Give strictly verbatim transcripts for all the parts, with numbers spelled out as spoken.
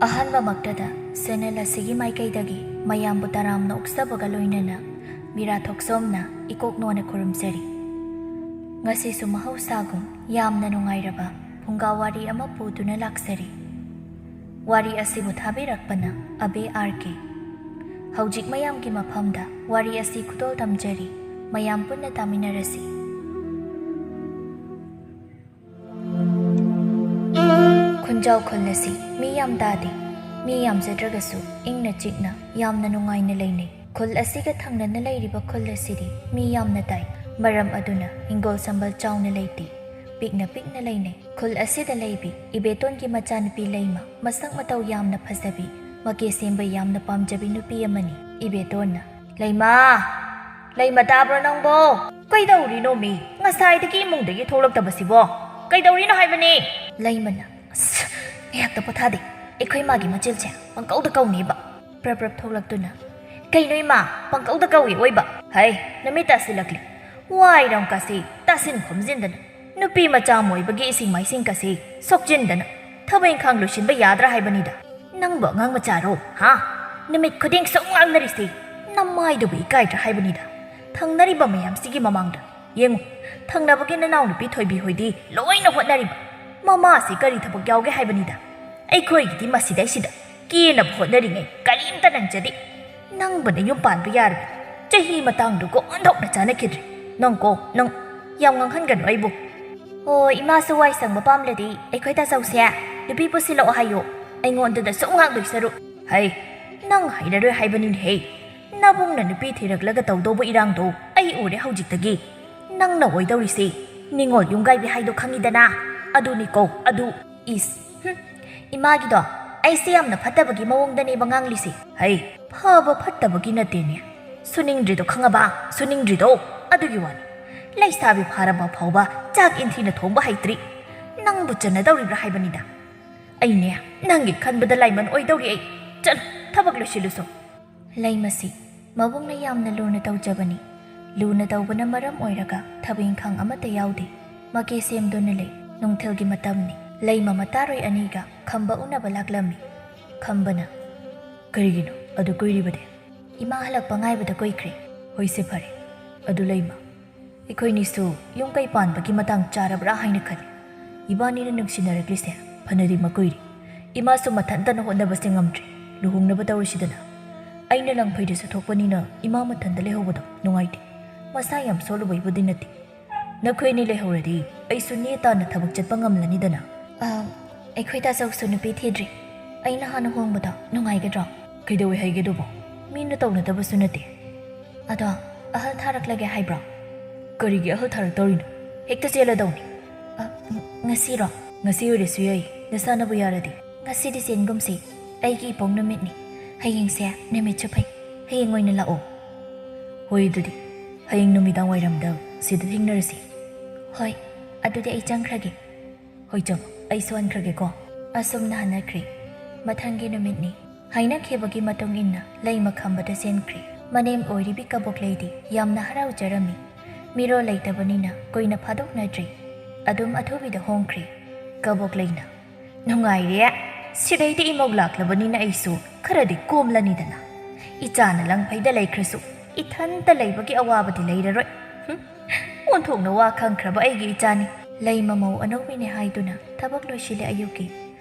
ꯑꯍꯥꯟꯕꯃꯛꯇꯗ ꯁꯦꯅꯦꯜ ꯑꯁꯤꯒꯤ ꯃꯥꯏꯀꯩꯗꯒꯤ ꯃꯌꯥꯝꯕꯨ ꯇꯔꯥꯝꯅ ꯑꯣꯛꯆꯕꯒ ꯂꯣꯏꯅꯅ ꯃꯤꯔꯥ ꯊꯣꯛꯆꯣꯝꯅ ꯏꯀꯣꯛ ꯅꯣꯟꯅ ꯈꯨꯔꯨꯝꯖꯔꯤ꯫ ꯉꯁꯤꯁꯨ ꯃꯍꯧꯁꯥꯒꯨꯝ ꯌꯥꯝꯅ ꯅꯨꯡꯉꯥꯏꯔꯕ ꯐꯨꯡꯒꯥ ꯋꯥꯔꯤ ꯑꯃ ꯄꯨꯗꯨꯅ ꯂꯥꯛꯆꯔꯤ꯫ ꯋꯥꯔꯤ ꯑꯁꯤꯕꯨ ꯊꯥꯕꯤꯔꯛꯄꯅ ꯑꯕꯦ ꯑꯥꯔ ꯀꯦ꯫ ꯍꯧꯖꯤꯛ ꯃꯌꯥꯝꯒꯤ ꯃꯐꯝꯗ ꯋꯥꯔꯤ ꯑꯁꯤ ꯈꯨꯗꯣꯜ ꯇꯝꯖꯔꯤ꯫ ꯃꯌꯥꯝ ꯄꯨꯟꯅ ꯇꯥꯃꯤꯟꯅꯔꯁꯤ꯫ ꯈꯨꯟꯖꯥꯎ ꯈꯨꯜ ꯑꯁꯤ ꯃꯤ ꯌꯥꯝ ꯇꯥꯗꯦ꯫ ꯃꯤ ꯌꯥꯝꯖꯗ꯭ꯔꯒꯁꯨ ꯏꯪꯅ ꯆꯤꯛꯅ ꯌꯥꯝꯅ ꯅꯨꯡꯉꯥꯏꯅ ꯂꯩꯅꯩ꯫ ꯈꯨꯜ ꯑꯁꯤꯒ ꯊꯪꯅꯅ ꯂꯩꯔꯤꯕ ꯈꯨꯜ ꯑꯁꯤꯗꯤ ꯃꯤ ꯌꯥꯝꯅ ꯇꯥꯏ꯫ ꯃꯔꯝ ꯑꯗꯨꯅ ꯍꯤꯡꯒꯣꯜ ꯁꯝꯕꯜ ꯆꯥꯎꯅ ꯂꯩꯇꯦ꯫ ꯄꯤꯛꯅ ꯄꯤꯛꯅ ꯂꯩꯅꯩ꯫ ꯈꯨꯜ ꯑꯁꯤꯗ ꯂꯩꯕꯤ ꯏꯕꯦꯇꯣꯟꯒꯤ ꯃꯆꯥꯅꯨꯄꯤ ꯂꯩꯃ ꯃꯁꯛ ꯃꯇꯧ ꯌꯥꯝꯅ ꯐꯖꯕꯤ, ꯃꯀꯦ ꯁꯦꯝꯕ ꯌꯥꯝꯅ ꯄꯥꯝꯖꯕꯤ ꯅꯨꯄꯤ ꯑꯃꯅꯤ꯫ ꯏꯕꯦꯇꯣꯟꯅ, "ꯂꯩꯃ! ꯂꯩꯃ, ꯇꯥꯕ꯭ꯔꯣ ꯅꯪꯕꯣ? ꯀꯩꯗꯧꯔꯤꯅꯣ ꯃꯤ? ꯉꯁꯥꯏꯗꯒꯤ ꯏꯃꯨꯡꯗꯒꯤ ꯊꯣꯛꯂꯛꯇꯕꯁꯤꯕꯣ? ꯀꯩꯗꯧꯔꯤꯅꯣ ꯍꯥꯏꯕꯅꯤ?" ꯂꯩꯃꯅ, "ꯑꯁ, ꯉꯥꯏꯍꯥꯛꯇ ꯄꯣꯊꯥꯗꯦ꯫ ꯑꯩꯈꯣꯏ ꯃꯥꯒꯤ ꯃꯆꯤꯜꯁꯦ ꯄꯪꯀꯧꯗ ꯀꯧꯅꯤꯕ꯫" ꯄ꯭ꯔꯞ ꯄ꯭ꯔꯞ ꯊꯣꯛꯂꯛꯇꯨꯅ, "ꯀꯩꯅꯣ ꯏꯃꯥ, ꯄꯪꯀꯧꯗ ꯀꯧꯏ ꯑꯣꯏꯕ? ꯍꯩ, ꯅꯨꯃꯤꯠ ꯇꯥꯁꯤꯜꯂꯛꯂꯤ꯫ ꯋꯥꯏꯔꯝ ꯀꯥꯁꯤ ꯇꯥꯁꯤꯟ ꯈꯣꯝꯖꯤꯟꯗꯅ ꯅꯨꯄꯤ ꯃꯆꯥ ꯑꯃ ꯑꯣꯏꯕꯒꯤ ꯏꯁꯤꯡ ꯃꯥꯏꯁꯤꯡ ꯀꯥꯁꯤ ꯁꯣꯛꯆꯤꯟꯗꯅ ꯊꯕꯛ ꯏꯪꯈꯥꯡ ꯂꯣꯏꯁꯤꯟꯕ ꯌꯥꯗ꯭ꯔꯥ ꯍꯥꯏꯕꯅꯤꯗ꯫ ꯅꯪꯕꯨ ꯑꯉꯥꯡ ꯃꯆꯥꯔꯣ, ꯍꯥ? ꯅꯨꯃꯤꯠ ꯈꯨꯗꯤꯡ ꯁꯨꯝ ꯉꯥꯡꯅꯔꯤꯁꯤ ꯅꯃꯥꯏꯗꯨꯕꯨ ꯏꯀꯥꯏꯗ꯭ꯔꯥ ꯍꯥꯏꯕꯅꯤꯗ꯫ ꯊꯪꯅꯔꯤꯕ ꯃꯌꯥꯝꯁꯤꯒꯤ ꯃꯃꯥꯡꯗ ꯌꯦꯡꯉꯨ, ꯊꯪꯅꯕꯒꯤ ꯅꯅꯥꯎꯅꯨꯄꯤ ꯊꯣꯏꯕꯤ ꯍꯣꯏꯗꯤ ꯂꯣꯏꯅ ꯍꯣꯠꯅꯔꯤꯕ꯫ ꯃꯃꯥꯁꯤ ꯀꯔꯤ ꯊꯕꯛ ꯌꯥꯎꯒꯦ ꯍꯥꯏꯕꯅꯤꯗ? ꯑꯩꯈꯣꯏꯒꯤꯗꯤ ꯃꯁꯤꯗꯩꯁꯤꯗ ꯀꯦꯅꯕ ꯍꯣꯠꯅꯔꯤꯉꯩ ꯀꯔꯤꯝꯇ ꯅꯪꯖꯗꯦ꯫ ꯅꯪꯕꯨ ꯅꯌꯨꯝ ꯄꯥꯟꯕ ꯌꯥꯔꯕꯅꯤ꯫ ꯆꯍꯤ ꯃꯇꯥꯡꯗꯨꯒ ꯑꯣꯟꯊꯣꯛꯅ ꯆꯥꯟꯅꯈꯤꯗ꯭ꯔꯦ꯫ ꯅꯪ ꯀꯣ, ꯅꯪ ꯌꯥꯝ ꯉꯥꯡꯍꯟꯒꯅꯨ ꯑꯩꯕꯨ꯫ ꯑꯣ, ꯏꯃꯥꯁꯨ ꯋꯥꯏ ꯁꯪꯕ ꯄꯥꯝꯂꯗꯤ ꯑꯩꯈꯣꯏꯗ ꯆꯧꯁꯦ꯫ ꯅꯨꯄꯤ ꯄꯨꯁꯤꯜꯂꯛꯑꯣ ꯍꯥꯏꯌꯣ꯫ ꯑꯩꯉꯣꯟꯗꯨꯗ ꯁꯨꯝ ꯉꯥꯡꯗꯣꯏ ꯁꯔꯨꯛ꯫ ꯍꯩ, ꯅꯪ ꯍꯩꯔꯔꯣꯏ ꯍꯥꯏꯕꯅꯤꯅꯦꯍꯦ꯫ ꯅꯕꯨꯡꯅ ꯅꯨꯄꯤ ꯊꯤꯔꯛꯂꯒ ꯇꯧꯗꯧꯕ ꯏꯔꯥꯡꯗꯣ ꯑꯩ ꯎꯔꯦ ꯍꯧꯖꯤꯛꯇꯒꯤ꯫ ꯅꯪꯅ ꯑꯣꯏꯗꯧꯔꯤꯁꯦ ꯅꯤꯉꯣꯜ ꯌꯨꯝꯒꯥꯏꯕꯤ ꯍꯥꯏꯗꯣ ꯈꯪꯉꯤꯗꯅ? ꯑꯗꯨꯅꯤꯀꯣ, ꯑꯗꯨ꯫ ꯏꯁ, ꯍꯨꯝ, ꯏꯃꯥꯒꯤꯗꯣ ꯑꯩꯁꯦ ꯌꯥꯝꯅ ꯐꯠꯇꯕꯒꯤ ꯃꯑꯣꯡꯗꯅꯦꯕ ꯉꯥꯡꯂꯤꯁꯦ꯫ ꯍꯩ, ꯐꯕ ꯐꯠꯇꯕꯒꯤ ꯅꯠꯇꯦꯅꯦ꯫ ꯁꯨꯅꯤꯡꯗ꯭ꯔꯤꯗꯣ ꯈꯪꯉꯕ? ꯁꯨꯅꯤꯡꯗ꯭ꯔꯤꯗꯣ꯫ ꯑꯗꯨꯒꯤ ꯋꯥꯅꯤ꯫ ꯂꯩꯁꯥꯕꯤ ꯐꯥꯔꯕ ꯐꯥꯎꯕ ꯆꯥꯛ ꯏꯟꯊꯤꯅ ꯊꯣꯡꯕ ꯍꯩꯇ꯭ꯔꯤ꯫ ꯅꯪꯕꯨ ꯆꯟꯅꯗꯧꯔꯤꯕ꯭ꯔꯥ ꯍꯥꯏꯕꯅꯤꯗ꯫ ꯑꯩꯅꯦ, ꯅꯪꯒꯤ ꯈꯟꯕꯗ ꯂꯥꯏꯃꯟ ꯑꯣꯏꯗꯧꯔꯤ ꯑꯩ꯫ ꯆꯠꯂꯣ, ꯊꯕꯛ ꯂꯣꯏꯁꯤꯜꯂꯨꯁꯣ꯫ ꯂꯩꯃꯁꯤ ꯃꯕꯨꯡꯅ ꯌꯥꯝꯅ ꯂꯨꯅ ꯇꯧꯖꯕꯅꯤ꯫ ꯂꯨꯅ ꯇꯧꯕꯅ ꯃꯔꯝ ꯑꯣꯏꯔꯒ ꯊꯕꯛ ꯏꯪꯈꯥꯡ ꯑꯃꯠꯇ ꯌꯥꯎꯗꯦ꯫ ꯃꯀꯦ ꯁꯦꯝꯗꯨꯅ ꯂꯩ꯫ ꯅꯨꯡꯊꯤꯜꯒꯤ ꯃꯇꯝꯅꯤ꯫ ꯂꯩꯃ ꯃꯇꯥꯔꯣꯏ ꯑꯅꯤꯒ ꯈꯝꯕ ꯎꯅꯕ ꯂꯥꯛꯂꯝꯃꯤ꯫ ꯈꯝꯕꯅ, "ꯀꯔꯤꯒꯤꯅꯣ ꯑꯗꯨ ꯀꯨꯏꯔꯤꯕꯗꯤ?" "ꯏꯃꯥ ꯍꯜꯂꯛꯄ ꯉꯥꯏꯕꯗ ꯀꯨꯏꯈ꯭ꯔꯦ꯫" "ꯍꯣꯏꯁꯦ, ꯐꯔꯦ꯫ ꯑꯗꯨ ꯂꯩꯃ, ꯑꯩꯈꯣꯏꯅꯤꯁꯨ ꯌꯨꯝ ꯀꯩ ꯄꯥꯟꯕꯒꯤ ꯃꯇꯥꯡ ꯆꯥꯔꯕ꯭ꯔꯥ ꯍꯥꯏꯅ ꯈꯜꯂꯤ꯫ ꯏꯕꯥꯅꯤꯅ ꯅꯨꯡꯁꯤꯅꯔꯛꯂꯤꯁꯦ ꯐꯅꯗꯤ ꯃꯀꯨꯏꯔꯦ꯫ ꯏꯃꯥꯁꯨ ꯃꯊꯟꯇꯅ ꯍꯣꯠꯅꯕꯁꯦ ꯉꯝꯗ꯭ꯔꯦ꯫ ꯂꯨꯍꯣꯡꯅꯕ ꯇꯧꯔꯤꯁꯤꯗꯅ꯫ ꯑꯩꯅ ꯂꯪꯐꯩꯗꯁꯨ ꯊꯣꯛꯄꯅꯤꯅ ꯏꯃꯥ ꯃꯊꯟꯇ ꯂꯩꯍꯧꯕꯗꯣ ꯅꯨꯡꯉꯥꯏꯇꯦ꯫ ꯃꯁꯥ ꯌꯥꯝ ꯁꯣꯜꯂꯨꯕꯩꯕꯨꯗꯤ ꯅꯠꯇꯦ꯫ ꯅꯈꯣꯏ ꯑꯅꯤ ꯂꯩꯍꯧꯔꯗꯤ ꯑꯩꯁꯨ ꯅꯦ ꯇꯥꯅ ꯊꯕꯛ ꯆꯠꯄ ꯉꯝꯂꯅꯤꯗꯅ꯫" "ꯑ, ꯑꯩꯈꯣꯏ ꯇꯥꯆꯧꯁꯨ ꯅꯨꯄꯤ ꯊꯤꯗ꯭ꯔꯤ꯫ ꯑꯩꯅ ꯍꯥꯟꯅ ꯍꯣꯡꯕꯗꯣ ꯅꯨꯡꯉꯥꯏꯒꯗ꯭ꯔꯣ?" "ꯀꯩꯗꯧꯋꯦ ꯍꯥꯏꯒꯦ ꯑꯗꯨꯕꯣ? ꯃꯤꯅ ꯇꯧꯅꯗꯕꯁꯨ ꯅꯠꯇꯦ꯫" "ꯑꯗꯣ ꯑꯍꯜ ꯊꯥꯔꯛꯂꯒꯦ ꯍꯥꯏꯕ꯭ꯔꯣ?" "ꯀꯔꯤꯒꯤ ꯑꯍꯜ ꯊꯥꯔꯛꯇꯧꯔꯤꯅꯣ? ꯍꯦꯛꯇ ꯆꯦꯜꯂꯗꯧꯅꯤ꯫" "ꯑ, ꯉꯁꯤꯔꯣ?" "ꯉꯁꯤ ꯑꯣꯏꯔꯁꯨ ꯌꯥꯏ, ꯅꯁꯥꯅꯕꯨ ꯌꯥꯔꯗꯤ꯫" "ꯉꯁꯤꯗꯤ ꯆꯦꯟꯒꯨꯝꯁꯤ꯫ ꯑꯩꯒꯤ ꯏꯄꯣꯛ ꯅꯨꯃꯤꯠꯅꯤ꯫ ꯍꯌꯦꯡꯁꯦ ꯅꯨꯃꯤꯠꯁꯨ ꯐꯩ꯫ ꯍꯌꯦꯡ ꯑꯣꯏꯅ ꯂꯥꯛꯑꯣ꯫" "ꯍꯣꯏ, ꯑꯗꯨꯗꯤ ꯍꯌꯦꯡ ꯅꯨꯃꯤꯗꯥꯡ ꯋꯥꯏꯔꯝꯗ ꯁꯤꯗ ꯊꯦꯡꯅꯔꯁꯤ꯫" "ꯍꯣꯏ, ꯑꯗꯨꯗꯤ ꯑꯩ ꯆꯪꯈ꯭ꯔꯒꯦ꯫" "ꯍꯣꯏ, ꯆꯪꯉꯣ꯫ ꯑꯩꯁꯨ ꯍꯟꯈ꯭ꯔꯒꯦꯀꯣ꯫" ꯑꯁꯨꯝꯅ ꯍꯟꯅꯈ꯭ꯔꯦ꯫ ꯃꯊꯪꯒꯤ ꯅꯨꯃꯤꯠꯅꯤ꯫ ꯍꯥꯏꯅꯈꯤꯕꯒꯤ ꯃꯇꯨꯡ ꯏꯟꯅ ꯂꯩꯃ ꯈꯝꯕꯗ ꯆꯦꯟꯈ꯭ꯔꯦ꯫ ꯃꯅꯦꯝ ꯑꯣꯏꯔꯤꯕꯤ ꯀꯕꯣꯛꯂꯩꯗꯤ ꯌꯥꯝꯅ ꯍꯔꯥꯎꯖꯔꯝꯃꯤ꯫ ꯃꯤꯔꯣꯜ ꯂꯩꯇꯕꯅꯤꯅ ꯀꯨꯏꯅ ꯐꯥꯗꯣꯛꯅꯗ꯭ꯔꯤ꯫ ꯑꯗꯨꯝ ꯑꯊꯨꯕꯤꯗ ꯍꯣꯡꯈ꯭ꯔꯦ꯫ ꯀꯕꯣꯛꯂꯩꯅ, "ꯅꯨꯡꯉꯥꯏꯔꯦ꯫ ꯁꯤꯗꯩꯗꯤ ꯏꯃꯧ ꯂꯥꯛꯂꯕꯅꯤꯅ ꯑꯩꯁꯨ ꯈꯔꯗꯤ ꯀꯣꯝꯂꯅꯤꯗꯅ꯫ ꯏꯆꯥꯅ ꯂꯪꯐꯩꯗ ꯂꯩꯈ꯭ꯔꯁꯨ ꯏꯊꯟꯇ ꯂꯩꯕꯒꯤ ꯑꯋꯥꯕꯗꯤ ꯂꯩꯔꯔꯣꯏ꯫ ꯍꯨꯝ, ꯑꯣꯟꯊꯣꯛꯅ ꯋꯥ ꯈꯪꯈ꯭ꯔꯕ ꯑꯩꯒꯤ ꯏꯆꯥꯅꯤ꯫" ꯂꯩꯃ ꯃꯧ ꯑꯅꯧꯕꯤꯅꯦ ꯍꯥꯏꯗꯨꯅ ꯊꯕꯛ ꯂꯣꯏꯁꯤꯜꯂꯦ ꯑꯌꯨꯛꯀꯤ꯫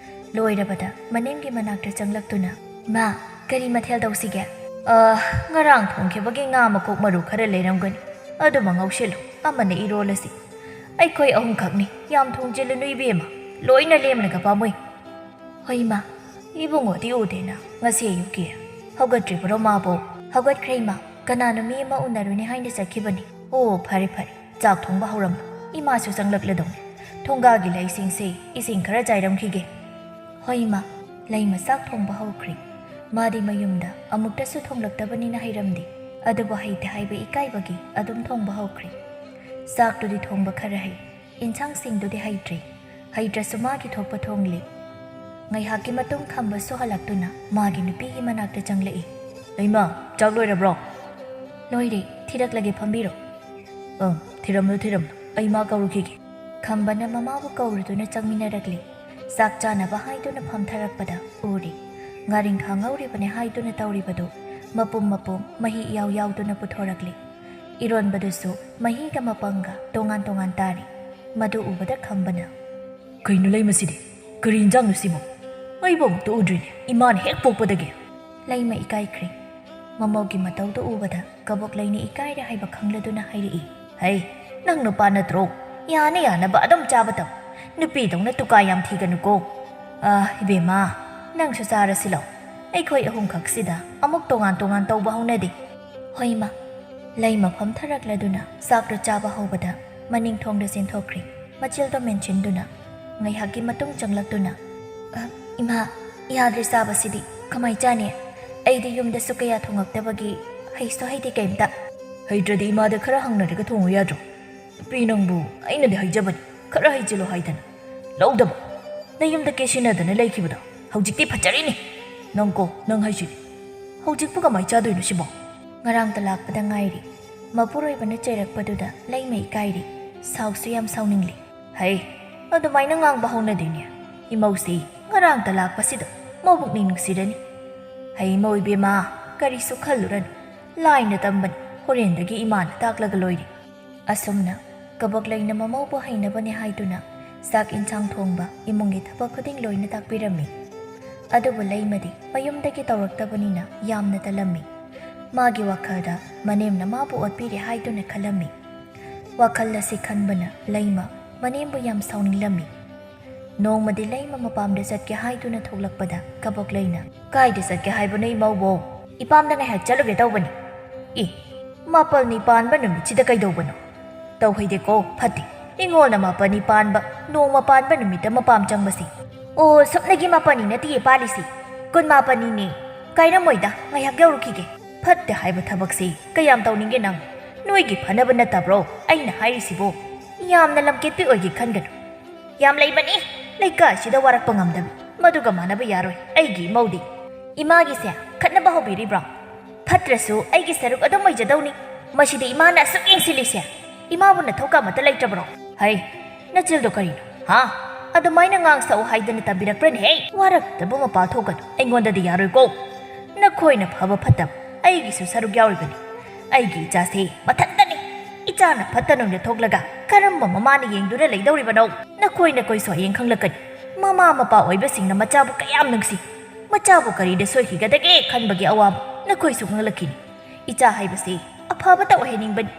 ꯂꯣꯏꯔꯕꯗ ꯃꯅꯦꯝꯒꯤ ꯃꯅꯥꯛꯇ ꯆꯪꯂꯛꯇꯨꯅ, "ꯏꯃꯥ, ꯀꯔꯤ ꯃꯊꯦꯜ ꯇꯧꯁꯤꯒꯦ?" "ꯑ, ꯉꯔꯥꯡ ꯊꯣꯡꯈꯤꯕꯒꯤ ꯉꯥ ꯃꯀꯣꯛ ꯃꯔꯨ ꯈꯔ ꯂꯩꯔꯝꯒꯅꯤ꯫ ꯑꯗꯨꯃ ꯉꯧꯁꯤꯜꯂꯨ, ꯑꯃꯅ ꯏꯔꯣꯜꯂꯁꯤ꯫ ꯑꯩꯈꯣꯏ ꯑꯍꯨꯝꯈꯛꯅꯤ, ꯌꯥꯝ ꯊꯣꯡꯖꯤꯜꯂꯨꯅꯨ ꯏꯕꯦꯝꯃ, ꯂꯣꯏꯅ ꯂꯦꯝꯂꯒ ꯄꯥꯝꯃꯨꯏ꯫" "ꯍꯣꯏ ꯏꯃꯥ, ꯏꯕꯨꯡꯉꯣꯗꯤ ꯎꯗꯦꯅ, ꯉꯁꯤ ꯑꯌꯨꯛꯀꯤ ꯍꯧꯒꯠꯇ꯭ꯔꯤꯕ꯭ꯔꯣ ꯃꯥꯕꯣ?" "ꯍꯧꯒꯠꯈ꯭ꯔꯦ ꯏꯃꯥ, ꯀꯅꯥꯅꯣ ꯃꯤ ꯑꯃ ꯎꯅꯔꯨꯅꯤ ꯍꯥꯏꯅ ꯆꯠꯈꯤꯕꯅꯤ꯫" "ꯑꯣ, ꯐꯔꯦ ꯐꯔꯦ, ꯆꯥꯛ ꯊꯣꯡꯕ ꯍꯧꯔꯝꯃꯣ, ꯏꯃꯥꯁꯨ ꯆꯪꯂꯛꯂꯗꯧꯅꯤ꯫ ꯊꯣꯡꯒꯥꯒꯤ ꯂꯩꯁꯤꯡꯁꯦ ꯏꯁꯤꯡ ꯈꯔ ꯆꯥꯏꯔꯝꯈꯤꯒꯦ꯫" "ꯍꯣꯏ ꯏꯃꯥ꯫" ꯂꯩꯃ ꯆꯥꯛ ꯊꯣꯡꯕ ꯍꯧꯈ꯭ꯔꯦ꯫ ꯃꯥꯗꯤ ꯃꯌꯨꯝꯗ ꯑꯃꯨꯛꯇꯁꯨ ꯊꯣꯡꯂꯛꯇꯕꯅꯤꯅ ꯍꯩꯔꯝꯗꯦ, ꯑꯗꯨꯕꯨ ꯍꯩꯇꯦ ꯍꯥꯏꯕ ꯏꯀꯥꯏꯕꯒꯤ ꯑꯗꯨꯝ ꯊꯣꯡꯕ ꯍꯧꯈ꯭ꯔꯦ꯫ ꯆꯥꯛꯇꯨꯗꯤ ꯊꯣꯡꯕ ꯈꯔ ꯍꯩ, ꯏꯟꯁꯥꯡꯁꯤꯡꯗꯨꯗꯤ ꯍꯩꯇ꯭ꯔꯦ꯫ ꯍꯩꯇ꯭ꯔꯁꯨ ꯃꯥꯒꯤ ꯊꯣꯛꯄ ꯊꯣꯡꯂꯤ꯫ ꯉꯥꯏꯍꯥꯛꯀꯤ ꯃꯇꯨꯡ ꯈꯝꯕꯁꯨ ꯍꯜꯂꯛꯇꯨꯅ ꯃꯥꯒꯤ ꯅꯨꯄꯤꯒꯤ ꯃꯅꯥꯛꯇ ꯆꯪꯂꯛꯏ꯫ "ꯂꯩꯃ, ꯆꯥꯛ ꯂꯣꯏꯔꯕ꯭ꯔꯣ?" "ꯂꯣꯏꯔꯦ, ꯊꯤꯔꯛꯂꯒꯦ, ꯐꯝꯕꯤꯔꯣ꯫" "ꯑꯪ, ꯊꯤꯔꯝꯂꯣ, ꯊꯤꯔꯝꯂꯣ, ꯑꯩ ꯃꯥ ꯀꯧꯔꯨꯈꯤꯒꯦ꯫" ꯈꯝꯕꯅ ꯃꯃꯥꯕꯨ ꯀꯧꯔꯨꯗꯨꯅ ꯆꯪꯃꯤꯟꯅꯔꯛꯂꯤ꯫ ꯆꯥꯛ ꯆꯥꯅꯕ ꯍꯥꯏꯗꯨꯅ ꯐꯝꯊꯔꯛꯄꯗ ꯎꯔꯤ꯫ ꯉꯥꯔꯤꯡꯈꯥ ꯉꯧꯔꯤꯕꯅꯦ ꯍꯥꯏꯗꯨꯅ ꯇꯧꯔꯤꯕꯗꯨ ꯃꯄꯨꯝ ꯃꯄꯨꯝ ꯃꯍꯤ ꯏꯌꯥꯎ ꯌꯥꯎꯗꯨꯅ ꯄꯨꯊꯣꯔꯛꯂꯤ꯫ ꯏꯔꯣꯟꯕꯗꯨꯁꯨ ꯃꯍꯤꯒ ꯃꯄꯪꯒ ꯇꯣꯉꯥꯟ ꯇꯣꯉꯥꯟ ꯇꯥꯔꯤ꯫ ꯃꯗꯨ ꯎꯕꯗ ꯈꯝꯕꯅ, "ꯀꯩꯅꯣ ꯂꯩꯃꯁꯤꯗꯤ? ꯀꯔꯤ ꯏꯟꯖꯥꯡꯅꯣ ꯁꯤꯕꯣ? ꯑꯩꯕꯨ ꯑꯃꯨꯛꯇ ꯎꯗ꯭ꯔꯤꯅꯦ, ꯏꯃꯥꯅ ꯍꯦꯛ ꯄꯣꯛꯄꯗꯒꯤ!" ꯂꯩꯃ ꯏꯀꯥꯏꯈ꯭ꯔꯦ꯫ ꯃꯃꯧꯒꯤ ꯃꯇꯧꯗꯨ ꯎꯕꯗ ꯀꯕꯣꯛꯂꯩꯅ ꯏꯀꯥꯏꯔꯦ ꯍꯥꯏꯕ ꯈꯪꯂꯗꯨꯅ ꯍꯥꯏꯔꯛꯏ, "ꯍꯩ, ꯅꯪ ꯅꯨꯄꯥ ꯅꯠꯇ꯭ꯔꯣ? ꯌꯥꯅ ꯌꯥꯅꯕ ꯑꯗꯨꯝ ꯆꯥꯕ ꯇꯝ꯫ ꯅꯨꯄꯤꯗꯧꯅ ꯇꯨꯀꯥ ꯌꯥꯝ ꯊꯤꯒꯅꯨꯀꯣ꯫ ꯑꯥ, ꯏꯕꯦꯝꯃ, ꯅꯪꯁꯨ ꯆꯥꯔꯁꯤ ꯂꯥꯎ꯫ ꯑꯩꯈꯣꯏ ꯑꯍꯨꯝꯈꯛꯁꯤꯗ ꯑꯃꯨꯛ ꯇꯣꯉꯥꯟ ꯇꯣꯉꯥꯟ ꯇꯧꯕ ꯍꯧꯅꯗꯦ꯫" "ꯍꯣꯏ ꯏꯃꯥ꯫" ꯂꯩꯃ ꯐꯝꯊꯔꯛꯂꯗꯨꯅ ꯆꯥꯛꯇꯨ ꯆꯥꯕ ꯍꯧꯕꯗ ꯃꯅꯤꯡ ꯊꯣꯡꯗ ꯆꯦꯟꯊꯣꯛꯈ꯭ꯔꯦ꯫ ꯃꯆꯤꯜꯗꯣ ꯃꯦꯟꯁꯤꯟꯗꯨꯅ ꯉꯥꯏꯍꯥꯛꯀꯤ ꯃꯇꯨꯡ ꯆꯪꯂꯛꯇꯨꯅ, "ꯑ, ꯏꯃꯥ, ꯌꯥꯗ꯭ꯔꯦ ꯆꯥꯕꯁꯤꯗꯤ꯫ ꯀꯃꯥꯏ ꯆꯥꯅꯤ? ꯑꯩꯗꯤ ꯌꯨꯝꯗꯁꯨ ꯀꯌꯥ ꯊꯣꯡꯉꯛꯇꯕꯒꯤ ꯍꯩꯁꯨ ꯍꯩꯇꯦ ꯀꯩꯝꯇ꯫" "ꯍꯩꯇ꯭ꯔꯗꯤ ꯏꯃꯥꯗ ꯈꯔ ꯍꯪꯅꯔꯒ ꯊꯣꯡꯉꯨ ꯌꯥꯗ꯭ꯔꯣ? ꯅꯨꯄꯤ ꯅꯪꯕꯨ ꯑꯩꯅꯗꯤ ꯍꯥꯏꯖꯕꯅꯤ, ꯈꯔ ꯍꯩꯖꯤꯜꯂꯣ ꯍꯥꯏꯗꯅ꯫ ꯂꯧꯗꯕ꯫ ꯅꯌꯨꯝꯗ ꯀꯦꯁꯤꯟꯅꯗꯅ ꯂꯩꯈꯤꯕꯗꯣ ꯍꯧꯖꯤꯛꯇꯤ ꯐꯖꯔꯤꯅꯦ꯫ ꯅꯪꯀꯣ, ꯅꯪ ꯍꯥꯏꯁꯤꯗꯤ꯫ ꯍꯧꯖꯤꯛꯄꯨ ꯀꯃꯥꯏ ꯆꯥꯗꯣꯏꯅꯣ ꯁꯤꯕꯣ?" ꯉꯔꯥꯡꯇ ꯂꯥꯛꯄꯗ ꯉꯥꯏꯔꯤ꯫ ꯃꯄꯨꯔꯣꯏꯕꯅ ꯆꯩꯔꯛꯄꯗꯨꯗ ꯂꯩꯃ ꯏꯀꯥꯏꯔꯤ꯫ ꯁꯥꯎꯁꯨ ꯌꯥꯝ ꯁꯥꯎꯅꯤꯡꯂꯤ꯫ "ꯍꯩ, ꯑꯗꯨꯃꯥꯏꯅ ꯉꯥꯡꯕ ꯍꯧꯅꯗꯦꯅꯦ꯫ ꯏꯃꯧꯁꯤ ꯉꯔꯥꯡꯇ ꯂꯥꯛꯄꯁꯤꯗ ꯃꯕꯨꯛꯅꯤ ꯅꯨꯡꯁꯤꯔꯅꯤ꯫ ꯍꯩ, ꯏꯃꯧ ꯏꯕꯦꯝꯃ, ꯀꯔꯤꯁꯨ ꯈꯜꯂꯨꯔꯅꯨ꯫ ꯂꯥꯏꯅ ꯇꯝꯕꯅꯤ, ꯍꯣꯔꯦꯟꯗꯒꯤ ꯏꯃꯥꯅ ꯇꯥꯛꯂꯒ ꯂꯣꯏꯔꯦ꯫" ꯑꯁꯨꯝꯅ ꯀꯕꯣꯛꯂꯩꯅ ꯃꯃꯧꯕꯨ ꯍꯩꯅꯕꯅꯦ ꯍꯥꯏꯗꯨꯅ ꯆꯥꯛ ꯏꯟꯁꯥꯡ ꯊꯣꯡꯕ, ꯏꯃꯨꯡꯒꯤ ꯊꯕꯛ ꯈꯨꯗꯤꯡ ꯂꯣꯏꯅ ꯇꯥꯛꯄꯤꯔꯝꯃꯤ꯫ ꯑꯗꯨꯕꯨ ꯂꯩꯃꯗꯤ ꯃꯌꯨꯝꯗꯒꯤ ꯇꯧꯔꯛꯇꯕꯅꯤꯅ ꯌꯥꯝꯅ ꯇꯜꯂꯝꯃꯤ꯫ ꯃꯥꯒꯤ ꯋꯥꯈꯜꯗ ꯃꯅꯦꯝꯅ ꯃꯥꯕꯨ ꯑꯣꯠꯄꯤꯔꯦ ꯍꯥꯏꯗꯨꯅ ꯈꯜꯂꯝꯃꯤ꯫ ꯋꯥꯈꯜ ꯑꯁꯤ ꯈꯟꯕꯅ ꯂꯩꯃ ꯃꯅꯦꯝꯕꯨ ꯌꯥꯝ ꯁꯥꯎꯅꯤꯡꯂꯝꯃꯤ꯫ ꯅꯣꯡꯃꯗꯤ ꯂꯩꯃ ꯃꯄꯥꯝꯗ ꯆꯠꯀꯦ ꯍꯥꯏꯗꯨꯅ ꯊꯣꯛꯂꯛꯄꯗ ꯀꯕꯣꯛꯂꯩꯅ, "ꯀꯥꯏꯗ ꯆꯠꯀꯦ ꯍꯥꯏꯕꯅꯣ ꯏꯃꯧꯕꯣ? ꯏꯄꯥꯝꯗ ꯉꯥꯏꯍꯥꯛ ꯆꯠꯂꯨꯒꯦ ꯇꯧꯕꯅꯤ꯫" "ꯏ, ꯃꯥꯄꯜꯅꯤ ꯄꯥꯟꯕ ꯅꯨꯃꯤꯠꯁꯤꯗ ꯀꯩꯗꯧꯕꯅꯣ? ꯇꯧꯍꯩꯗꯦꯀꯣ, ꯐꯠꯇꯦ꯫ ꯅꯤꯉꯣꯜꯅ ꯃꯥꯄꯜꯅꯤ ꯄꯥꯟꯕ, ꯅꯣꯡꯃ ꯄꯥꯟꯕ ꯅꯨꯃꯤꯠꯇ ꯃꯄꯥꯝ ꯆꯪꯕꯁꯤ꯫ ꯑꯣ, ꯁꯨꯞꯅꯒꯤ ꯃꯥꯄꯜꯅꯤ ꯅꯠꯇꯤꯌꯦ ꯄꯥꯜꯂꯤꯁꯤ, ꯀꯨꯟꯃꯥꯄꯜꯅꯤꯅꯦ꯫ ꯀꯥꯏꯔꯝꯃꯣꯏꯗ, ꯉꯥꯏꯍꯥꯛ ꯌꯧꯔꯨꯈꯤꯒꯦ꯫" "ꯐꯠꯇꯦ ꯍꯥꯏꯕ ꯊꯕꯛꯁꯤ ꯀꯌꯥꯝ ꯇꯧꯅꯤꯡꯒꯦ ꯅꯪ? ꯅꯣꯏꯒꯤ ꯐꯅꯕ ꯅꯠꯇꯕ꯭ꯔꯣ ꯑꯩꯅ ꯍꯥꯏꯔꯤꯁꯤꯕꯣ? ꯌꯥꯝꯅ ꯂꯝꯀꯦꯠꯄꯤ ꯑꯣꯏꯒꯦ ꯈꯟꯒꯅꯨ꯫ ꯌꯥꯝ ꯂꯩꯕꯅꯤ ꯂꯩꯀꯥꯏꯁꯤꯗ ꯋꯥꯔꯛꯄ ꯉꯝꯗꯕꯤ꯫ ꯃꯗꯨꯒ ꯃꯥꯟꯅꯕ ꯌꯥꯔꯣꯏ ꯑꯩꯒꯤ ꯏꯃꯧꯗꯤ꯫" "ꯏꯃꯥꯒꯤꯁꯦ ꯈꯠꯅꯕ ꯍꯧꯕꯤꯔꯤꯕ꯭ꯔꯣ? ꯐꯠꯇ꯭ꯔꯁꯨ ꯑꯩꯒꯤ ꯁꯔꯨꯛ ꯑꯗꯨꯝ ꯑꯣꯏꯖꯗꯧꯅꯤ꯫ ꯃꯁꯤꯗꯤ ꯏꯃꯥꯅ ꯑꯁꯨꯛ ꯌꯦꯡꯁꯤꯜꯂꯤꯁꯦ꯫ ꯏꯃꯥꯕꯨ ꯅꯊꯧ ꯀꯃꯠꯇ ꯂꯩꯇ꯭ꯔꯕ꯭ꯔꯣ?" "ꯍꯩ, ꯅꯆꯤꯜꯗꯣ ꯀꯔꯤꯅꯣ? ꯍꯥ?" ꯑꯗꯨꯃꯥꯏꯅ ꯉꯥꯡꯁꯛꯎ ꯍꯥꯏꯗꯅ ꯇꯝꯕꯤꯔꯛꯄ꯭ꯔꯅꯦꯍꯦ? ꯋꯥꯔꯛꯇꯕ ꯃꯄꯥ ꯊꯣꯛꯀꯅꯨ, ꯑꯩꯉꯣꯟꯗꯗꯤ ꯌꯥꯔꯣꯏꯀꯣ꯫ ꯅꯈꯣꯏꯅ ꯐꯕ ꯐꯠꯇꯕ ꯑꯩꯒꯤꯁꯨ ꯁꯔꯨꯛ ꯌꯥꯎꯔꯤꯕꯅꯤ꯫ ꯑꯩꯒꯤ ꯏꯆꯥꯁꯦ ꯃꯊꯟꯇꯅꯤ꯫ ꯏꯆꯥꯅ ꯐꯠꯇ ꯅꯨꯡꯗ ꯊꯣꯛꯂꯒ ꯀꯔꯝꯕ ꯃꯃꯥꯅ ꯌꯦꯡꯗꯨꯅ ꯂꯩꯗꯧꯔꯤꯕꯅꯣ? ꯅꯈꯣꯏ ꯅꯈꯣꯏꯁꯨ ꯍꯌꯦꯡ ꯈꯪꯂꯛꯀꯅꯤ꯫ ꯃꯃꯥ ꯃꯄꯥ ꯑꯣꯏꯕꯁꯤꯡꯅ ꯃꯆꯥꯕꯨ ꯀꯌꯥꯝ ꯅꯨꯡꯁꯤ꯫ ꯃꯆꯥꯕꯨ ꯀꯔꯤꯗ ꯁꯣꯏꯈꯤꯒꯗꯒꯦ ꯈꯟꯕꯒꯤ ꯑꯋꯥꯕ ꯅꯈꯣꯏꯁꯨ ꯈꯪꯂꯛꯈꯤꯅꯤ꯫ ꯏꯆꯥ ꯍꯥꯏꯕꯁꯤ ꯑꯐꯕꯇ ꯑꯣꯏꯍꯟꯅꯤꯡꯕꯅꯤ꯫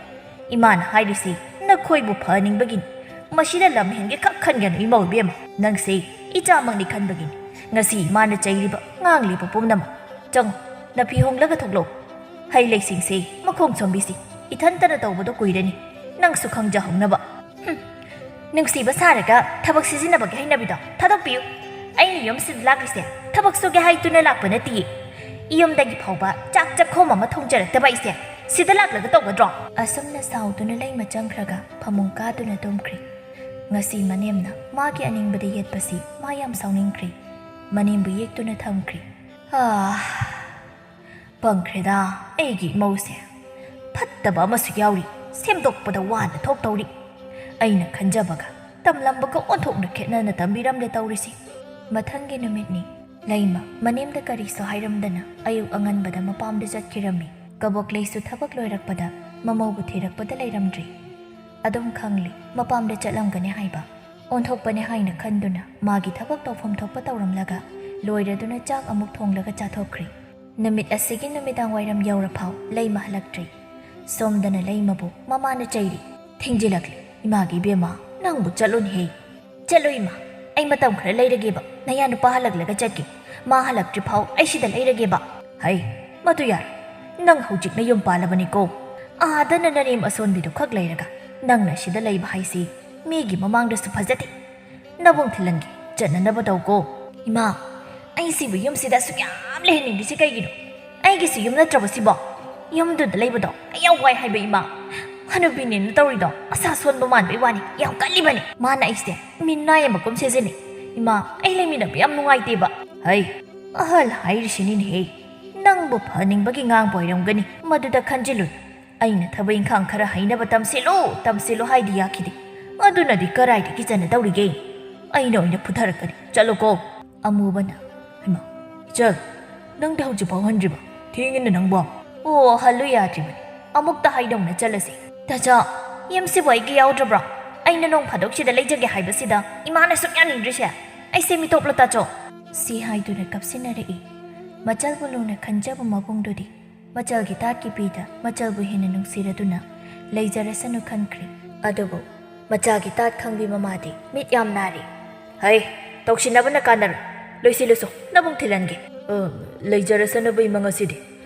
ꯏꯃꯥꯅ ꯍꯥꯏꯔꯤꯁꯤ ꯅꯈꯣꯏꯕꯨ ꯐꯍꯟꯅꯤꯡꯕꯒꯤꯅꯤ꯫ ꯃꯁꯤꯗ ꯂꯝ ꯍꯦꯟꯒꯦ ꯈꯛ ꯈꯟꯒꯅꯨ ꯏꯃꯧ ꯏꯕꯦꯝꯃ꯫ ꯅꯪꯁꯦ ꯏꯆꯥꯃꯛꯅꯤ ꯈꯟꯕꯒꯤꯅꯤ ꯉꯁꯤ ꯏꯃꯥꯅ ꯆꯩꯔꯤꯕ, ꯉꯥꯡꯂꯤꯕ ꯄꯨꯝꯅꯃꯛ꯫ ꯆꯪꯉꯨ, ꯅꯐꯤ ꯍꯣꯡꯂꯒ ꯊꯣꯛꯂꯛꯎ꯫ ꯍꯩ ꯂꯩꯁꯤꯡꯁꯦ ꯃꯈꯣꯡ ꯁꯣꯝꯕꯤꯁꯤ꯫ ꯏꯊꯟꯇꯅ ꯇꯧꯕꯗꯣ ꯀꯨꯏꯔꯅꯤ꯫ ꯅꯪꯁꯨ ꯈꯪꯖꯍꯧꯅꯕ꯫ ꯍꯨꯝ꯫ ꯅꯨꯡꯁꯤꯕ ꯁꯥꯔꯒ ꯊꯕꯛ ꯁꯤꯖꯤꯟꯅꯕꯒꯤ ꯍꯩꯅꯕꯤꯗꯣ ꯊꯥꯗꯣꯛꯄꯤꯌꯨ꯫ ꯑꯩꯅ ꯌꯨꯝꯁꯤꯗ ꯂꯥꯛꯂꯤꯁꯦ ꯊꯕꯛ ꯁꯨꯒꯦ ꯍꯥꯏꯗꯨꯅ ꯂꯥꯛꯄ ꯅꯠꯇꯤꯌꯦ꯫ ꯌꯨꯝꯗꯒꯤ ꯐꯥꯎꯕ ꯆꯥꯛ ꯆꯥꯛꯈꯣꯝ ꯑꯃ ꯊꯣꯡꯖꯔꯛꯇꯕ ꯑꯩꯁꯦ ꯁꯤꯗ ꯂꯥꯛꯂꯒ ꯇꯧꯒꯗ꯭ꯔꯣ? ꯑꯁꯨꯝꯅ ꯁꯥꯎꯗꯨꯅ ꯂꯩꯃ ꯆꯪꯈ꯭ꯔꯒ ꯐꯃꯨꯡ ꯀꯥꯗꯨꯅ ꯇꯨꯝꯈ꯭ꯔꯤ꯫ ꯉꯁꯤ ꯃꯅꯦꯝꯅ ꯃꯥꯒꯤ ꯑꯅꯤꯡꯕꯗ ꯌꯦꯠꯄꯁꯤ ꯃꯥ ꯌꯥꯝ ꯁꯥꯎꯅꯤꯡꯈ꯭ꯔꯤ꯫ ꯃꯅꯦꯝꯕꯨ ꯌꯦꯛꯇꯨꯅ ꯊꯝꯈ꯭ꯔꯤ꯫ ꯑꯥ, ꯄꯪꯈ꯭ꯔꯦꯗ ꯑꯩꯒꯤ ꯏꯃꯧꯁꯦ꯫ ꯐꯠꯇꯕ ꯑꯃꯁꯨ ꯌꯥꯎꯔꯤ, ꯁꯦꯝꯗꯣꯛꯄꯗ ꯋꯥꯅ ꯊꯣꯛꯇꯧꯔꯤ꯫ ꯑꯩꯅ ꯈꯟꯖꯕꯒ ꯇꯝꯂꯝꯕꯒ ꯑꯣꯟꯊꯣꯛꯅ ꯈꯦꯠꯅꯅ ꯇꯝꯕꯤꯔꯝꯂꯦ ꯇꯧꯔꯤꯁꯤ꯫ ꯃꯊꯪꯒꯤ ꯅꯨꯃꯤꯠꯅꯤ꯫ ꯂꯩꯃ ꯃꯅꯦꯝꯗ ꯀꯔꯤꯁꯨ ꯍꯥꯏꯔꯝꯗꯅ ꯑꯌꯨꯛ ꯑꯉꯟꯕꯗ ꯃꯄꯥꯝꯗ ꯆꯠꯈꯤꯔꯝꯃꯤ꯫ ꯀꯕꯣꯛꯂꯩꯁꯨ ꯊꯕꯛ ꯂꯣꯏꯔꯛꯄꯗ ꯃꯃꯧꯕꯨ ꯊꯤꯔꯛꯄꯗ ꯂꯩꯔꯝꯗ꯭ꯔꯤ꯫ ꯑꯗꯨꯝ ꯈꯪꯂꯤ ꯃꯄꯥꯝꯗ ꯆꯠꯂꯝꯒꯅꯤ ꯍꯥꯏꯕ꯫ ꯑꯣꯟꯊꯣꯛꯄꯅꯦ ꯍꯥꯏꯅ ꯈꯟꯗꯨꯅ ꯃꯥꯒꯤ ꯊꯕꯛ ꯇꯧꯐꯝ ꯊꯣꯛꯄ ꯇꯧꯔꯝꯂꯒ ꯂꯣꯏꯔꯗꯨꯅ ꯆꯥꯛ ꯑꯃꯨꯛ ꯊꯣꯡꯂꯒ ꯆꯥꯊꯣꯛꯈ꯭ꯔꯤ꯫ ꯅꯨꯃꯤꯠ ꯑꯁꯤꯒꯤ ꯅꯨꯃꯤꯗꯥꯡ ꯋꯥꯏꯔꯝ ꯌꯧꯔꯐꯥꯎ ꯂꯩꯃ ꯍꯜꯂꯛꯇ꯭ꯔꯤ꯫ ꯁꯣꯝꯗꯅ ꯂꯩꯃꯕꯨ ꯃꯃꯥꯅ ꯆꯩꯔꯤ꯫ "ꯊꯦꯡꯖꯤꯜꯂꯛꯂꯦ ꯏꯃꯥꯒꯤ ꯏꯕꯦꯝꯃ, ꯅꯪꯕꯨ ꯆꯠꯂꯨꯅꯦꯍꯦ꯫ ꯆꯠꯂꯨ ꯏꯃꯥ, ꯑꯩ ꯃꯇꯝ ꯈꯔ ꯂꯩꯔꯒꯦꯕ, ꯅꯌꯥ ꯅꯨꯄꯥ ꯍꯜꯂꯛꯂꯒ ꯆꯠꯀꯦ꯫ ꯃꯥ ꯍꯜꯂꯛꯇ꯭ꯔꯤ ꯐꯥꯎ ꯑꯩ ꯁꯤꯗ ꯂꯩꯔꯒꯦꯕ꯫" "ꯍꯩ, ꯃꯗꯨ ꯌꯥꯔꯣꯏ꯫ ꯅꯪ ꯍꯧꯖꯤꯛ ꯅꯌꯨꯝ ꯄꯥꯜꯂꯕꯅꯤꯀꯣ꯫ ꯑꯥꯗꯅ ꯅꯔꯦꯝ ꯑꯁꯣꯟꯕꯤꯗꯨ ꯈꯛ ꯂꯩꯔꯒ ꯅꯪꯅ ꯁꯤꯗ ꯂꯩꯕ ꯍꯥꯏꯁꯤ ꯃꯤꯒꯤ ꯃꯃꯥꯡꯗꯁꯨ ꯐꯖꯗꯦ꯫ ꯅꯕꯨꯡ ꯊꯤꯜꯍꯟꯒꯦ, ꯆꯠꯅꯅꯕ ꯇꯧꯀꯣ꯫" "ꯏꯃꯥ, ꯑꯩ ꯁꯤꯕꯨ ꯌꯨꯝꯁꯤꯗ ꯑꯁꯨꯛ ꯌꯥꯝ ꯂꯩꯍꯟꯅꯤꯡꯗ꯭ꯔꯤꯁꯤ ꯀꯩꯒꯤꯅꯣ? ꯑꯩꯒꯤꯁꯨ ꯌꯨꯝ ꯅꯠꯇ꯭ꯔꯕ ꯁꯤꯕꯣ? ꯌꯨꯝꯗꯨꯗ ꯂꯩꯕꯗꯣ ꯑꯩ ꯌꯥꯝ ꯋꯥꯏ ꯍꯥꯏꯕ ꯏꯃꯥ꯫ ꯍꯅꯨꯕꯤꯅꯦꯅ ꯇꯧꯔꯤꯗꯣ ꯃꯁꯥ ꯁꯣꯟꯕ ꯃꯥꯟꯕꯩ ꯋꯥꯅꯤ, ꯌꯥꯝ ꯀꯜꯂꯤꯕꯅꯤ꯫ ꯃꯥꯅ ꯑꯩꯁꯦ ꯃꯤꯅꯥꯏ ꯑꯃꯒꯨꯝ ꯁꯤꯖꯤꯟꯅꯩ꯫ ꯏꯃꯥ, ꯑꯩ ꯂꯩꯃꯤꯟꯅꯕ ꯌꯥꯝ ꯅꯨꯡꯉꯥꯏꯇꯦꯕ꯫" "ꯍꯩ, ꯑꯍꯜ ꯍꯥꯏꯔꯤꯁꯤꯅꯤꯅꯦꯍꯦ꯫ ꯅꯪꯕꯨ ꯐꯅꯤꯡꯕꯒꯤ ꯉꯥꯡꯕ ꯑꯣꯏꯔꯝꯒꯅꯤ꯫ ꯃꯗꯨꯗ ꯈꯟꯖꯤꯜꯂꯨꯅꯨ꯫ ꯑꯩꯅ ꯊꯕꯛ ꯏꯪꯈꯥꯡ ꯈꯔ ꯍꯩꯅꯕ ꯇꯝꯁꯤꯜꯂꯨ, ꯇꯝꯁꯤꯜꯂꯨ ꯍꯥꯏꯗꯤ ꯌꯥꯈꯤꯗꯦ꯫ ꯑꯗꯨꯅꯗꯤ ꯀꯔꯥꯏꯗꯒꯤ ꯆꯠꯅꯗꯧꯔꯤꯒꯦ? ꯑꯩꯅ ꯑꯣꯏꯅ ꯐꯨꯊꯔꯛꯀꯅꯤ꯫ ꯆꯠꯂꯣꯀꯣ꯫ ꯑꯃꯨꯕꯅ, "ꯍꯩꯃꯥ, ꯏꯆꯜ, ꯅꯪꯗꯤ ꯍꯧꯖꯤꯛꯐꯥꯎ ꯍꯟꯗ꯭ꯔꯤꯕ? ꯊꯦꯡꯉꯤꯅ ꯅꯪꯕꯣ?" "ꯑꯣ, ꯍꯜꯂꯨ ꯌꯥꯗ꯭ꯔꯤꯕꯅꯤ꯫ ꯑꯃꯨꯛꯇ ꯍꯥꯏꯗꯧꯅ ꯆꯠꯂꯁꯤ꯫" "ꯇꯥꯆꯧ, ꯌꯨꯝꯁꯤꯕꯨ ꯑꯩꯒꯤ ꯌꯥꯎꯗ꯭ꯔꯕ꯭ꯔꯣ? ꯑꯩꯅ ꯅꯣꯡ ꯐꯥꯗꯣꯛ ꯁꯤꯗ ꯂꯩꯖꯒꯦ ꯍꯥꯏꯕꯁꯤꯗ ꯏꯃꯥꯅ ꯁꯨꯛꯌꯥ ꯌꯥꯅꯤꯡꯗ꯭ꯔꯤꯁꯦ꯫ ꯑꯩꯁꯦ ꯃꯤꯇꯣꯞꯂꯣ, ꯇꯥꯆꯧ?" ꯁꯤ ꯍꯥꯏꯗꯨꯅ ꯀꯞꯁꯤꯟꯅꯔꯛꯏ꯫ ꯃꯆꯜꯕꯨ ꯂꯨꯅ ꯈꯟꯖꯕ ꯃꯕꯨꯡꯗꯨꯗꯤ ꯃꯆꯜꯒꯤ ꯇꯥꯠꯀꯤ ꯄꯤꯗ ꯃꯆꯜꯕꯨ ꯍꯦꯟꯅ ꯅꯨꯡꯁꯤꯔꯗꯨꯅ ꯂꯩꯖꯔꯁꯅꯨ ꯈꯟꯈ꯭ꯔꯤ꯫ ꯑꯗꯨꯕꯨ ꯃꯆꯥꯒꯤ ꯇꯥꯠ ꯈꯪꯕꯤ ꯃꯃꯥꯗꯤ ꯃꯤꯠ ꯌꯥꯝ ꯅꯥꯔꯤ꯫ "ꯍꯩ, ꯇꯧꯁꯤꯟꯅꯕꯅ ꯀꯥꯟꯅꯔꯣꯏ꯫ ꯂꯣꯏꯁꯤꯜꯂꯨꯁꯣ, ꯅꯕꯨꯡ ꯊꯤꯜꯍꯟꯒꯦ꯫" "ꯑ, ꯂꯩꯖꯔꯁꯅꯨꯕ ꯏꯃꯥ, ꯉꯁꯤꯗꯤ꯫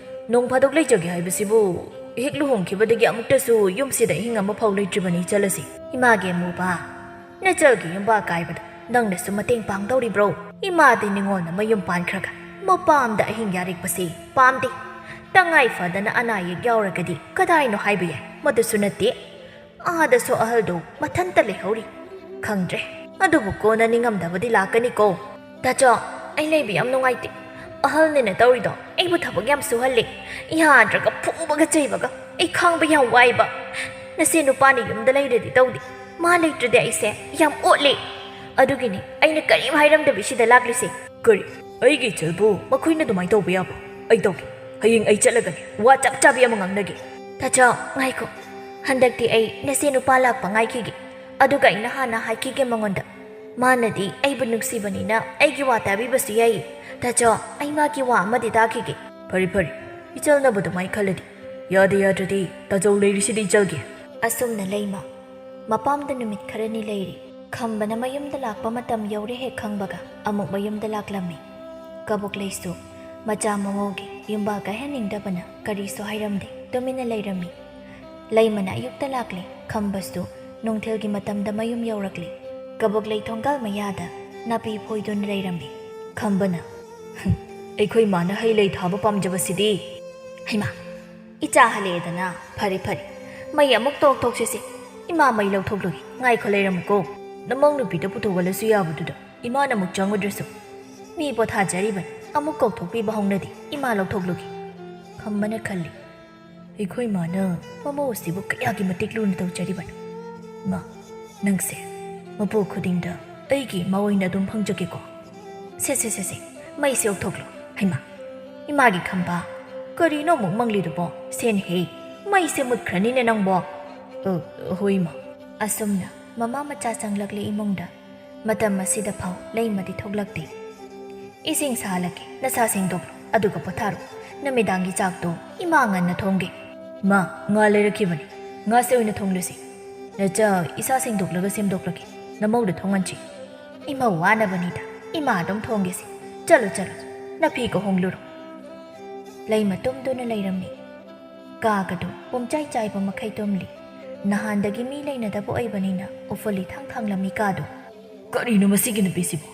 ꯅꯣꯡ ꯐꯥꯗꯣꯛ ꯂꯩꯖꯒꯦ ꯍꯥꯏꯕꯁꯤꯕꯨ ꯍꯦꯛ ꯂꯨꯍꯣꯡꯈꯤꯕꯗꯒꯤ ꯑꯃꯨꯛꯇꯁꯨ ꯌꯨꯝꯁꯤꯗ ꯑꯍꯤꯡ ꯑꯃꯐꯥꯎ ꯂꯩꯇ꯭ꯔꯤꯕꯅꯤ, ꯏꯆꯜ ꯑꯁꯤ꯫" "ꯏꯃꯥꯒꯤ ꯑꯃꯨꯕ, ꯅꯆꯜꯒꯤ ꯌꯨꯝꯕꯥꯜ ꯀꯥꯏꯕꯗ ꯅꯪꯅꯁꯨ ꯃꯇꯦꯡ ꯄꯥꯡꯗꯧꯔꯤꯕ꯭ꯔꯣ? ꯏꯃꯥꯗꯤ ꯅꯤꯉꯣꯜꯅ ꯃꯌꯨꯝ ꯄꯥꯟꯈ꯭ꯔꯒ ꯃꯄꯥꯝꯗ ꯑꯍꯤꯡ ꯌꯥꯔꯦꯛꯄꯁꯤ ꯄꯥꯝꯗꯦ꯫ ꯇꯉꯥꯏ ꯐꯗꯅ ꯑꯅꯥ ꯑꯌꯦꯛ ꯌꯥꯎꯔꯒꯗꯤ ꯀꯗꯥꯏꯅꯣ ꯍꯥꯏꯕ ꯌꯥꯏ, ꯃꯗꯨꯁꯨ ꯅꯠꯇꯦ꯫ ꯑꯥꯗꯁꯨ ꯑꯍꯜꯗꯣ ꯃꯊꯟꯇ ꯂꯩꯍꯧꯔꯤ꯫ ꯈꯪꯗ꯭ꯔꯦ, ꯑꯗꯨꯕꯨ ꯀꯣꯟꯅ ꯅꯤꯡꯉꯝꯗꯕꯗꯤ ꯂꯥꯛꯀꯅꯤꯀꯣ꯫" "ꯇꯥꯆꯧ, ꯑꯩ ꯂꯩꯕ ꯌꯥꯝ ꯅꯨꯡꯉꯥꯏꯇꯦ꯫ ꯑꯍꯜꯅꯤꯅ ꯇꯧꯔꯤꯗꯣ ꯑꯩꯕꯨ ꯊꯕꯛ ꯌꯥꯝ ꯁꯨꯍꯜꯂꯦ꯫ ꯌꯥꯗ꯭ꯔꯒ ꯐꯨꯕꯒ ꯆꯩꯕꯒ ꯑꯩ ꯈꯥꯡꯕ ꯌꯥꯝ ꯋꯥꯏꯕ꯫ ꯅꯆꯦ ꯅꯨꯄꯥꯅ ꯌꯨꯝꯗ ꯂꯩꯔꯗꯤ ꯇꯧꯗꯦ, ꯃꯥ ꯂꯩꯇ꯭ꯔꯗꯤ ꯑꯩꯁꯦ ꯌꯥꯝ ꯑꯣꯠꯂꯦ꯫ ꯑꯗꯨꯒꯤꯅꯤ ꯑꯩꯅ ꯀꯔꯤꯝ ꯍꯥꯏꯔꯝꯗꯕꯤ ꯁꯤꯗ ꯂꯥꯛꯂꯤꯁꯦ꯫" "ꯀꯔꯤ? ꯑꯩꯒꯤ ꯏꯆꯜꯕꯨ ꯃꯈꯣꯏꯅ ꯑꯗꯨꯃꯥꯏꯅ ꯇꯧꯕ ꯌꯥꯕ꯭ꯔꯣ? ꯑꯩ ꯇꯧꯒꯦ꯫ ꯍꯌꯦꯡ ꯑꯩ ꯆꯠꯂꯒꯅꯦ ꯋꯥ ꯆꯞ ꯆꯥꯕꯤ ꯑꯃ ꯉꯥꯡꯅꯒꯦ꯫" "ꯇꯥꯆꯧ, ꯉꯥꯏꯈꯣ꯫ ꯍꯟꯗꯛꯇꯤ ꯑꯩ ꯅꯆꯦ ꯅꯨꯄꯥ ꯂꯥꯛꯄ ꯉꯥꯏꯈꯤꯒꯦ꯫ ꯑꯗꯨꯒ ꯑꯩꯅ ꯍꯥꯟꯅ ꯍꯥꯏꯈꯤꯒꯦ ꯃꯉꯣꯟꯗ꯫ ꯃꯥꯅꯗꯤ ꯑꯩꯕꯨ ꯅꯨꯡꯁꯤꯕꯅꯤꯅ ꯑꯩꯒꯤ ꯋꯥ ꯇꯥꯕꯤꯕꯁꯨ ꯌꯥꯏꯌꯦ꯫ ꯇꯥꯆꯧ, ꯑꯩ ꯃꯥꯒꯤ ꯋꯥ ꯑꯃꯗꯤ ꯇꯥꯈꯤꯒꯦ꯫" "ꯐꯔꯦ, ꯐꯔꯦ꯫ ꯏꯆꯜꯅꯕꯨ ꯑꯗꯨꯃꯥꯏꯅ ꯈꯜꯂꯗꯤ꯫ ꯌꯥꯗ ꯌꯥꯗ꯭ꯔꯗꯤ ꯇꯥꯆꯧ ꯂꯩꯔꯤꯁꯤꯗꯤ ꯏꯆꯜꯒꯤ꯫" ꯑꯁꯨꯝꯅ ꯂꯩꯃ ꯃꯄꯥꯝꯗ ꯅꯨꯃꯤꯠ ꯈꯔꯅꯤ ꯂꯩꯔꯤ꯫ ꯈꯝꯕꯅ ꯃꯌꯨꯝꯗ ꯂꯥꯛꯄ ꯃꯇꯝ ꯌꯧꯔꯦ ꯍꯦꯛ ꯈꯪꯕꯒ ꯑꯃꯨꯛ ꯃꯌꯨꯝꯗ ꯂꯥꯛꯂꯝꯃꯤ꯫ ꯀꯕꯣꯛꯂꯩꯁꯨ ꯃꯆꯥ ꯃꯃꯧꯒꯤ ꯌꯨꯝꯕꯥꯜ ꯀꯥꯏꯍꯟꯅꯤꯡꯗꯕꯅ ꯀꯔꯤꯁꯨ ꯍꯥꯏꯔꯝꯗꯦ, ꯇꯨꯃꯤꯟꯅ ꯂꯩꯔꯝꯃꯤ꯫ ꯂꯩꯃꯅ ꯑꯌꯨꯛꯇ ꯂꯥꯛꯂꯦ, ꯈꯝꯕꯁꯨ ꯅꯨꯡꯊꯤꯜꯒꯤ ꯃꯇꯝꯗ ꯃꯌꯨꯝ ꯌꯧꯔꯛꯂꯦ꯫ ꯀꯕꯣꯛꯂꯩ ꯊꯣꯡꯒꯥꯜ ꯃꯌꯥꯗ ꯅꯥꯄꯤ ꯐꯣꯏꯗꯨꯅ ꯂꯩꯔꯝꯃꯤ꯫ ꯈꯝꯕꯅ, "ꯍꯨꯝ, ꯑꯩꯈꯣꯏ ꯃꯥꯅ ꯍꯩ ꯂꯩ ꯊꯥꯕ ꯄꯥꯝꯖꯕꯁꯤꯗꯤ!" "ꯍꯩꯃꯥ, ꯏꯆꯥ ꯍꯜꯂꯛꯑꯦꯗꯅ꯫ ꯐꯔꯦ, ꯐꯔꯦ꯫ ꯃꯩ ꯑꯃꯨꯛ ꯇꯣꯛ ꯊꯣꯛꯁꯤꯁꯦ꯫ ꯏꯃꯥ ꯃꯩ ꯂꯧꯊꯣꯛꯂꯨꯒꯦ꯫ ꯉꯥꯏꯈꯣ ꯂꯩꯔꯝꯃꯨꯀꯣ꯫" "ꯅꯃꯧ ꯅꯨꯄꯤꯗ ꯄꯨꯊꯣꯛꯍꯜꯂꯁꯨ ꯌꯥꯕꯗꯨꯗ ꯏꯃꯥꯅ ꯑꯃꯨꯛ ꯆꯪꯉꯨꯗ꯭ꯔꯁꯨ꯫ ꯃꯤ ꯄꯣꯊꯥꯖꯔꯤꯕꯅꯤ꯫ ꯑꯃꯨꯛ ꯀꯧꯊꯣꯛꯄꯤꯕ ꯍꯧꯅꯗꯦ꯫ ꯏꯃꯥ ꯂꯧꯊꯣꯛꯂꯨꯒꯦ꯫" ꯈꯝꯕꯅ ꯈꯜꯂꯤ, "ꯑꯩꯈꯣꯏ ꯃꯥꯅ ꯃꯃꯧ ꯑꯁꯤꯕꯨ ꯀꯌꯥꯒꯤ ꯃꯇꯤꯛ ꯂꯨꯅ ꯇꯧꯖꯔꯤꯕꯅꯣ꯫ ꯃꯥ, ꯅꯪꯁꯦ ꯃꯄꯣꯛ ꯈꯨꯗꯤꯡꯗ ꯑꯩꯒꯤ ꯏꯃꯥ ꯑꯣꯏꯅ ꯑꯗꯨꯝ ꯐꯪꯖꯒꯦꯀꯣ꯫ ꯁꯦ ꯁꯦ ꯁꯦ ꯁꯦ, ꯃꯩꯁꯦ ꯑꯣꯛꯊꯣꯛꯂꯣ꯫ ꯍꯩꯃꯥ, ꯏꯃꯥꯒꯤ ꯈꯝꯕ, ꯀꯔꯤꯅꯣ ꯑꯃꯨꯛ ꯃꯪꯂꯤꯗꯨꯕꯣ? ꯁꯦꯟꯍꯦ, ꯃꯩꯁꯦ ꯃꯨꯠꯈ꯭ꯔꯅꯤꯅꯦ ꯅꯪꯕꯣ꯫ ꯑ, ꯍꯣꯏ ꯏꯃꯥ꯫ ꯑꯁꯨꯝꯅ ꯃꯃꯥ ꯃꯆꯥ ꯆꯪꯂꯛꯂꯦ ꯏꯃꯨꯡꯗ꯫ ꯃꯇꯝ ꯑꯁꯤꯗ ꯐꯥꯎ ꯂꯩꯃꯗꯤ ꯊꯣꯛꯂꯛꯇꯦ꯫ ꯏꯁꯤꯡ ꯁꯥꯍꯜꯂꯛꯀꯦ, ꯅꯁꯥ ꯁꯦꯡꯗꯣꯛꯂꯣ, ꯑꯗꯨꯒ ꯄꯣꯊꯥꯔꯣ꯫ ꯅꯨꯃꯤꯗꯥꯡꯒꯤ ꯆꯥꯛꯇꯣ ꯏꯃꯥ ꯉꯟꯅ ꯊꯣꯡꯒꯦ꯫ ꯃꯥ, ꯉꯥ ꯂꯩꯔꯛꯈꯤꯕꯅꯤ, ꯉꯥꯁꯦ ꯑꯣꯏꯅ ꯊꯣꯡꯂꯁꯤ꯫ ꯅꯆꯥ, ꯏꯁꯥ ꯁꯦꯡꯗꯣꯛꯂꯒ ꯁꯦꯝꯗꯣꯛꯂꯒꯦ, ꯅꯃꯧꯗ ꯊꯣꯡꯍꯟꯁꯤ꯫ ꯏꯃꯧ ꯋꯥꯅꯕꯅꯤꯗ, ꯏꯃꯥ ꯑꯗꯨꯝ ꯊꯣꯡꯒꯦꯁꯦ꯫ ꯆꯠꯂꯣ ꯆꯠꯂꯣ, ꯅꯐꯤꯒ ꯍꯣꯡꯂꯨꯔꯣ꯫ ꯂꯩꯃ ꯇꯨꯝꯗꯨꯅ ꯂꯩꯔꯝꯃꯤ꯫ ꯀꯥꯒꯗꯨ ꯄꯨꯝꯆꯥꯏ ꯆꯥꯏꯕ ꯃꯈꯩ ꯇꯨꯝꯂꯤ꯫ ꯅꯍꯥꯟꯗꯒꯤ ꯃꯤ ꯂꯩꯅꯗꯕ ꯑꯣꯏꯕꯅꯤꯅ ꯎꯐꯨꯜ ꯏꯊꯥꯡ ꯊꯥꯡꯂꯝꯃꯤ ꯀꯥꯗꯨ꯫ ꯀꯔꯤꯅꯣ ꯃꯁꯤꯒꯤ ꯅꯨꯄꯤꯁꯤꯕꯨ?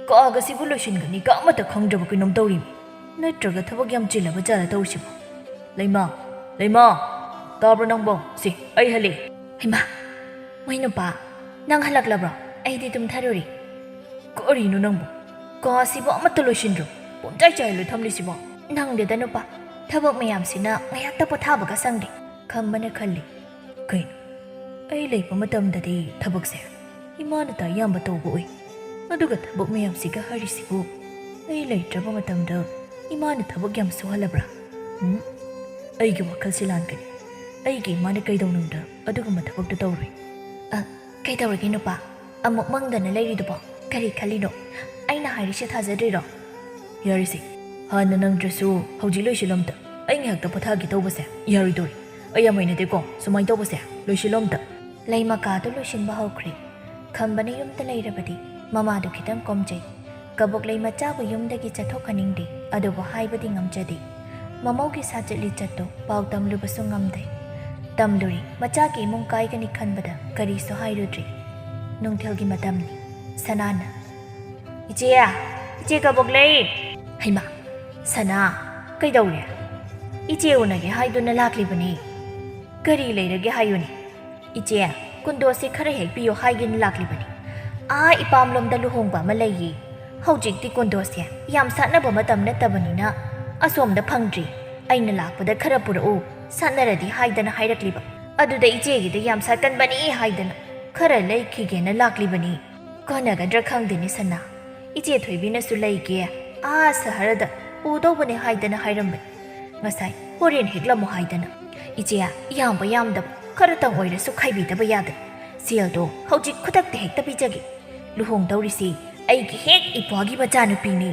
ꯀꯥꯒꯁꯤꯕꯨ ꯂꯣꯏꯁꯤꯟꯒꯅꯤꯒ ꯑꯃꯠꯇ ꯈꯪꯗ꯭ꯔꯕ ꯀꯩꯅꯣꯝ ꯇꯧꯔꯤꯃꯤ꯫ ꯅꯠꯇ꯭ꯔꯒ ꯊꯕꯛ ꯌꯥꯝ ꯆꯤꯜꯂꯕ ꯖꯥꯠꯂ ꯇꯧꯔꯤꯁꯤꯕꯣ? ꯂꯩꯃ, ꯂꯩꯃ, ꯇꯥꯕ꯭ꯔꯣ ꯅꯪꯕꯣ? ꯁꯤ, ꯑꯩ ꯍꯜꯂꯦ꯫ ꯍꯩꯃꯥ, ꯃꯣꯏ ꯅꯨꯄꯥ, ꯅꯪ ꯍꯜꯂꯛꯂꯕ꯭ꯔꯣ? ꯑꯩꯗꯤ ꯇꯨꯝꯊꯔꯨꯔꯦ꯫ ꯀꯔꯤꯅꯣ ꯅꯪꯕꯨ? ꯀꯥꯁꯤꯕꯨ ꯑꯃꯠꯇ ꯂꯣꯏꯁꯤꯟꯗ꯭ꯔꯣ? ꯄꯨꯝꯆꯥꯏ ꯆꯥꯏꯔ ꯊꯝꯂꯤꯁꯤꯕꯣ? ꯅꯪꯗꯦꯗ ꯅꯨꯄꯥ, ꯊꯕꯛ ꯃꯌꯥꯝꯁꯤꯅ ꯉꯥꯏꯍꯥꯛꯇ ꯄꯣꯊꯥꯕꯒ ꯁꯪꯗꯦ꯫ ꯈꯝꯕꯅ ꯈꯜꯂꯤ꯫ ꯀꯩꯅꯣ? ꯑꯩ ꯂꯩꯕ ꯃꯇꯝꯗꯗꯤ ꯊꯕꯛꯁꯦ ꯏꯃꯥꯅ ꯇ ꯑꯌꯥꯝꯕ ꯇꯧꯕ ꯎꯏ꯫ ꯑꯗꯨꯒ ꯊꯕꯛ ꯃꯌꯥꯝꯁꯤꯒ ꯍꯥꯏꯔꯤꯁꯤꯕꯨ ꯑꯩ ꯂꯩꯇ꯭ꯔꯕ ꯃꯇꯝꯗ ꯏꯃꯥꯅ ꯊꯕꯛ ꯌꯥꯝ ꯁꯨꯍꯜꯂꯕ꯭ꯔꯥ? ꯎꯝ? ꯑꯩꯒꯤ ꯋꯥꯈꯜꯁꯤ ꯂꯥꯟꯒꯅꯤ꯫ ꯑꯩꯒꯤ ꯏꯃꯥꯅ ꯀꯩꯗꯧꯅꯨꯡꯗ ꯑꯗꯨꯒꯨꯝꯕ ꯊꯕꯛꯇꯨ ꯇꯧꯔꯣꯏ꯫ ꯑ, ꯀꯩꯗꯧꯔꯒꯦ ꯅꯨꯄꯥ? ꯑꯃꯨꯛ ꯃꯪꯗꯅ ꯂꯩꯔꯤꯗꯨꯕꯣ? ꯀꯔꯤ ꯈꯜꯂꯤꯅꯣ? ꯑꯩꯅ ꯍꯥꯏꯔꯤꯁꯦ ꯊꯥꯖꯗ꯭ꯔꯤꯔꯣ? ꯌꯥꯔꯤꯁꯦ, ꯍꯥꯟꯅ ꯅꯪꯗ꯭ꯔꯁꯨ ꯍꯧꯖꯤꯛ ꯂꯣꯏꯁꯤꯜꯂꯝꯇ꯫ ꯑꯩ ꯉꯥꯏꯍꯥꯛꯇ ꯄꯣꯊꯥꯒꯦ ꯇꯧꯕꯁꯦ ꯌꯥꯔꯣꯏꯗꯧꯔꯤ꯫ ꯑꯩ ꯌꯥꯝ ꯍꯩꯅꯗꯦꯀꯣ ꯁꯨꯃꯥꯏꯅ ꯇꯧꯕꯁꯦ꯫ ꯂꯣꯏꯁꯤꯜꯂꯝꯇ꯫ ꯂꯩꯃꯀꯥꯗꯨ ꯂꯣꯏꯁꯤꯟꯕ ꯍꯧꯈ꯭ꯔꯦ꯫ ꯈꯝꯕꯅ ꯌꯨꯝꯗ ꯂꯩꯔꯕꯗꯤ ꯃꯃꯥꯗꯨ ꯈꯤꯇꯪ ꯀꯣꯝꯖꯩ꯫ ꯀꯕꯣꯛꯂꯩ ꯃꯆꯥꯕꯨ ꯌꯨꯝꯗꯒꯤ ꯆꯠꯊꯣꯛꯍꯟꯅꯤꯡꯗꯦ, ꯑꯗꯨꯕꯨ ꯍꯥꯏꯕꯗꯤ ꯉꯝꯖꯗꯦ꯫ ꯃꯃꯧꯒꯤ ꯁꯥꯖꯠ ꯂꯤꯆꯠꯇꯨ ꯄꯥꯎ ꯇꯝꯂꯨꯕꯁꯨ ꯉꯝꯗꯦ꯫ ꯇꯝꯂꯨꯔꯤ, ꯃꯆꯥꯒꯤ ꯏꯃꯨꯡ ꯀꯥꯏꯒꯅꯤ ꯈꯟꯕꯗ ꯀꯔꯤꯁꯨ ꯍꯥꯏꯔꯨꯗ꯭ꯔꯤ꯫ ꯅꯨꯡꯊꯤꯜꯒꯤ ꯃꯇꯝꯅꯤ꯫ ꯁꯅꯥꯅ, "ꯏꯆꯦ, ꯏꯆꯦ ꯀꯕꯣꯛꯂꯩ!" ꯍꯩꯃꯥ, ꯁꯅꯥ, ꯀꯩꯗꯧꯔꯦ? ꯏꯆꯦ ꯎꯅꯒꯦ ꯍꯥꯏꯗꯨꯅ ꯂꯥꯛꯂꯤꯕꯅꯤ꯫ ꯀꯔꯤ ꯂꯩꯔꯒꯦ ꯍꯥꯏꯌꯨꯅꯦ? ꯏꯆꯦ, ꯀꯨꯟꯗꯣꯁꯦ ꯈꯔ ꯍꯦꯛ ꯄꯤꯌꯣ ꯍꯥꯏꯒꯦꯅ ꯂꯥꯛꯂꯤꯕꯅꯤ꯫ ꯑꯥ ꯏꯄꯥꯝꯂꯣꯝꯗ ꯂꯨꯍꯣꯡꯕ ꯑꯃ ꯂꯩꯌꯦ꯫ ꯍꯧꯖꯤꯛꯇꯤ ꯀꯨꯟꯗꯣꯁꯦ ꯌꯥꯝ ꯁꯥꯠꯅꯕ ꯃꯇꯝ ꯅꯠꯇꯕꯅꯤꯅ ꯑꯁꯣꯝꯗ ꯐꯪꯗ꯭ꯔꯤ꯫ ꯑꯩꯅ ꯂꯥꯛꯄꯗ ꯈꯔ ꯄꯨꯔꯛꯎ, ꯁꯥꯠꯅꯔꯗꯤ ꯍꯥꯏꯗꯅ ꯍꯥꯏꯔꯛꯂꯤꯕ꯫ ꯑꯗꯨꯗ ꯏꯆꯦꯒꯤꯗ ꯌꯥꯝ ꯁꯥꯠꯀꯟꯕꯅꯤ ꯍꯥꯏꯗꯅ ꯈꯔ ꯂꯩꯈꯤꯒꯦꯅ ꯂꯥꯛꯂꯤꯕꯅꯤ꯫ ꯀꯣꯟꯅꯒꯗ꯭ꯔꯥ ꯈꯪꯗꯦꯅꯦ ꯁꯅꯥ꯫ ꯏꯆꯦ ꯊꯣꯏꯕꯤꯅꯁꯨ ꯂꯩꯒꯦ, ꯑꯥ ꯁꯍꯔꯗ ꯄꯨꯗꯧꯕꯅꯦ ꯍꯥꯏꯗꯅ ꯍꯥꯏꯔꯝꯕꯅꯤ꯫ ꯉꯁꯥꯏ ꯍꯣꯔꯦꯟ ꯍꯦꯛꯂꯝꯃꯨ ꯍꯥꯏꯗꯅ꯫ ꯏꯆꯦ, ꯌꯥꯝꯕ ꯌꯥꯝꯗꯕ ꯈꯔꯇꯪ ꯑꯣꯏꯔꯁꯨ ꯈꯥꯏꯕꯤꯗꯕ ꯌꯥꯗꯦ꯫ ꯁꯦꯜꯗꯣ ꯍꯧꯖꯤꯛ ꯈꯨꯗꯛꯇ ꯍꯦꯛꯇ ꯄꯤꯖꯒꯦ꯫ ꯂꯨꯍꯣꯡꯗꯧꯔꯤꯁꯤ ꯑꯩꯒꯤ ꯍꯦꯛ ꯏꯄ꯭ꯋꯥꯒꯤ ꯃꯆꯥꯅꯨꯄꯤꯅꯤ꯫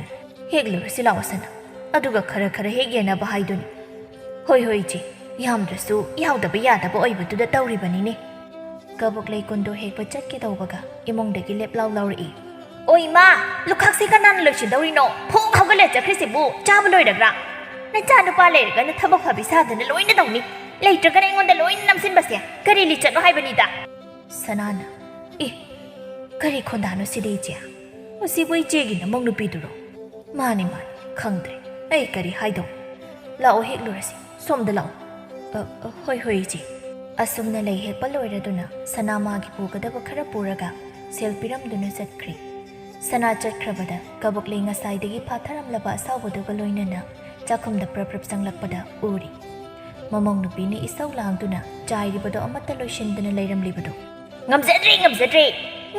ꯍꯦꯛꯂꯨꯔꯁꯤ ꯂꯥꯛꯑꯣ ꯁꯅꯥ, ꯑꯗꯨꯒ ꯈꯔ ꯈꯔ ꯍꯦꯛ ꯌꯦꯟꯅꯕ ꯍꯥꯏꯗꯨꯅꯤ꯫ ꯍꯣꯏ ꯍꯣꯏ ꯏꯆꯦ, ꯌꯥꯝꯗ꯭ꯔꯁꯨ ꯌꯥꯎꯗꯕ ꯌꯥꯗꯕ ꯑꯣꯏꯕꯗꯨꯗ ꯇꯧꯔꯤꯕꯅꯤꯅꯦ꯫ ꯀꯕꯣꯛ ꯂꯩ ꯀꯨꯟꯗꯣ ꯍꯦꯛꯄ ꯆꯠꯀꯦ ꯇꯧꯕꯒ ꯏꯃꯨꯡꯗꯒꯤ ꯂꯦꯞ ꯂꯥꯎ ꯂꯥꯎꯔꯛꯏ꯫ "ꯑꯣ ꯏꯃꯥ, ꯂꯨꯈꯥꯛꯁꯤ ꯀꯅꯥꯅ ꯂꯣꯏꯁꯤꯟꯗꯧꯔꯤꯅꯣ? ꯐꯨꯛ ꯍꯧꯒꯠꯂ ꯆꯠꯈ꯭ꯔꯤꯁꯤꯕꯨ ꯆꯥꯕ ꯂꯣꯏꯔꯕ꯭ꯔꯥ? ꯅꯆꯥ ꯅꯨꯄꯥ ꯂꯩꯔꯒꯅ ꯊꯕꯛ ꯐꯕꯤ ꯁꯥꯗꯅ ꯂꯣꯏꯅ ꯇꯧꯅꯤ, ꯂꯩꯇ꯭ꯔꯒꯅ ꯑꯩꯉꯣꯟꯗ ꯂꯣꯏꯅ ꯅꯝꯁꯤꯟꯕꯁꯦ ꯀꯔꯤ ꯂꯤꯆꯠꯅꯣ ꯍꯥꯏꯕꯅꯤꯗ?" ꯁꯅꯥꯅ, "ꯑꯦ, ꯀꯔꯤ ꯈꯣꯟꯗꯥꯅꯣ ꯁꯤꯗꯤ ꯏꯆꯦ? ꯃꯁꯤꯕꯨ ꯏꯆꯦꯒꯤ ꯅꯃꯧ ꯅꯨꯄꯤꯗꯨꯔꯣ? ꯃꯥꯅꯤ ꯃꯥꯅꯤ, ꯈꯪꯗ꯭ꯔꯦ꯫ ꯑꯩ ꯀꯔꯤ ꯍꯥꯏꯗꯧ? ꯂꯥꯛꯑꯣ ꯍꯦꯛꯂꯨꯔꯁꯤ, ꯁꯣꯝꯗ ꯂꯥꯛꯑꯣ꯫" "ꯑ, ꯑ, ꯍꯣꯏ ꯍꯣꯏ ꯏꯆꯦ꯫" ꯑꯁꯨꯝꯅ ꯂꯩ ꯍꯦꯛꯄ ꯂꯣꯏꯔꯗꯨꯅ ꯁꯅꯥ ꯃꯥꯒꯤ ꯄꯨꯒꯗꯕ ꯈꯔ ꯄꯨꯔꯒ ꯁꯦꯜ ꯄꯤꯔꯝꯗꯨꯅ ꯆꯠꯈ꯭ꯔꯦ꯫ ꯁꯅꯥ ꯆꯠꯈ꯭ꯔꯕꯗ ꯀꯕꯣꯛꯂꯩ ꯉꯁꯥꯏꯗꯒꯤ ꯐꯥꯊꯔꯝꯂꯕ ꯑꯁꯥꯎꯕꯗꯨꯒ ꯂꯣꯏꯅꯅ ꯆꯥꯛꯈꯨꯝꯗ ꯄ꯭ꯔꯞ ꯄ꯭ꯔꯞ ꯆꯪꯂꯛꯄꯗ ꯎꯔꯤ꯫ ꯃꯃꯧ ꯅꯨꯄꯤꯅ ꯏꯁꯧ ꯂꯥꯡꯗꯨꯅ ꯆꯥꯏꯔꯤꯕꯗꯣ ꯑꯃꯠꯇ ꯂꯣꯏꯁꯤꯟꯗꯅ ꯂꯩꯔꯝꯂꯤꯕꯗꯣ꯫ "ꯉꯝꯖꯗ꯭ꯔꯦ, ꯉꯝꯖꯗ꯭ꯔꯦ꯫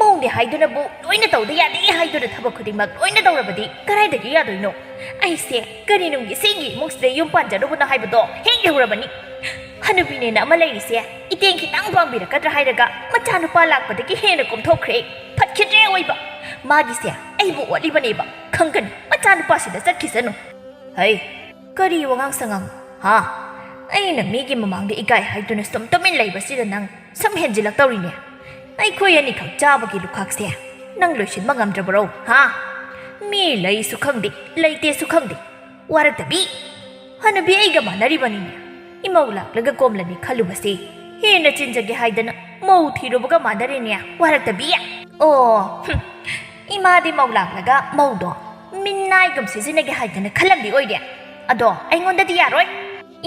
ꯃꯧꯅꯦ ꯍꯥꯏꯗꯨꯅꯕꯨ ꯂꯣꯏꯅ ꯇꯧꯗ ꯌꯥꯗꯦ ꯍꯥꯏꯗꯨꯅ ꯊꯕꯛ ꯈꯨꯗꯤꯡꯃꯛ ꯂꯣꯏꯅ ꯇꯧꯔꯕꯗꯤ ꯀꯗꯥꯏꯗꯒꯤ ꯌꯥꯗꯣꯏꯅꯣ? ꯑꯩꯁꯦ ꯀꯔꯤ ꯅꯨꯡꯒꯤ ꯁꯤꯒꯤ ꯏꯃꯨꯡꯁꯤꯗ ꯌꯨꯝ ꯄꯥꯟꯖꯔꯨꯕꯅꯣ ꯍꯥꯏꯕꯗꯣ ꯍꯦꯛ ꯌꯧꯔꯕꯅꯤ꯫ ꯍꯅꯨꯕꯤꯅꯦꯅ ꯑꯃ ꯂꯩꯔꯤꯁꯦ ꯏꯇꯦꯡ ꯈꯤꯇꯪ ꯄꯥꯡꯕꯤꯔꯛꯀꯗ꯭ꯔꯥ ꯍꯥꯏꯔꯒ ꯃꯆꯥꯅꯨꯄꯥ ꯂꯥꯛꯄꯗꯒꯤ ꯍꯦꯟꯅ ꯀꯣꯝꯊꯣꯛꯈ꯭ꯔꯦ꯫ ꯐꯠꯈꯤꯗ꯭ꯔꯦ ꯑꯣꯏꯕ꯫ ꯃꯥꯒꯤꯁꯦ ꯑꯩꯕꯨ ꯑꯣꯠꯂꯤꯕꯅꯦꯕ꯫ ꯈꯪꯒꯅꯤ, ꯃꯆꯥꯅꯨꯄꯥꯁꯤꯗ ꯆꯠꯈꯤꯁꯅꯨ꯫" "ꯍꯩ, ꯀꯔꯤ ꯋꯥꯉꯥꯡ ꯁꯉꯥꯡ? ꯍꯥ? ꯑꯩꯅ ꯃꯤꯒꯤ ꯃꯃꯥꯡꯗ ꯏꯀꯥꯏ ꯍꯥꯏꯗꯨꯅ ꯁꯨꯝ ꯇꯨꯃꯤꯟ ꯂꯩꯕꯁꯤꯗ ꯅꯪ ꯁꯨꯝ ꯍꯦꯟꯖꯤꯜꯂꯛꯇꯧꯔꯤꯅꯦ꯫ ꯑꯩꯈꯣꯏ ꯑꯅꯤꯈꯛ ꯆꯥꯕꯒꯤ ꯂꯨꯈꯥꯛꯁꯦ ꯅꯪ ꯂꯣꯏꯁꯤꯟꯕ ꯉꯝꯗ꯭ꯔꯕꯔꯣ? ꯍꯥ? ꯃꯤ ꯂꯩꯁꯨ ꯈꯪꯗꯦ, ꯂꯩꯇꯦꯁꯨ ꯈꯪꯗꯦ꯫ ꯋꯥꯔꯛꯇꯕꯤ꯫ ꯍꯅꯨꯕꯤ ꯑꯩꯒ ꯃꯥꯟꯅꯔꯤꯕꯅꯤꯅꯦ꯫ ꯏꯃꯧ ꯂꯥꯛꯂꯒ ꯀꯣꯝꯂꯅꯤ ꯈꯜꯂꯨꯕꯁꯦ ꯍꯦꯟꯅ ꯆꯤꯟꯖꯒꯦ ꯍꯥꯏꯗꯅ ꯃꯧ ꯊꯤꯔꯨꯕꯒ ꯃꯥꯟꯅꯔꯦꯅꯦ, ꯋꯥꯔꯛꯇꯕꯤ꯫" "ꯑꯣ, ꯍꯨꯝ꯫ ꯏꯃꯥꯗꯤ ꯃꯧ ꯂꯥꯛꯂꯒ ꯃꯧꯗꯣ ꯃꯤꯅꯥꯏꯒꯨꯝ ꯁꯤꯖꯤꯟꯅꯒꯦ ꯍꯥꯏꯗꯅ ꯈꯜꯂꯝꯕꯤ ꯑꯣꯏꯔꯦ꯫ ꯑꯗꯣ ꯑꯩꯉꯣꯟꯗꯗꯤ ꯌꯥꯔꯣꯏ꯫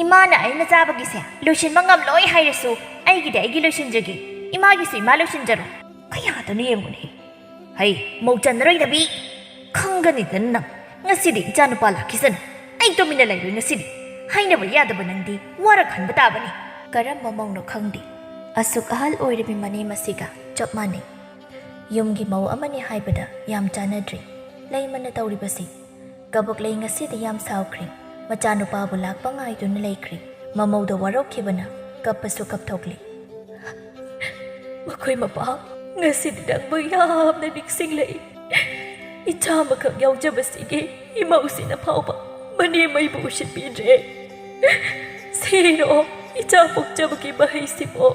ꯏꯃꯥꯅ ꯑꯩꯅ ꯆꯥꯕꯒꯤꯁꯦ ꯂꯣꯏꯁꯤꯟꯕ ꯉꯝꯂꯣꯏ ꯍꯥꯏꯔꯁꯨ ꯑꯩꯒꯤꯗꯤ ꯑꯩꯒꯤ ꯂꯣꯏꯁꯤꯟꯖꯒꯦ, ꯏꯃꯥꯒꯤꯁꯨ ꯏꯃꯥ ꯂꯣꯏꯁꯤꯟꯖꯔꯣ꯫ ꯀꯌꯥꯗꯅꯣ ꯌꯦꯡꯉꯨꯅꯦ꯫ ꯍꯩ, ꯃꯧ ꯆꯟꯅꯔꯣꯏꯗꯕꯤ! ꯈꯪꯒꯅꯤꯗꯅ ꯅꯪ꯫ ꯉꯁꯤꯗꯤ ꯏꯆꯥꯅꯨꯄꯥ ꯂꯥꯛꯈꯤꯁꯅꯨ꯫ ꯑꯩ ꯇꯨꯃꯤꯟꯅ ꯂꯩꯔꯣꯏ ꯉꯁꯤꯗꯤ꯫ ꯍꯥꯏꯅꯕ ꯌꯥꯗꯕ ꯅꯪꯗꯤ ꯋꯥꯔꯛꯍꯟꯕ ꯇꯥꯕꯅꯤ꯫" ꯀꯔꯝꯕ ꯃꯧꯅꯣ ꯈꯪꯗꯦ, ꯑꯁꯨꯛ ꯑꯍꯜ ꯑꯣꯏꯔꯕꯤ ꯃꯅꯦꯝ ꯑꯁꯤꯒ ꯆꯞ ꯃꯥꯟꯅꯩ꯫ ꯌꯨꯝꯒꯤ ꯃꯧ ꯑꯃꯅꯤ ꯍꯥꯏꯕꯗ ꯌꯥꯝ ꯆꯥꯟꯅꯗ꯭ꯔꯤ ꯂꯩꯃꯅ ꯇꯧꯔꯤꯕꯁꯤ꯫ ꯀꯕꯣꯛꯂꯩ ꯉꯁꯤꯗꯤ ꯌꯥꯝ ꯁꯥꯎꯈ꯭ꯔꯦ꯫ ꯃꯆꯥꯅꯨꯄꯥꯕꯨ ꯂꯥꯛꯄ ꯉꯥꯏꯗꯨꯅ ꯂꯩꯈ꯭ꯔꯦ꯫ ꯃꯃꯧꯗ ꯋꯥꯔꯧꯈꯤꯕꯅ ꯀꯞꯄꯁꯨ ꯀꯞꯊꯣꯛꯂꯤ꯫ "ꯃꯈꯣꯏ ꯃꯄꯥ, ꯉꯁꯤꯗꯤ ꯅꯪꯕꯨ ꯌꯥꯝꯅ ꯅꯤꯡꯁꯤꯡꯂꯛꯏ꯫ ꯏꯆꯥ ꯑꯃꯈꯛ ꯌꯥꯎꯖꯕꯁꯤꯒꯤ ꯏꯃꯧꯁꯤꯅ ꯐꯥꯎꯕ ꯃꯅꯦꯝꯃꯩꯕꯨ ꯎꯁꯤꯠꯄꯤꯗ꯭ꯔꯦ꯫ ꯁꯤꯔꯣ, ꯏꯆꯥ ꯄꯣꯛꯆꯕꯒꯤ ꯃꯍꯩꯁꯤꯕꯣ꯫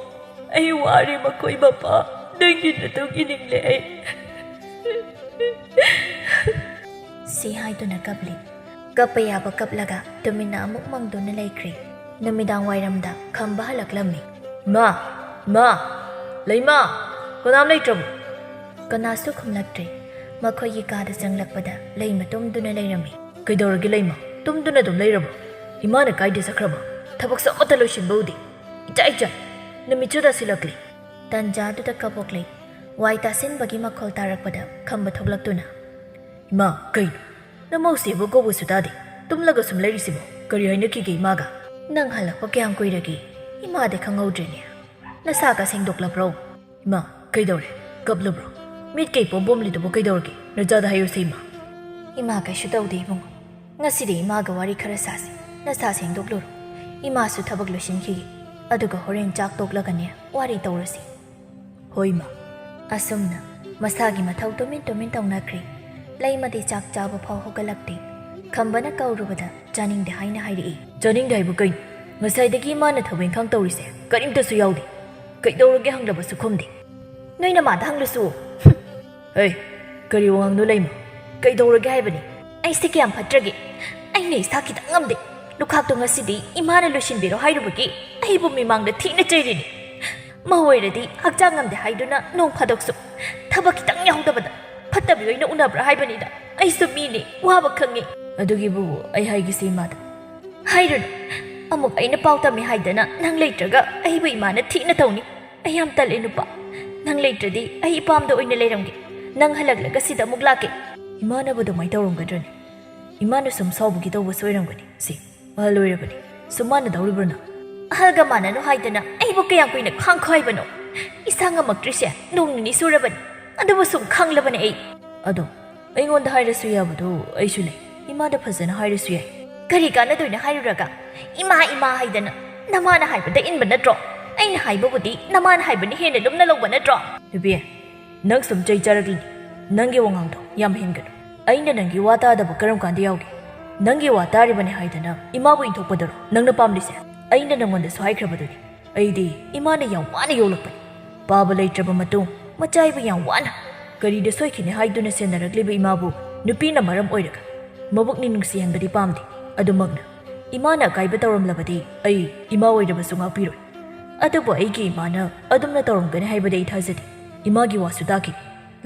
ꯑꯩ ꯋꯥꯔꯦ ꯃꯈꯣꯏ ꯃꯄꯥ, ꯅꯪꯒꯤ ꯅꯇꯨꯡ ꯏꯅꯤꯡꯂꯦ ꯑꯩ꯫" ꯁꯤ ꯍꯥꯏꯗꯨꯅ ꯀꯞꯂꯤ꯫ ꯀꯞꯄ ꯌꯥꯕ ꯀꯞꯂꯒ ꯇꯨꯃꯤꯟꯅ ꯑꯃꯨꯛ ꯃꯪꯗꯨꯅ ꯂꯩꯈ꯭ꯔꯦ꯫ ꯅꯨꯃꯤꯗꯥꯡ ꯋꯥꯏꯔꯝꯗ ꯈꯝꯕ ꯍꯜꯂꯛꯂꯝꯃꯤ꯫ "ꯏꯃꯥ! ꯏꯃꯥ! ꯂꯩꯃ! ꯀꯅꯥꯝ ꯂꯩꯇ꯭ꯔꯕꯣ?" ꯀꯅꯥꯁꯨ ꯈꯨꯝꯂꯛꯇ꯭ꯔꯦ꯫ ꯃꯈꯣꯏꯒꯤ ꯀꯥꯗ ꯆꯪꯂꯛꯄꯗ ꯂꯩꯃ ꯇꯨꯝꯗꯨꯅ ꯂꯩꯔꯝꯃꯤ꯫ "ꯀꯩꯗꯧꯔꯒꯦ ꯂꯩꯃ? ꯇꯨꯝꯗꯨꯅ ꯑꯗꯨꯝ ꯂꯩꯔꯕꯣ? ꯏꯃꯥꯅ ꯀꯥꯏꯗ ꯆꯠꯈ꯭ꯔꯕ? ꯊꯕꯛꯁꯨ ꯑꯃꯠꯇ ꯂꯣꯏꯁꯤꯟꯕ ꯎꯗꯦ꯫ ꯏꯆꯥꯏ ꯆꯥꯏ꯫ ꯅꯨꯃꯤꯠꯁꯨ ꯇꯥꯁꯤꯜꯂꯛꯂꯦ꯫" ꯇꯟꯖꯥꯗꯨꯗ ꯀꯕꯣꯛꯂꯩ ꯋꯥꯏ ꯇꯥꯁꯤꯟꯕꯒꯤ ꯃꯈꯣꯜ ꯇꯥꯔꯛꯄꯗ ꯈꯝꯕ ꯊꯣꯛꯂꯛꯇꯨꯅ, "ꯏꯃꯥ, ꯀꯩꯅꯣ? ꯅꯃꯧꯁꯤꯕꯨ ꯀꯧꯕꯁꯨ ꯇꯥꯗꯦ꯫ ꯇꯨꯝꯂꯒ ꯁꯨꯝ ꯂꯩꯔꯤꯁꯤꯕꯣ? ꯀꯔꯤ ꯍꯥꯏꯅꯈꯤꯒꯦ ꯏꯃꯥꯒ?" "ꯅꯪ ꯍꯜꯂꯛꯄ ꯀꯌꯥꯝ ꯀꯨꯏꯔꯒꯦ? ꯏꯃꯥꯗꯤ ꯈꯪꯍꯧꯗ꯭ꯔꯦꯅꯦ꯫ ꯅꯁꯥꯒ ꯁꯦꯡꯗꯣꯛꯂꯕ꯭ꯔꯣ?" "ꯏꯃꯥ, ꯀꯩꯗꯧꯔꯦ? ꯀꯞꯂꯕ꯭ꯔꯣ? ꯃꯤꯠ ꯀꯩ ꯄꯣꯝ ꯄꯣꯝꯂꯤꯗꯨꯕꯨ ꯀꯩꯗꯧꯔꯒꯦ? ꯅꯆꯥꯗ ꯍꯥꯏꯌꯨꯁꯦ ꯏꯃꯥ꯫" "ꯏꯃꯥ, ꯀꯩꯁꯨ ꯇꯧꯗꯦ ꯏꯕꯨꯡꯉꯣ꯫ ꯉꯁꯤꯗꯤ ꯏꯃꯥꯒ ꯋꯥꯔꯤ ꯈꯔ ꯁꯥꯁꯤ꯫ ꯅꯁꯥ ꯁꯦꯡꯗꯣꯛꯂꯨꯔꯣ꯫ ꯏꯃꯥꯁꯨ ꯊꯕꯛ ꯂꯣꯏꯁꯤꯟꯈꯤꯒꯦ꯫ ꯑꯗꯨꯒ ꯍꯣꯔꯦꯟ ꯆꯥꯛ ꯇꯣꯛꯂꯒꯅꯦ ꯋꯥꯔꯤ ꯇꯧꯔꯁꯤ꯫" "ꯍꯣꯏ ꯏꯃꯥ꯫" ꯑꯁꯨꯝꯅ ꯃꯁꯥꯒꯤ ꯃꯊꯧ ꯇꯨꯃꯤꯟ ꯇꯨꯃꯤꯟ ꯇꯧꯅꯈ꯭ꯔꯦ꯫ ꯂꯩꯃꯗꯤ ꯆꯥꯛ ꯆꯥꯕ ꯐꯥꯎ ꯍꯧꯒꯠꯂꯛꯇꯦ꯫ ꯈꯝꯕꯅ ꯀꯧꯔꯨꯕꯗ ꯆꯥꯅꯤꯡꯗꯦ ꯍꯥꯏꯅ ꯍꯥꯏꯔꯛꯏ꯫ "ꯆꯥꯅꯤꯡꯗꯦ ꯍꯥꯏꯕꯨ ꯀꯩꯅꯣ? ꯉꯁꯥꯏꯗꯒꯤ ꯏꯃꯥꯅ ꯊꯕꯛ ꯏꯪꯈꯥꯡ ꯇꯧꯔꯤꯁꯦ ꯀꯔꯤꯝꯇꯁꯨ ꯌꯥꯎꯗꯦ꯫ ꯀꯩꯗꯧꯔꯒꯦ ꯍꯪꯂꯕꯁꯨ ꯈꯨꯝꯗꯦ꯫" "ꯅꯣꯏ ꯅꯃꯥꯗ ꯍꯪꯂꯨꯁꯨ꯫" "ꯍꯝ! ꯍꯦ, ꯀꯔꯤ ꯋꯥꯉꯥꯡꯅꯣ ꯂꯩꯃ? ꯀꯩꯗꯧꯔꯒꯦ ꯍꯥꯏꯕꯅꯤ?" "ꯑꯩꯁꯦ ꯀꯌꯥꯝ ꯐꯠꯇ꯭ꯔꯒꯦ? ꯑꯩꯅ ꯏꯁꯥ ꯈꯤꯇꯪ ꯉꯝꯗꯦ꯫ ꯂꯨꯈꯥꯛꯇꯣ ꯉꯁꯤꯗꯤ ꯏꯃꯥꯅ ꯂꯣꯏꯁꯤꯟꯕꯤꯔꯣ ꯍꯥꯏꯔꯨꯕꯒꯤ ꯑꯩꯕꯨ ꯃꯤꯃꯥꯡꯗ ꯊꯤꯅ ꯆꯩꯔꯤꯅꯤ꯫ ꯃꯧ ꯑꯣꯏꯔꯗꯤ ꯍꯛꯆꯥꯡ ꯉꯝꯗꯦ ꯍꯥꯏꯗꯨꯅ ꯅꯣꯡ ꯐꯥꯗꯣꯛꯁꯨ ꯊꯕꯛ ꯈꯤꯇꯪ ꯌꯥꯎꯗꯕꯗ ꯐꯠꯇꯕꯤ ꯑꯣꯏꯅ ꯎꯅꯕ꯭ꯔꯥ ꯍꯥꯏꯕꯅꯤꯗ꯫ ꯑꯩꯁꯨ ꯃꯤꯅꯤ, ꯋꯥꯕ ꯈꯪꯉꯤ꯫" "ꯑꯗꯨꯒꯤꯕꯨ ꯑꯩ ꯍꯥꯏꯒꯦꯁꯦ ꯏꯃꯥꯗ꯫" "ꯍꯥꯏꯔꯨꯅꯨ꯫ ꯑꯃꯨꯛ ꯑꯩꯅ ꯄꯥꯎ ꯇꯝꯃꯤ ꯍꯥꯏꯗꯅ ꯅꯪ ꯂꯩꯇ꯭ꯔꯒ ꯑꯩꯕꯨ ꯏꯃꯥꯅ ꯊꯤꯅ ꯇꯧꯅꯤ꯫ ꯑꯩ ꯌꯥꯝ ꯇꯜꯂꯦ ꯅꯨꯄꯥ꯫ ꯅꯪ ꯂꯩꯇ꯭ꯔꯗꯤ ꯑꯩ ꯏꯄꯥꯝꯗ ꯑꯣꯏꯅ ꯂꯩꯔꯝꯒꯦ꯫ ꯅꯪ ꯍꯜꯂꯛꯂꯒ ꯁꯤꯗ ꯑꯃꯨꯛ ꯂꯥꯛꯀꯦ꯫" "ꯏꯃꯥꯅꯕꯨ ꯑꯗꯨꯃꯥꯏꯅ ꯇꯧꯔꯝꯒꯗ꯭ꯔꯅꯦ? ꯏꯃꯥꯅ ꯁꯨꯝ ꯁꯥꯎꯕꯒꯤ ꯇꯧꯕꯁꯨ ꯑꯣꯏꯔꯝꯒꯅꯤ꯫ ꯁꯤ ꯑꯍꯜ ꯑꯣꯏꯔꯕꯅꯤ, ꯁꯨꯝ ꯃꯥꯟꯅꯗꯧꯔꯤꯕ꯭ꯔꯣ ꯅꯪ?" "ꯑꯍꯜꯒ ꯃꯥꯟꯅꯅꯨ ꯍꯥꯏꯗꯅ ꯑꯩꯕꯨ ꯀꯌꯥꯝ ꯀꯨꯏꯅ ꯈꯥꯡꯈꯣ ꯍꯥꯏꯕꯅꯣ? ꯏꯁꯥ ꯉꯝꯃꯛꯇ꯭ꯔꯤꯁꯦ ꯅꯣꯡ ꯅꯤꯅꯤ ꯁꯨꯔꯕꯅꯤ꯫ ꯑꯗꯨꯕꯨ ꯁꯨꯝ ꯈꯪꯂꯕꯅꯦ ꯑꯩ꯫ ꯑꯗꯣ ꯑꯩꯉꯣꯟꯗ ꯍꯥꯏꯔꯁꯨ ꯌꯥꯕꯗꯣ ꯑꯩꯁꯨ ꯂꯩ꯫ ꯏꯃꯥꯗ ꯐꯖꯅ ꯍꯥꯏꯔꯁꯨ ꯌꯥꯏ꯫ ꯀꯔꯤ ꯀꯥꯟꯅꯗꯣꯏꯅꯣ ꯍꯥꯏꯔꯨꯔꯒ? ꯏꯃꯥ, ꯏꯃꯥ ꯍꯥꯏꯗꯅ ꯅꯃꯥꯅ ꯍꯥꯏꯕꯗ ꯏꯟꯕ ꯅꯠꯇ꯭ꯔꯣ? ꯑꯩꯅ ꯍꯥꯏꯕꯕꯨꯗꯤ ꯅꯃꯥꯅ ꯍꯥꯏꯕꯅ ꯍꯦꯟꯅ ꯂꯨꯝꯅ ꯂꯧꯕ ꯅꯠꯇ꯭ꯔꯣ? ꯅꯨꯄꯤ, ꯅꯪ ꯁꯨꯝ ꯆꯩ ꯆꯥꯔꯛꯂꯤꯅꯦ꯫ ꯅꯪꯒꯤ ꯋꯥꯉꯥꯡꯗꯣ ꯌꯥꯝ ꯍꯦꯟꯒꯅꯨ꯫ ꯑꯩꯅ ꯅꯪꯒꯤ ꯋꯥ ꯇꯥꯗꯕ ꯀꯔꯝ ꯀꯥꯟꯗ ꯌꯥꯎꯒꯦ? ꯅꯪꯒꯤ ꯋꯥ ꯇꯥꯔꯤꯕꯅꯦ ꯍꯥꯏꯗꯅ ꯏꯃꯥꯕꯨ ꯏꯟꯊꯣꯛꯄꯗꯨꯔꯣ ꯅꯪꯅ ꯄꯥꯝꯂꯤꯁꯦ? ꯑꯩꯅ ꯅꯪꯉꯣꯟꯗꯁꯨ ꯍꯥꯏꯈ꯭ꯔꯕꯗꯨꯅꯤ꯫ ꯑꯩꯗꯤ ꯏꯃꯥꯅ ꯌꯥꯝ ꯋꯥꯅ ꯌꯣꯛꯂꯛꯄꯅꯤ꯫ ꯄꯥꯕ ꯂꯩꯇ꯭ꯔꯕ ꯃꯇꯨꯡ ꯃꯆꯥ ꯑꯩꯕꯨ ꯌꯥꯝ ꯋꯥꯅ ꯀꯔꯤꯗ ꯁꯣꯏꯈꯤꯅꯤ ꯍꯥꯏꯗꯨꯅ ꯁꯦꯟꯅꯔꯛꯂꯤꯕ ꯏꯃꯥꯕꯨ ꯅꯨꯄꯤꯅ ꯃꯔꯝ ꯑꯣꯏꯔꯒ ꯃꯕꯨꯛꯅꯤꯡ ꯅꯨꯡꯁꯤꯍꯟꯕꯗꯤ ꯄꯥꯝꯗꯦ꯫ ꯑꯗꯨꯃꯛꯅ ꯏꯃꯥꯅ ꯑꯀꯥꯏꯕ ꯇꯧꯔꯝꯂꯕꯗꯤ ꯑꯩ ꯏꯃꯥ ꯑꯣꯏꯔꯕꯁꯨ ꯉꯥꯛꯄꯤꯔꯣꯏ꯫ ꯑꯗꯨꯕꯨ ꯑꯩꯒꯤ ꯏꯃꯥꯅ ꯑꯗꯨꯝꯅ ꯇꯧꯔꯝꯒꯅꯤ ꯍꯥꯏꯕꯗꯤ ꯑꯩ ꯊꯥꯖꯗꯦ꯫ ꯏꯃꯥꯒꯤ ꯋꯥꯁꯨ ꯇꯥꯈꯤ꯫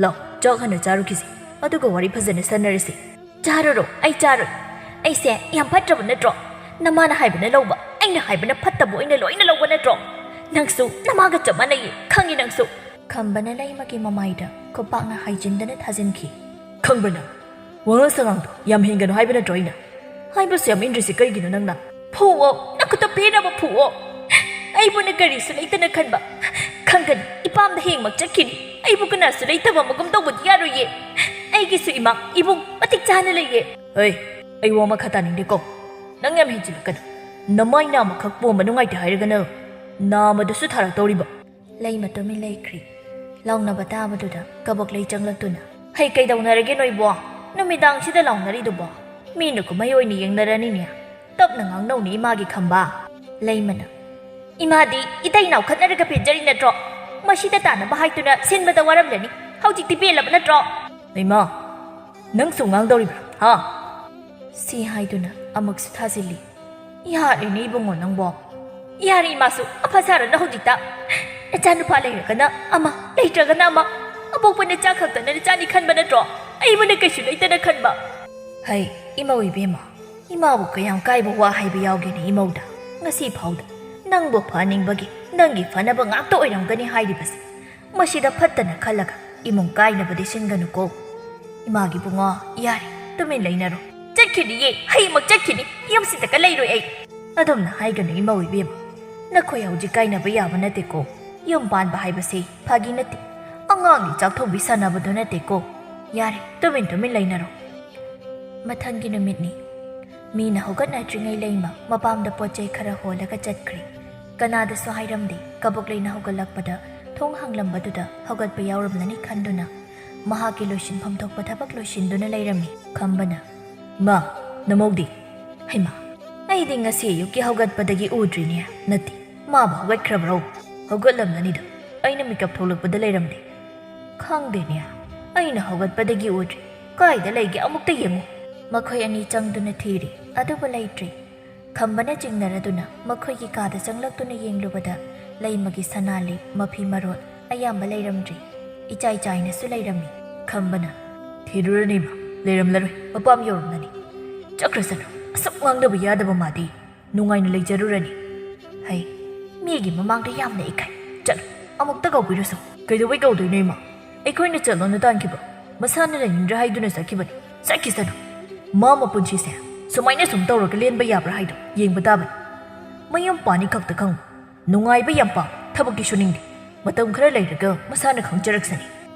ꯂꯥꯎ, ꯆꯥꯛ ꯍꯥꯟꯅ ꯆꯥꯔꯨꯈꯤꯁꯤ, ꯑꯗꯨꯒ ꯋꯥꯔꯤ ꯐꯖꯅ ꯁꯥꯟꯅꯔꯁꯤ꯫ ꯆꯥꯔꯨꯔꯣ, ꯑꯩ ꯆꯥꯔꯣꯏ꯫ ꯑꯩꯁꯦ ꯌꯥꯝ ꯐꯠꯇ꯭ꯔꯕ ꯅꯠꯇ꯭ꯔꯣ? ꯅꯃꯥꯅ ꯍꯥꯏꯕꯅ ꯂꯧꯕ, ꯑꯩꯅ ꯍꯥꯏꯕꯅ ꯐꯠꯇꯕ ꯑꯣꯏꯅ ꯂꯣꯏꯅ ꯂꯧꯕ ꯅꯠꯇ꯭ꯔꯣ? ꯅꯪꯁꯨ ꯅꯃꯥꯒ ꯆꯞ ꯃꯥꯟꯅꯩꯌꯦ, ꯈꯪꯉꯤ ꯅꯪꯁꯨ꯫ ꯈꯝꯕꯅ ꯂꯩꯃꯒꯤ ꯃꯃꯥꯏꯗ ꯈꯨꯄꯥꯛꯅ ꯍꯥꯏꯖꯤꯟꯗꯅ ꯊꯥꯖꯤꯟꯈꯤ꯫ ꯈꯝꯕꯅ, ꯋꯥꯉꯥꯡ ꯁꯉꯥꯡꯗꯣ ꯌꯥꯝ ꯍꯦꯟꯒꯅꯨ ꯍꯥꯏꯕ ꯅꯠꯇ꯭ꯔꯣ ꯑꯩꯅ? ꯍꯥꯏꯕꯁꯨ ꯌꯥꯝ ꯏꯟꯗ꯭ꯔꯤꯁꯤ ꯀꯩꯒꯤꯅꯣ ꯅꯪꯅ? ꯐꯨꯑꯣ, ꯅꯈꯨꯠꯇ ꯄꯦꯟꯅꯕ ꯐꯨꯑꯣ꯫ ꯑꯩꯕꯨꯅ ꯀꯔꯤꯁꯨ ꯂꯩꯇꯅ ꯈꯟꯕ꯫ ꯈꯪꯒꯅꯤ, ꯏꯄꯥꯝꯗ ꯍꯌꯦꯡꯃꯛ ꯆꯠꯈꯤꯅꯤ꯫ ꯑꯩꯕꯨ ꯀꯅꯥꯁꯨ ꯂꯩꯇꯕ ꯑꯃꯒꯨꯝ ꯇꯧꯕꯗꯤ ꯌꯥꯔꯣꯏꯌꯦ꯫ ꯑꯩꯒꯤꯁꯨ ꯏꯃꯥ, ꯏꯕꯨꯡ ꯃꯇꯤꯛ ꯆꯥꯅ ꯂꯩꯌꯦ꯫ ꯍꯩ, ꯑꯩ ꯋꯥ ꯃꯈꯥ ꯇꯥꯅꯤꯡꯗꯦꯀꯣ꯫ ꯅꯪ ꯌꯥꯝ ꯍꯦꯟꯖꯤꯜꯂꯛꯀꯅꯨ꯫ ꯅꯃꯥꯏ ꯅꯥꯝꯃꯈꯛ ꯄꯣꯝꯕ ꯅꯨꯡꯉꯥꯏꯇꯦ ꯍꯥꯏꯔꯒꯅ ꯅꯥꯝꯃꯗꯁꯨ ꯊꯥꯔꯛꯇꯧꯔꯤꯕ꯫ ꯂꯩꯃ ꯇꯨꯃꯤꯟ ꯂꯩꯈ꯭ꯔꯤ꯫ ꯂꯥꯎꯅꯕ ꯇꯥꯕꯗꯨꯗ ꯀꯕꯣꯛꯂꯩ ꯆꯪꯂꯛꯇꯨꯅ, "ꯍꯩ, ꯀꯩꯗꯧꯅꯔꯒꯦ ꯅꯣꯏꯕꯣ? ꯅꯨꯃꯤꯗꯥꯡꯁꯤꯗ ꯂꯥꯎꯅꯔꯤꯗꯨꯕꯣ? ꯃꯤꯅ ꯀꯨꯝꯍꯩ ꯑꯣꯏꯅ ꯌꯦꯡꯅꯔꯅꯤꯅꯦ꯫ ꯇꯞꯅ ꯉꯥꯡꯅꯧꯅꯦ ꯏꯃꯥꯒꯤ ꯈꯝꯕ꯫" ꯂꯩꯃꯅ, "ꯏꯃꯥꯗꯤ ꯏꯇꯩ ꯅꯥꯎꯈꯠꯅꯔꯒ ꯄꯦꯟꯖꯔꯤ ꯅꯠꯇ꯭ꯔꯣ? ꯃꯁꯤꯗ ꯇꯥꯅꯕ ꯍꯥꯏꯗꯨꯅ ꯁꯤꯟꯕꯗ ꯋꯥꯔꯝꯂꯅꯤ꯫ ꯍꯧꯖꯤꯛꯇꯤ ꯄꯦꯜꯂꯕ ꯅꯠꯇ꯭ꯔꯣ?" ꯂꯩꯃ, ꯅꯪꯁꯨ ꯉꯥꯡꯗꯧꯔꯤꯕ꯭ꯔꯥ? ꯍꯥ? ꯁꯤ ꯍꯥꯏꯗꯨꯅ ꯑꯃꯨꯛꯁꯨ ꯊꯥꯖꯤꯜꯂꯤ꯫ ꯌꯥꯔꯦꯅꯦ ꯏꯕꯨꯡꯉꯣ ꯅꯪꯕꯣ꯫ ꯌꯥꯔꯦ ꯏꯃꯥꯁꯨ, ꯑꯐ ꯁꯥꯔꯅꯨ ꯍꯧꯖꯤꯛꯇ꯫ ꯅꯆꯥꯅꯨꯄꯥ ꯂꯩꯔꯒꯅ ꯑꯃ, ꯂꯩꯇ꯭ꯔꯒꯅ ꯑꯃ꯫ ꯑꯄꯣꯛꯄ ꯅꯆꯥ ꯈꯛꯇꯅ ꯅꯆꯥꯅꯤ ꯈꯟꯕ ꯅꯠꯇ꯭ꯔꯣ? ꯑꯩꯕꯨꯅ ꯀꯩꯁꯨ ꯂꯩꯇꯅ ꯈꯟꯕ꯫ ꯍꯩ, ꯏꯃꯧ ꯏꯕꯦꯝꯃ, ꯏꯃꯥꯕꯨ ꯀꯌꯥꯝ ꯀꯥꯏꯕ ꯋꯥ ꯍꯥꯏꯕ ꯌꯥꯎꯒꯦꯅꯦ ꯏꯃꯧꯗ? ꯉꯁꯤ ꯐꯥꯎꯗ ꯅꯪꯕꯨ ꯐꯍꯟꯅꯤꯡꯕꯒꯤ, ꯅꯪꯒꯤ ꯐꯅꯕ ꯉꯥꯛꯇ ꯑꯣꯏꯔꯝꯒꯅꯤ ꯍꯥꯏꯔꯤꯕꯁꯦ꯫ ꯃꯁꯤꯗ ꯐꯠꯇꯅ ꯈꯜꯂꯒ ꯏꯃꯨꯡ ꯀꯥꯏꯅꯕꯗꯤ ꯁꯤꯟꯒꯅꯨꯀꯣ꯫ ꯏꯃꯥꯒꯤ ꯕꯨꯡꯉꯣ, ꯌꯥꯔꯦ, ꯇꯨꯃꯤꯟ ꯂꯩꯅꯔꯣ꯫ ꯆꯠꯈꯤꯅꯤꯌꯦ, ꯍꯌꯦꯡꯃꯛ ꯆꯠꯈꯤꯅꯤ, ꯌꯨꯝꯁꯤꯗꯒ ꯂꯩꯔꯣꯏ ꯑꯩ꯫ ꯑꯗꯨꯝꯅ ꯍꯥꯏꯒꯅꯨ ꯏꯃꯧ ꯏꯕꯦꯝꯃ, ꯅꯈꯣꯏ ꯍꯧꯖꯤꯛ ꯀꯥꯏꯅꯕ ꯌꯥꯕ ꯅꯠꯇꯦꯀꯣ꯫ ꯌꯨꯝ ꯄꯥꯟꯕ ꯍꯥꯏꯕꯁꯤ ꯐꯥꯒꯤ ꯅꯠꯇꯦ꯫ ꯑꯉꯥꯡꯒꯤ ꯆꯥꯛ ꯊꯣꯡꯕꯤ ꯁꯥꯟꯅꯕꯗꯣ ꯅꯠꯇꯦꯀꯣ꯫ ꯌꯥꯔꯦ, ꯇꯨꯃꯤꯟ ꯇꯨꯃꯤꯟ ꯂꯩꯅꯔꯣ꯫ ꯃꯊꯪꯒꯤ ꯅꯨꯃꯤꯠꯅꯤ꯫ ꯃꯤꯅ ꯍꯧꯒꯠꯅꯗ꯭ꯔꯤꯉꯩ ꯂꯩꯃ ꯃꯄꯥꯝꯗ ꯄꯣꯠ ꯆꯩ ꯈꯔ ꯍꯣꯜꯂꯒ ꯆꯠꯈ꯭ꯔꯦ꯫ ꯀꯅꯥꯗꯁꯨ ꯍꯥꯏꯔꯝꯗꯦ꯫ ꯀꯕꯣꯛ ꯂꯩꯅ ꯍꯧꯒꯠꯂꯛꯄꯗ ꯊꯣꯡ ꯍꯥꯡꯂꯝꯕꯗꯨꯗ ꯍꯧꯒꯠꯄ ꯌꯥꯎꯔꯝꯂꯅꯤ ꯈꯟꯗꯨꯅ ꯃꯍꯥꯛꯀꯤ ꯂꯣꯏꯁꯤꯟꯐꯝ ꯊꯣꯛꯄ ꯊꯕꯛ ꯂꯣꯏꯁꯤꯟꯗꯨꯅ ꯂꯩꯔꯝꯃꯤ꯫ ꯈꯝꯕꯅ, "ꯏꯃꯥ, ꯅꯃꯧꯗꯤ?" "ꯍꯩꯃꯥ, ꯑꯩꯗꯤ ꯉꯁꯤ ꯑꯌꯨꯛꯀꯤ ꯍꯧꯒꯠꯄꯗꯒꯤ ꯎꯗ꯭ꯔꯤꯅꯦ꯫ ꯅꯠꯇꯦ, ꯃꯥꯕꯨ ꯍꯧꯒꯠꯈ꯭ꯔꯕ꯭ꯔꯣ?" "ꯍꯧꯒꯠꯂꯝꯂꯅꯤꯗ, ꯑꯩꯅ ꯃꯤꯀꯞ ꯊꯣꯛꯂꯛꯄꯗ ꯂꯩꯔꯝꯗꯦ꯫ ꯈꯪꯗꯦꯅꯦ, ꯑꯩꯅ ꯍꯧꯒꯠꯄꯗꯒꯤ ꯎꯗ꯭ꯔꯤ꯫ ꯀꯥꯏꯗ ꯂꯩꯒꯦ? ꯑꯃꯨꯛꯇ ꯌꯦꯡꯉꯨ꯫" ꯃꯈꯣꯏ ꯑꯅꯤ ꯆꯪꯗꯨꯅ ꯊꯤꯔꯤ, ꯑꯗꯨꯕꯨ ꯂꯩꯇ꯭ꯔꯦ꯫ ꯈꯝꯕꯅ ꯆꯤꯡꯅꯔꯗꯨꯅ ꯃꯈꯣꯏꯒꯤ ꯀꯥꯗ ꯆꯪꯂꯛꯇꯨꯅ ꯌꯦꯡꯂꯨꯕꯗ ꯂꯩꯃꯒꯤ ꯁꯅꯥ ꯂꯤꯛ, ꯃꯐꯤ ꯃꯔꯣꯜ ꯑꯌꯥꯝꯕ ꯂꯩꯔꯝꯗ꯭ꯔꯦ꯫ ꯏꯆꯥꯏ ꯆꯥꯏꯅꯁꯨ ꯂꯩꯔꯝꯃꯤ꯫ ꯈꯝꯕꯅ, "ꯊꯤꯔꯨꯔꯅꯤ ꯏꯃꯥ, ꯂꯩꯔꯝꯂꯔꯣꯏ, ꯃꯄꯥꯝ ꯌꯧꯔꯝꯂꯅꯤ꯫ ꯆꯠꯈ꯭ꯔꯁꯅꯨ, ꯑꯁꯨꯛ ꯉꯥꯡꯅꯕ ꯌꯥꯗꯕ ꯃꯥꯗꯤ꯫ ꯅꯨꯡꯉꯥꯏꯅ ꯂꯩꯖꯔꯨꯔꯅꯤ꯫" "ꯍꯩ, ꯃꯤꯒꯤ ꯃꯃꯥꯡꯗ ꯌꯥꯝꯅ ꯏꯀꯥꯏ꯫ ꯆꯠꯂꯨ, ꯑꯃꯨꯛꯇ ꯀꯧꯕꯤꯔꯨꯁꯣ꯫" "ꯀꯩꯗꯧꯕꯩ ꯀꯧꯗꯣꯏꯅꯣ ꯏꯃꯥ? ꯑꯩꯈꯣꯏꯅ ꯆꯠꯂꯣꯅ ꯇꯥꯟꯈꯤꯕ, ꯃꯁꯥꯅ ꯂꯩꯅꯤꯡꯗ꯭ꯔꯦ ꯍꯥꯏꯗꯨꯅ ꯆꯠꯈꯤꯕꯅꯤ꯫ ꯆꯠꯈꯤꯁꯅꯨ꯫ ꯃꯥ ꯃꯄꯨꯟꯁꯤꯁꯦ ꯁꯨꯃꯥꯏꯅ ꯁꯨꯝ ꯇꯧꯔꯒ ꯂꯦꯟꯕ ꯌꯥꯕ꯭ꯔꯥ ꯍꯥꯏꯗꯣ ꯌꯦꯡꯕ ꯇꯥꯕꯅꯤ꯫ ꯃꯌꯨꯝ ꯄꯥꯅꯤ ꯈꯛꯇ ꯈꯪꯕ, ꯅꯨꯡꯉꯥꯏꯕ ꯌꯥꯝ ꯄꯥꯝ, ꯊꯕꯛꯇꯤ ꯁꯨꯅꯤꯡꯗꯦ꯫ ꯃꯇꯝ ꯈꯔ ꯂꯩꯔꯒ ꯃꯁꯥꯅ ꯈꯪꯖꯔꯛꯁꯅꯤ꯫"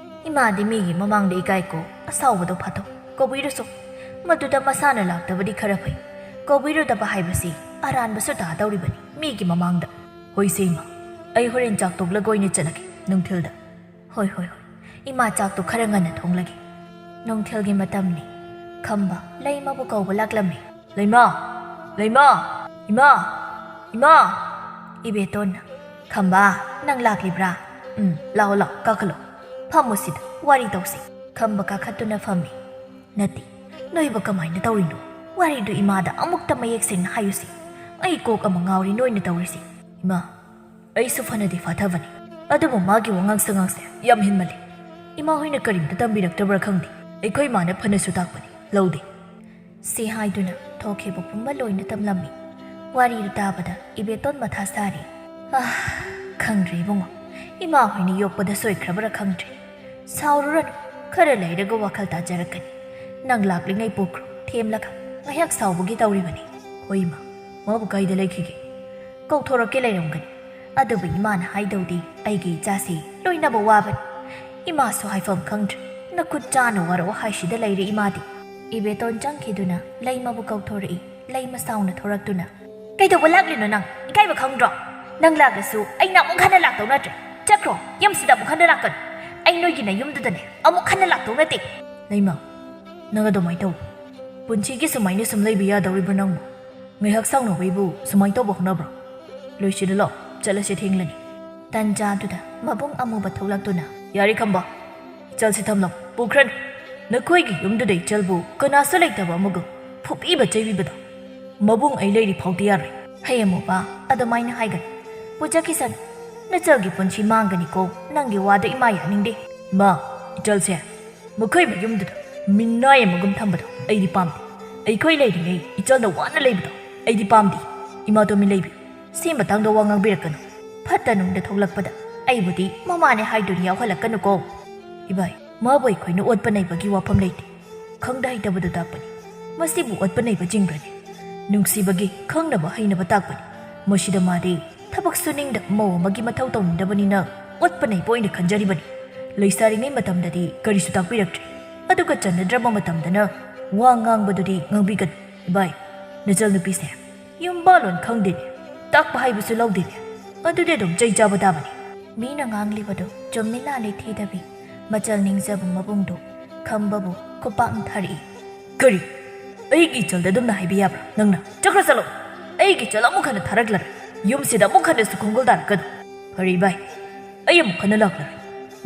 "ꯏꯃꯥꯗꯤ ꯃꯤꯒꯤ ꯃꯃꯥꯡꯗ ꯏꯀꯥꯏꯀꯣ, ꯑꯁꯥꯎꯕꯗꯣ ꯐꯥꯊꯧ, ꯀꯧꯕꯤꯔꯨꯁꯣ꯫ ꯃꯗꯨꯗ ꯃꯁꯥꯅ ꯂꯥꯛꯇꯕꯗꯤ ꯈꯔ ꯐꯩ꯫ ꯀꯧꯕꯤꯔꯨꯗꯕ ꯍꯥꯏꯕꯁꯤ ꯑꯔꯥꯟꯕꯁꯨ ꯇꯥꯗꯧꯔꯤꯕꯅꯤ ꯃꯤꯒꯤ ꯃꯃꯥꯡꯗ꯫" "ꯍꯣꯏꯁꯦ ꯏꯃꯥ, ꯑꯩ ꯍꯣꯔꯦꯟ ꯆꯥꯛ ꯇꯣꯛꯂꯒ ꯑꯣꯏꯅ ꯆꯠꯂꯒꯦ, ꯅꯨꯡꯊꯤꯜꯗ꯫" "ꯍꯣꯏ, ꯍꯣꯏ, ꯍꯣꯏ꯫ ꯏꯃꯥ ꯆꯥꯛꯇꯣ ꯈꯔ ꯉꯟꯅ ꯊꯣꯡꯂꯒꯦ꯫" ꯅꯨꯡꯊꯤꯜꯒꯤ ꯃꯇꯝꯅꯤ꯫ ꯈꯝꯕ ꯂꯩꯃꯕꯨ ꯀꯧꯕ ꯂꯥꯛꯂꯝꯃꯤ꯫ "ꯂꯩꯃ! ꯂꯩꯃ! ꯏꯃꯥ! ꯏꯃꯥ!" ꯏꯕꯦꯇꯣꯟꯅ, "ꯈꯝꯕ, ꯅꯪ ꯂꯥꯛꯂꯤꯕ꯭ꯔꯥ? ꯎꯝ, ꯂꯥꯛꯑꯣ, ꯂꯥꯛꯑꯣ, ꯀꯥꯈꯠꯂꯣ꯫ ꯐꯝꯃꯨ ꯁꯤꯗ, ꯋꯥꯔꯤ ꯇꯧꯁꯤ꯫" ꯈꯝꯕ ꯀꯥꯈꯠꯇꯨꯅ ꯐꯝꯃꯤ꯫ "ꯅꯠꯇꯦ, ꯅꯣꯏꯕꯨ ꯀꯃꯥꯏꯅ ꯇꯧꯔꯤꯅꯣ? ꯋꯥꯔꯤꯗꯨ ꯏꯃꯥꯗ ꯑꯃꯨꯛꯇ ꯃꯌꯦꯛ ꯁꯦꯡꯅ ꯍꯥꯏꯌꯨꯁꯤ꯫ ꯑꯩ ꯀꯣꯛ ꯑꯃ ꯉꯥꯎꯔꯤ ꯅꯣꯏꯅ ꯇꯧꯔꯤꯁꯤ꯫" "ꯏꯃꯥ, ꯑꯩꯁꯨ ꯐꯅꯗꯤ ꯐꯥꯊꯕꯅꯤ, ꯑꯗꯨꯕꯨ ꯃꯥꯒꯤ ꯋꯥꯉꯥꯡ ꯁꯉꯥꯡꯁꯦ ꯌꯥꯝ ꯍꯦꯟꯃꯜꯂꯤ꯫ ꯏꯃꯥ ꯍꯣꯏꯅ ꯀꯔꯤꯝꯇ ꯇꯝꯕꯤꯔꯛꯇꯕ꯭ꯔꯥ ꯈꯪꯗꯦ꯫ ꯑꯩꯈꯣꯏ ꯏꯃꯥꯅ ꯐꯅꯁꯨ ꯇꯥꯛꯄꯅꯤ, ꯂꯧꯗꯦ꯫" ꯁꯤ ꯍꯥꯏꯗꯨꯅ ꯊꯣꯛꯈꯤꯕ ꯄꯨꯝꯕ ꯂꯣꯏꯅ ꯇꯝꯂꯝꯃꯤ꯫ ꯋꯥꯔꯤꯗꯨ ꯇꯥꯕꯗ ꯏꯕꯦꯇꯣꯟ ꯃꯊꯥ ꯁꯥꯔꯤ꯫ "ꯑꯥ, ꯈꯪꯗ꯭ꯔꯦ ꯏꯕꯨꯡꯉꯣ, ꯏꯃꯥ ꯍꯣꯏꯅ ꯌꯣꯛꯄꯗ ꯁꯣꯏꯈ꯭ꯔꯕ꯭ꯔꯥ ꯈꯪꯗ꯭ꯔꯦ꯫ ꯁꯥꯎꯔꯨꯔꯅꯨ, ꯈꯔ ꯂꯩꯔꯒ ꯋꯥꯈꯜ ꯇꯥꯖꯔꯛꯀꯅꯤ꯫ ꯅꯪ ꯂꯥꯛꯂꯤꯉꯩ ꯄꯨꯈ꯭ꯔꯣ, ꯊꯦꯝꯂꯒ ꯉꯥꯏꯍꯥꯛ ꯁꯥꯎꯕꯒꯤ ꯇꯧꯔꯤꯕꯅꯤ꯫" "ꯍꯣꯏ ꯏꯃꯥ, ꯃꯥꯕꯨ ꯀꯥꯏꯗ ꯂꯩꯈꯤꯒꯦ?" "ꯀꯧꯊꯣꯔꯛꯀꯦ ꯂꯩꯔꯝꯒꯅꯤ꯫ ꯑꯗꯨꯕꯨ ꯏꯃꯥꯅ ꯍꯥꯏꯗꯧꯗꯤ ꯑꯩꯒꯤ ꯏꯆꯥꯁꯤ ꯂꯣꯏꯅꯕ ꯋꯥꯕꯅꯤ꯫ ꯏꯃꯥꯁꯨ ꯍꯥꯏꯐꯝ ꯈꯪꯗ꯭ꯔꯦ꯫ ꯅꯈꯨꯠ ꯆꯥꯅ ꯋꯥꯔꯛꯑꯣ ꯍꯥꯏꯁꯤꯗ ꯂꯩꯔꯦ ꯏꯃꯥꯗꯤ꯫ ꯏꯕꯦꯇꯣꯟ ꯆꯪꯈꯤꯗꯨꯅ ꯂꯩꯃꯕꯨ ꯀꯧꯊꯣꯔꯛꯏ꯫ ꯂꯩꯃ ꯁꯥꯎꯅ ꯊꯣꯔꯛꯇꯨꯅ, "ꯀꯩꯗꯧꯕ ꯂꯥꯛꯂꯤꯅꯣ ꯅꯪ? ꯏꯀꯥꯏꯕ ꯈꯪꯗ꯭ꯔꯣ? ꯅꯪ ꯂꯥꯛꯂꯁꯨ ꯑꯩꯅ ꯑꯃꯨꯛ ꯍꯟꯅ ꯂꯥꯛꯇꯧ ꯅꯠꯇ꯭ꯔꯦ꯫ ꯆꯠꯈ꯭ꯔꯣ, ꯌꯨꯝꯁꯤꯗ ꯑꯃꯨꯛ ꯍꯟꯅ ꯂꯥꯛꯀꯅꯨ꯫ ꯑꯩ ꯅꯣꯏꯒꯤ ꯅꯌꯨꯝꯗꯨꯗꯅꯦ ꯑꯃꯨꯛ ꯍꯟꯅ ꯂꯥꯛꯇꯧ ꯅꯠꯇꯦ꯫" "ꯂꯩꯃ, ꯅꯪ ꯑꯗꯨꯃꯥꯏꯅ ꯇꯧ꯫ ꯄꯨꯟꯁꯤꯒꯤ ꯁꯨꯃꯥꯏꯅ ꯁꯨꯝ ꯂꯩꯕ ꯌꯥꯗꯧꯔꯤꯕ꯭ꯔꯣ ꯅꯪꯕꯨ? ꯉꯥꯏꯍꯥꯛ ꯁꯥꯎꯅꯕꯩꯕꯨ ꯁꯨꯃꯥꯏꯅ ꯇꯧꯕ ꯍꯧꯅꯕ꯭ꯔꯣ? ꯂꯣꯏꯁꯤꯜꯂꯨ ꯂꯥꯎ, ꯆꯠꯂꯁꯦ, ꯊꯦꯡꯂꯅꯤ꯫" ꯇꯟꯖꯥꯗꯨꯗ ꯃꯕꯨꯡ ꯑꯃꯨꯕ ꯊꯣꯛꯂꯛꯇꯨꯅ, "ꯌꯥꯔꯦ ꯈꯝꯕ, ꯏꯆꯜꯁꯤ ꯊꯝꯂꯝꯃꯨ, ꯄꯨꯈ꯭ꯔꯅꯨ꯫ ꯅꯈꯣꯏꯒꯤ ꯌꯨꯝꯗꯨꯗ ꯏꯆꯜꯕꯨ ꯀꯅꯥꯁꯨ ꯂꯩꯇꯕ ꯑꯃꯒ ꯐꯨꯕꯤꯕ ꯆꯩꯕꯤꯕꯗꯣ ꯃꯕꯨꯡ ꯑꯩ ꯂꯩꯔꯤ ꯐꯥꯎꯗꯤ ꯌꯥꯔꯣꯏ꯫" "ꯍꯩ ꯑꯃꯨꯕ, ꯑꯗꯨꯃꯥꯏꯅ ꯍꯥꯏꯒꯅꯨ꯫ ꯄꯨꯖꯈꯤꯁꯅꯨ, ꯅꯆꯜꯒꯤ ꯄꯨꯟꯁꯤ ꯃꯥꯡꯒꯅꯤꯀꯣ꯫ ꯅꯪꯒꯤ ꯋꯥꯗꯣ ꯏꯃꯥ ꯌꯥꯅꯤꯡꯗꯦ꯫" "ꯏꯃꯥ, ꯏꯆꯜꯁꯦ ꯃꯈꯣꯏ ꯃꯌꯨꯝꯗꯨꯗ ꯃꯤꯅꯥꯏ ꯑꯃꯒꯨꯝ ꯊꯝꯕꯗꯣ ꯑꯩꯗꯤ ꯄꯥꯝꯗꯦ꯫ ꯑꯩꯈꯣꯏ ꯂꯩꯔꯤꯉꯩ ꯏꯆꯜꯅ ꯋꯥꯅ ꯂꯩꯕꯗꯣ ꯑꯩꯗꯤ ꯄꯥꯝꯗꯦ꯫ ꯏꯃꯥ ꯇꯨꯃꯤꯟ ꯂꯩꯕꯤꯌꯨ꯫ ꯁꯤ ꯃꯇꯥꯡꯗ ꯋꯥ ꯉꯥꯡꯕꯤꯔꯛꯀꯅꯨ꯫" "ꯐꯠꯇ ꯅꯨꯡꯗ ꯊꯣꯛꯂꯛꯄꯗ ꯑꯩꯕꯨꯗꯤ ꯃꯃꯥꯅꯦ ꯍꯥꯏꯗꯨꯅ ꯌꯥꯎꯍꯜꯂꯛꯀꯅꯨꯀꯣ꯫" "ꯏꯕꯥꯏ, ꯃꯥꯕꯨ ꯑꯩꯈꯣꯏꯅ ꯑꯣꯠꯄ ꯅꯩꯕꯒꯤ ꯋꯥꯐꯝ ꯂꯩꯇꯦ꯫ ꯈꯪꯗ ꯍꯩꯇꯕꯗꯨ ꯇꯥꯛꯄꯅꯤ꯫ ꯃꯁꯤꯕꯨ ꯑꯣꯠꯄ ꯅꯩꯕ ꯆꯤꯡꯕ꯭ꯔꯅꯦ? ꯅꯨꯡꯁꯤꯕꯒꯤ ꯈꯪꯅꯕ ꯍꯩꯅꯕ ꯇꯥꯛꯄꯅꯤ꯫ ꯃꯁꯤꯗ ꯃꯥꯗꯤ ꯊꯕꯛ ꯁꯨꯅꯤꯡꯗꯕ ꯃꯧ ꯑꯃꯒꯤ ꯃꯊꯧ ꯇꯧꯅꯤꯡꯗꯕꯅꯤꯅ ꯑꯣꯠꯄ ꯅꯩꯕ ꯑꯣꯏꯅ ꯈꯟꯖꯔꯤꯕꯅꯤ꯫ ꯂꯩꯁꯥꯔꯤꯉꯩ ꯃꯇꯝꯗꯗꯤ ꯀꯔꯤꯁꯨ ꯇꯥꯛꯄꯤꯔꯛꯇ꯭ꯔꯦ, ꯑꯗꯨꯒ ꯆꯟꯅꯗ꯭ꯔꯕ ꯃꯇꯝꯗꯅ ꯋꯥ ꯉꯥꯡꯕꯗꯨꯗꯤ ꯉꯥꯡꯕꯤꯒꯅꯨ꯫ ꯏꯕꯥꯏ, ꯅꯆꯜꯅꯨꯄꯤꯁꯦ ꯌꯨꯝ ꯄꯥꯜꯂꯣꯟ ꯈꯪꯗꯦꯅꯦ, ꯇꯥꯛꯄ ꯍꯥꯏꯕꯁꯨ ꯂꯧꯗꯦꯅꯦ, ꯑꯗꯨꯗꯤ ꯑꯗꯨꯝ ꯆꯩ ꯆꯥꯕ ꯇꯥꯕꯅꯤ꯫" ꯃꯤꯅ ꯉꯥꯡꯂꯤꯕꯗꯨ ꯆꯨꯝꯃꯤ ꯂꯥꯜꯂꯤ ꯊꯤꯗꯕꯤ ꯃꯆꯜ ꯅꯤꯡꯖꯕ ꯃꯕꯨꯡꯗꯨ ꯈꯝꯕꯕꯨ ꯈꯨꯄꯥꯛꯅ ꯊꯥꯔꯛꯏ꯫ "ꯀꯔꯤ? ꯑꯩꯒꯤ ꯏꯆꯜꯗ ꯑꯗꯨꯝꯅ ꯍꯥꯏꯕ ꯌꯥꯕ꯭ꯔꯥ ꯅꯪꯅ? ꯆꯠꯈ꯭ꯔꯣ ꯆꯠꯂꯣ! ꯑꯩꯒꯤ ꯏꯆꯜ ꯑꯃꯨꯛ ꯍꯟꯅ ꯊꯥꯔꯛꯂꯔꯣꯏ꯫ ꯌꯨꯝꯁꯤꯗ ꯑꯃꯨꯛ ꯍꯟꯅꯁꯨ ꯈꯣꯡꯒꯨꯜ ꯇꯥꯔꯛꯀꯅꯨ꯫" "ꯐꯔꯦ ꯏꯕꯥꯏ, ꯑꯩ ꯑꯃꯨꯛ ꯍꯟꯅ ꯂꯥꯛꯂꯔꯣꯏ꯫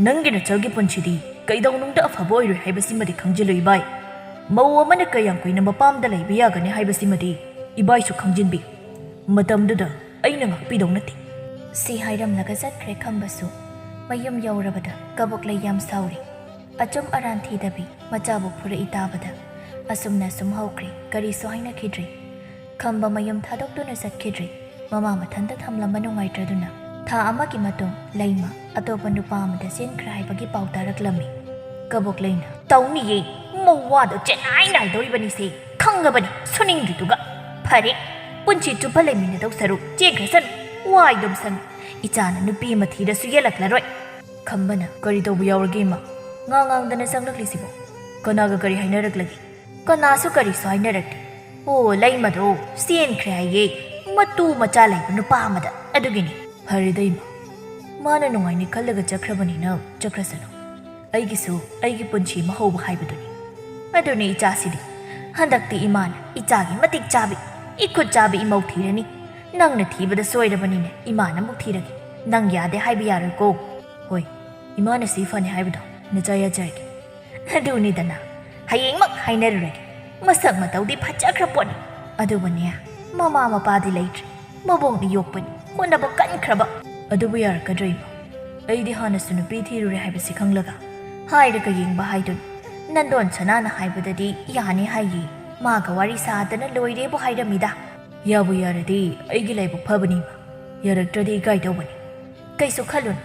ꯅꯪꯒꯤ ꯅꯆꯜꯒꯤ ꯄꯨꯟꯁꯤꯗꯤ ꯀꯩꯗꯧꯅꯨꯡꯗ ꯑꯐꯕ ꯑꯣꯏꯔꯣꯏ ꯍꯥꯏꯕꯁꯤꯃꯗꯤ ꯈꯪꯖꯤꯜꯂꯨ ꯏꯕꯥꯏ꯫ ꯃꯧ ꯑꯃꯅ ꯀꯌꯥꯝ ꯀꯨꯏꯅ ꯃꯄꯥꯝꯗ ꯂꯩꯕ ꯌꯥꯒꯅꯤ ꯍꯥꯏꯕꯁꯤꯃꯗꯤ ꯏꯕꯥꯏꯁꯨ ꯈꯪꯖꯤꯟꯕꯤꯌꯨ꯫ ꯃꯇꯝꯗꯨꯗ ꯑꯩꯅ ꯉꯥꯛꯄꯤꯗꯧ ꯅꯠꯇꯦ꯫" ꯁꯤ ꯍꯥꯏꯔꯝꯂꯒ ꯆꯠꯈ꯭ꯔꯦ ꯈꯝꯕꯁꯨ꯫ ꯃꯌꯨꯝ ꯌꯧꯔꯕꯗ ꯀꯕꯣꯛꯂꯩ ꯌꯥꯝ ꯁꯥꯎꯔꯤ꯫ ꯑꯆꯨꯝ ꯑꯔꯥꯟ ꯊꯤꯗꯕꯤ ꯃꯆꯥꯕꯨ ꯐꯨꯔꯛꯏ ꯇꯥꯕꯗ꯫ ꯑꯁꯨꯝꯅ ꯁꯨꯝ ꯍꯧꯈ꯭ꯔꯦ, ꯀꯔꯤꯁꯨ ꯍꯥꯏꯅꯈꯤꯗ꯭ꯔꯦ꯫ ꯈꯝꯕ ꯃꯌꯨꯝ ꯊꯥꯗꯣꯛꯇꯨꯅ ꯆꯠꯈꯤꯗ꯭ꯔꯦ꯫ ꯃꯃꯥ ꯃꯊꯟꯇ ꯊꯝꯂꯝꯕ ꯅꯨꯡꯉꯥꯏꯇ꯭ꯔꯗꯨꯅ꯫ ꯊꯥ ꯑꯃꯒꯤ ꯃꯇꯨꯡ ꯂꯩꯃ ꯑꯇꯣꯞꯄ ꯅꯨꯄꯥ ꯑꯃꯗ ꯆꯦꯟꯈ꯭ꯔꯦ ꯍꯥꯏꯕꯒꯤ ꯄꯥꯎ ꯇꯥꯔꯛꯂꯝꯃꯤ꯫ ꯀꯕꯣꯛꯂꯩꯅ, "ꯇꯧꯅꯤꯌꯦ, ꯃꯧ ꯋꯥꯗꯣ ꯆꯦꯟꯅꯥꯏ ꯅꯥꯏꯗꯧꯔꯤꯕꯅꯤꯁꯦ ꯈꯪꯉꯕꯅꯤ ꯁꯨꯅꯤꯡꯗ꯭ꯔꯤꯗꯨꯒ꯫ ꯐꯔꯦ, ꯄꯨꯟꯁꯤ ꯆꯨꯞꯄ ꯂꯩꯃꯤꯟꯅꯗꯧ ꯁꯔꯨꯛ ꯆꯦꯟꯈ꯭ꯔꯁꯅꯨ, ꯋꯥꯏꯗꯨꯝ ꯁꯪꯉꯤ꯫ ꯏꯆꯥꯅ ꯅꯨꯄꯤ ꯑꯃ ꯊꯤꯔꯁꯨ ꯌꯦꯜꯂꯛꯂꯔꯣꯏ꯫" ꯈꯝꯕꯅ, "ꯀꯔꯤ ꯇꯧꯕ ꯌꯥꯎꯔꯒꯦ, ꯏꯃꯥ? ꯉꯥ ꯉꯥꯡꯗꯅ ꯆꯪꯂꯛꯂꯤꯁꯤꯕꯣ? ꯀꯅꯥꯒ ꯀꯔꯤ ꯍꯥꯏꯅꯔꯛꯂꯒꯦ?" "ꯀꯅꯥꯁꯨ ꯀꯔꯤꯁꯨ ꯍꯥꯏꯅꯔꯛꯇꯦ꯫ ꯑꯣ, ꯂꯩꯃꯗꯣ ꯆꯦꯟꯈ꯭ꯔꯦ ꯍꯥꯏꯌꯦ꯫ ꯃꯇꯨ ꯃꯆꯥ ꯂꯩꯕ ꯅꯨꯄꯥ ꯑꯃꯗ꯫ ꯑꯗꯨꯒꯤꯅꯤ꯫" "ꯐꯔꯦꯗ, ꯏꯃꯥ꯫ ꯃꯥꯅ ꯅꯨꯡꯉꯥꯏꯅꯤ ꯈꯜꯂꯒ ꯆꯠꯈ꯭ꯔꯕꯅꯤꯅ ꯆꯠꯈ꯭ꯔꯁꯅꯨ꯫ ꯑꯩꯒꯤꯁꯨ ꯑꯩꯒꯤ ꯄꯨꯟꯁꯤ ꯑꯃ ꯍꯧꯕ ꯍꯥꯏꯕꯗꯨꯅꯤ꯫ ꯑꯗꯨꯅꯤ ꯏꯆꯥꯁꯤꯗꯤ꯫ ꯍꯟꯗꯛꯇꯤ ꯏꯃꯥꯅ ꯏꯆꯥꯒꯤ ꯃꯇꯤꯛ ꯆꯥꯕꯤ, ꯏꯈꯨꯠ ꯆꯥꯕꯤ ꯏꯃꯧ ꯊꯤꯔꯅꯤ꯫ ꯅꯪꯅ ꯊꯤꯕꯗ ꯁꯣꯏꯔꯕꯅꯤꯅ ꯏꯃꯥꯅ ꯑꯃꯨꯛ ꯊꯤꯔꯒꯦ꯫ ꯅꯪ ꯌꯥꯗꯦ ꯍꯥꯏꯕ ꯌꯥꯔꯣꯏꯀꯣ꯫" "ꯍꯣꯏ, ꯏꯃꯥꯅ ꯁꯤ ꯐꯅꯤ ꯍꯥꯏꯕꯗꯣ ꯅꯆꯥ ꯌꯥꯖꯔꯒꯦ꯫" "ꯑꯗꯨꯅꯤꯗꯅ, ꯍꯌꯦꯡꯃꯛ ꯍꯥꯏꯅꯔꯨꯔꯒꯦ꯫ ꯃꯁꯛ ꯃꯇꯧꯗꯤ ꯐꯖꯈ꯭ꯔ ꯄꯣꯠꯅꯤ꯫ ꯑꯗꯨꯕꯨꯅꯦ, ꯃꯃꯥ ꯃꯄꯥꯗꯤ ꯂꯩꯇ꯭ꯔꯦ꯫ ꯃꯕꯣꯛꯅ ꯌꯣꯛꯄꯅꯤ, ꯍꯣꯠꯅꯕ ꯀꯟꯈ꯭ꯔꯕ꯫" "ꯑꯗꯨꯕꯨ ꯌꯥꯔꯛꯀꯗ꯭ꯔꯣ, ꯏꯃꯥ? ꯑꯩꯗꯤ ꯍꯥꯟꯅꯁꯨ ꯅꯨꯄꯤ ꯊꯤꯔꯨꯔꯦ ꯍꯥꯏꯕꯁꯤ ꯈꯪꯂꯒ?" "ꯍꯥꯏꯔꯒ ꯌꯦꯡꯕ ꯍꯥꯏꯗꯨꯅꯤ꯫ ꯅꯟꯗꯣꯟ ꯁꯅꯥꯅ ꯍꯥꯏꯕꯗꯗꯤ ꯌꯥꯅꯤ ꯍꯥꯏꯌꯦ꯫ ꯃꯥꯒ ꯋꯥꯔꯤ ꯁꯥꯗꯅ ꯂꯣꯏꯔꯦꯕꯨ ꯍꯥꯏꯔꯝꯃꯤꯗ꯫" "ꯌꯥꯕꯨ ꯌꯥꯔꯗꯤ ꯑꯩꯒꯤ ꯂꯥꯏꯕꯛ ꯐꯕꯅꯤ, ꯏꯃꯥ꯫ ꯌꯥꯔꯛꯇ꯭ꯔꯗꯤ ꯏꯀꯥꯏꯗꯧꯕꯅꯤ꯫" "ꯀꯩꯁꯨ ꯈꯜꯂꯨꯅꯨ,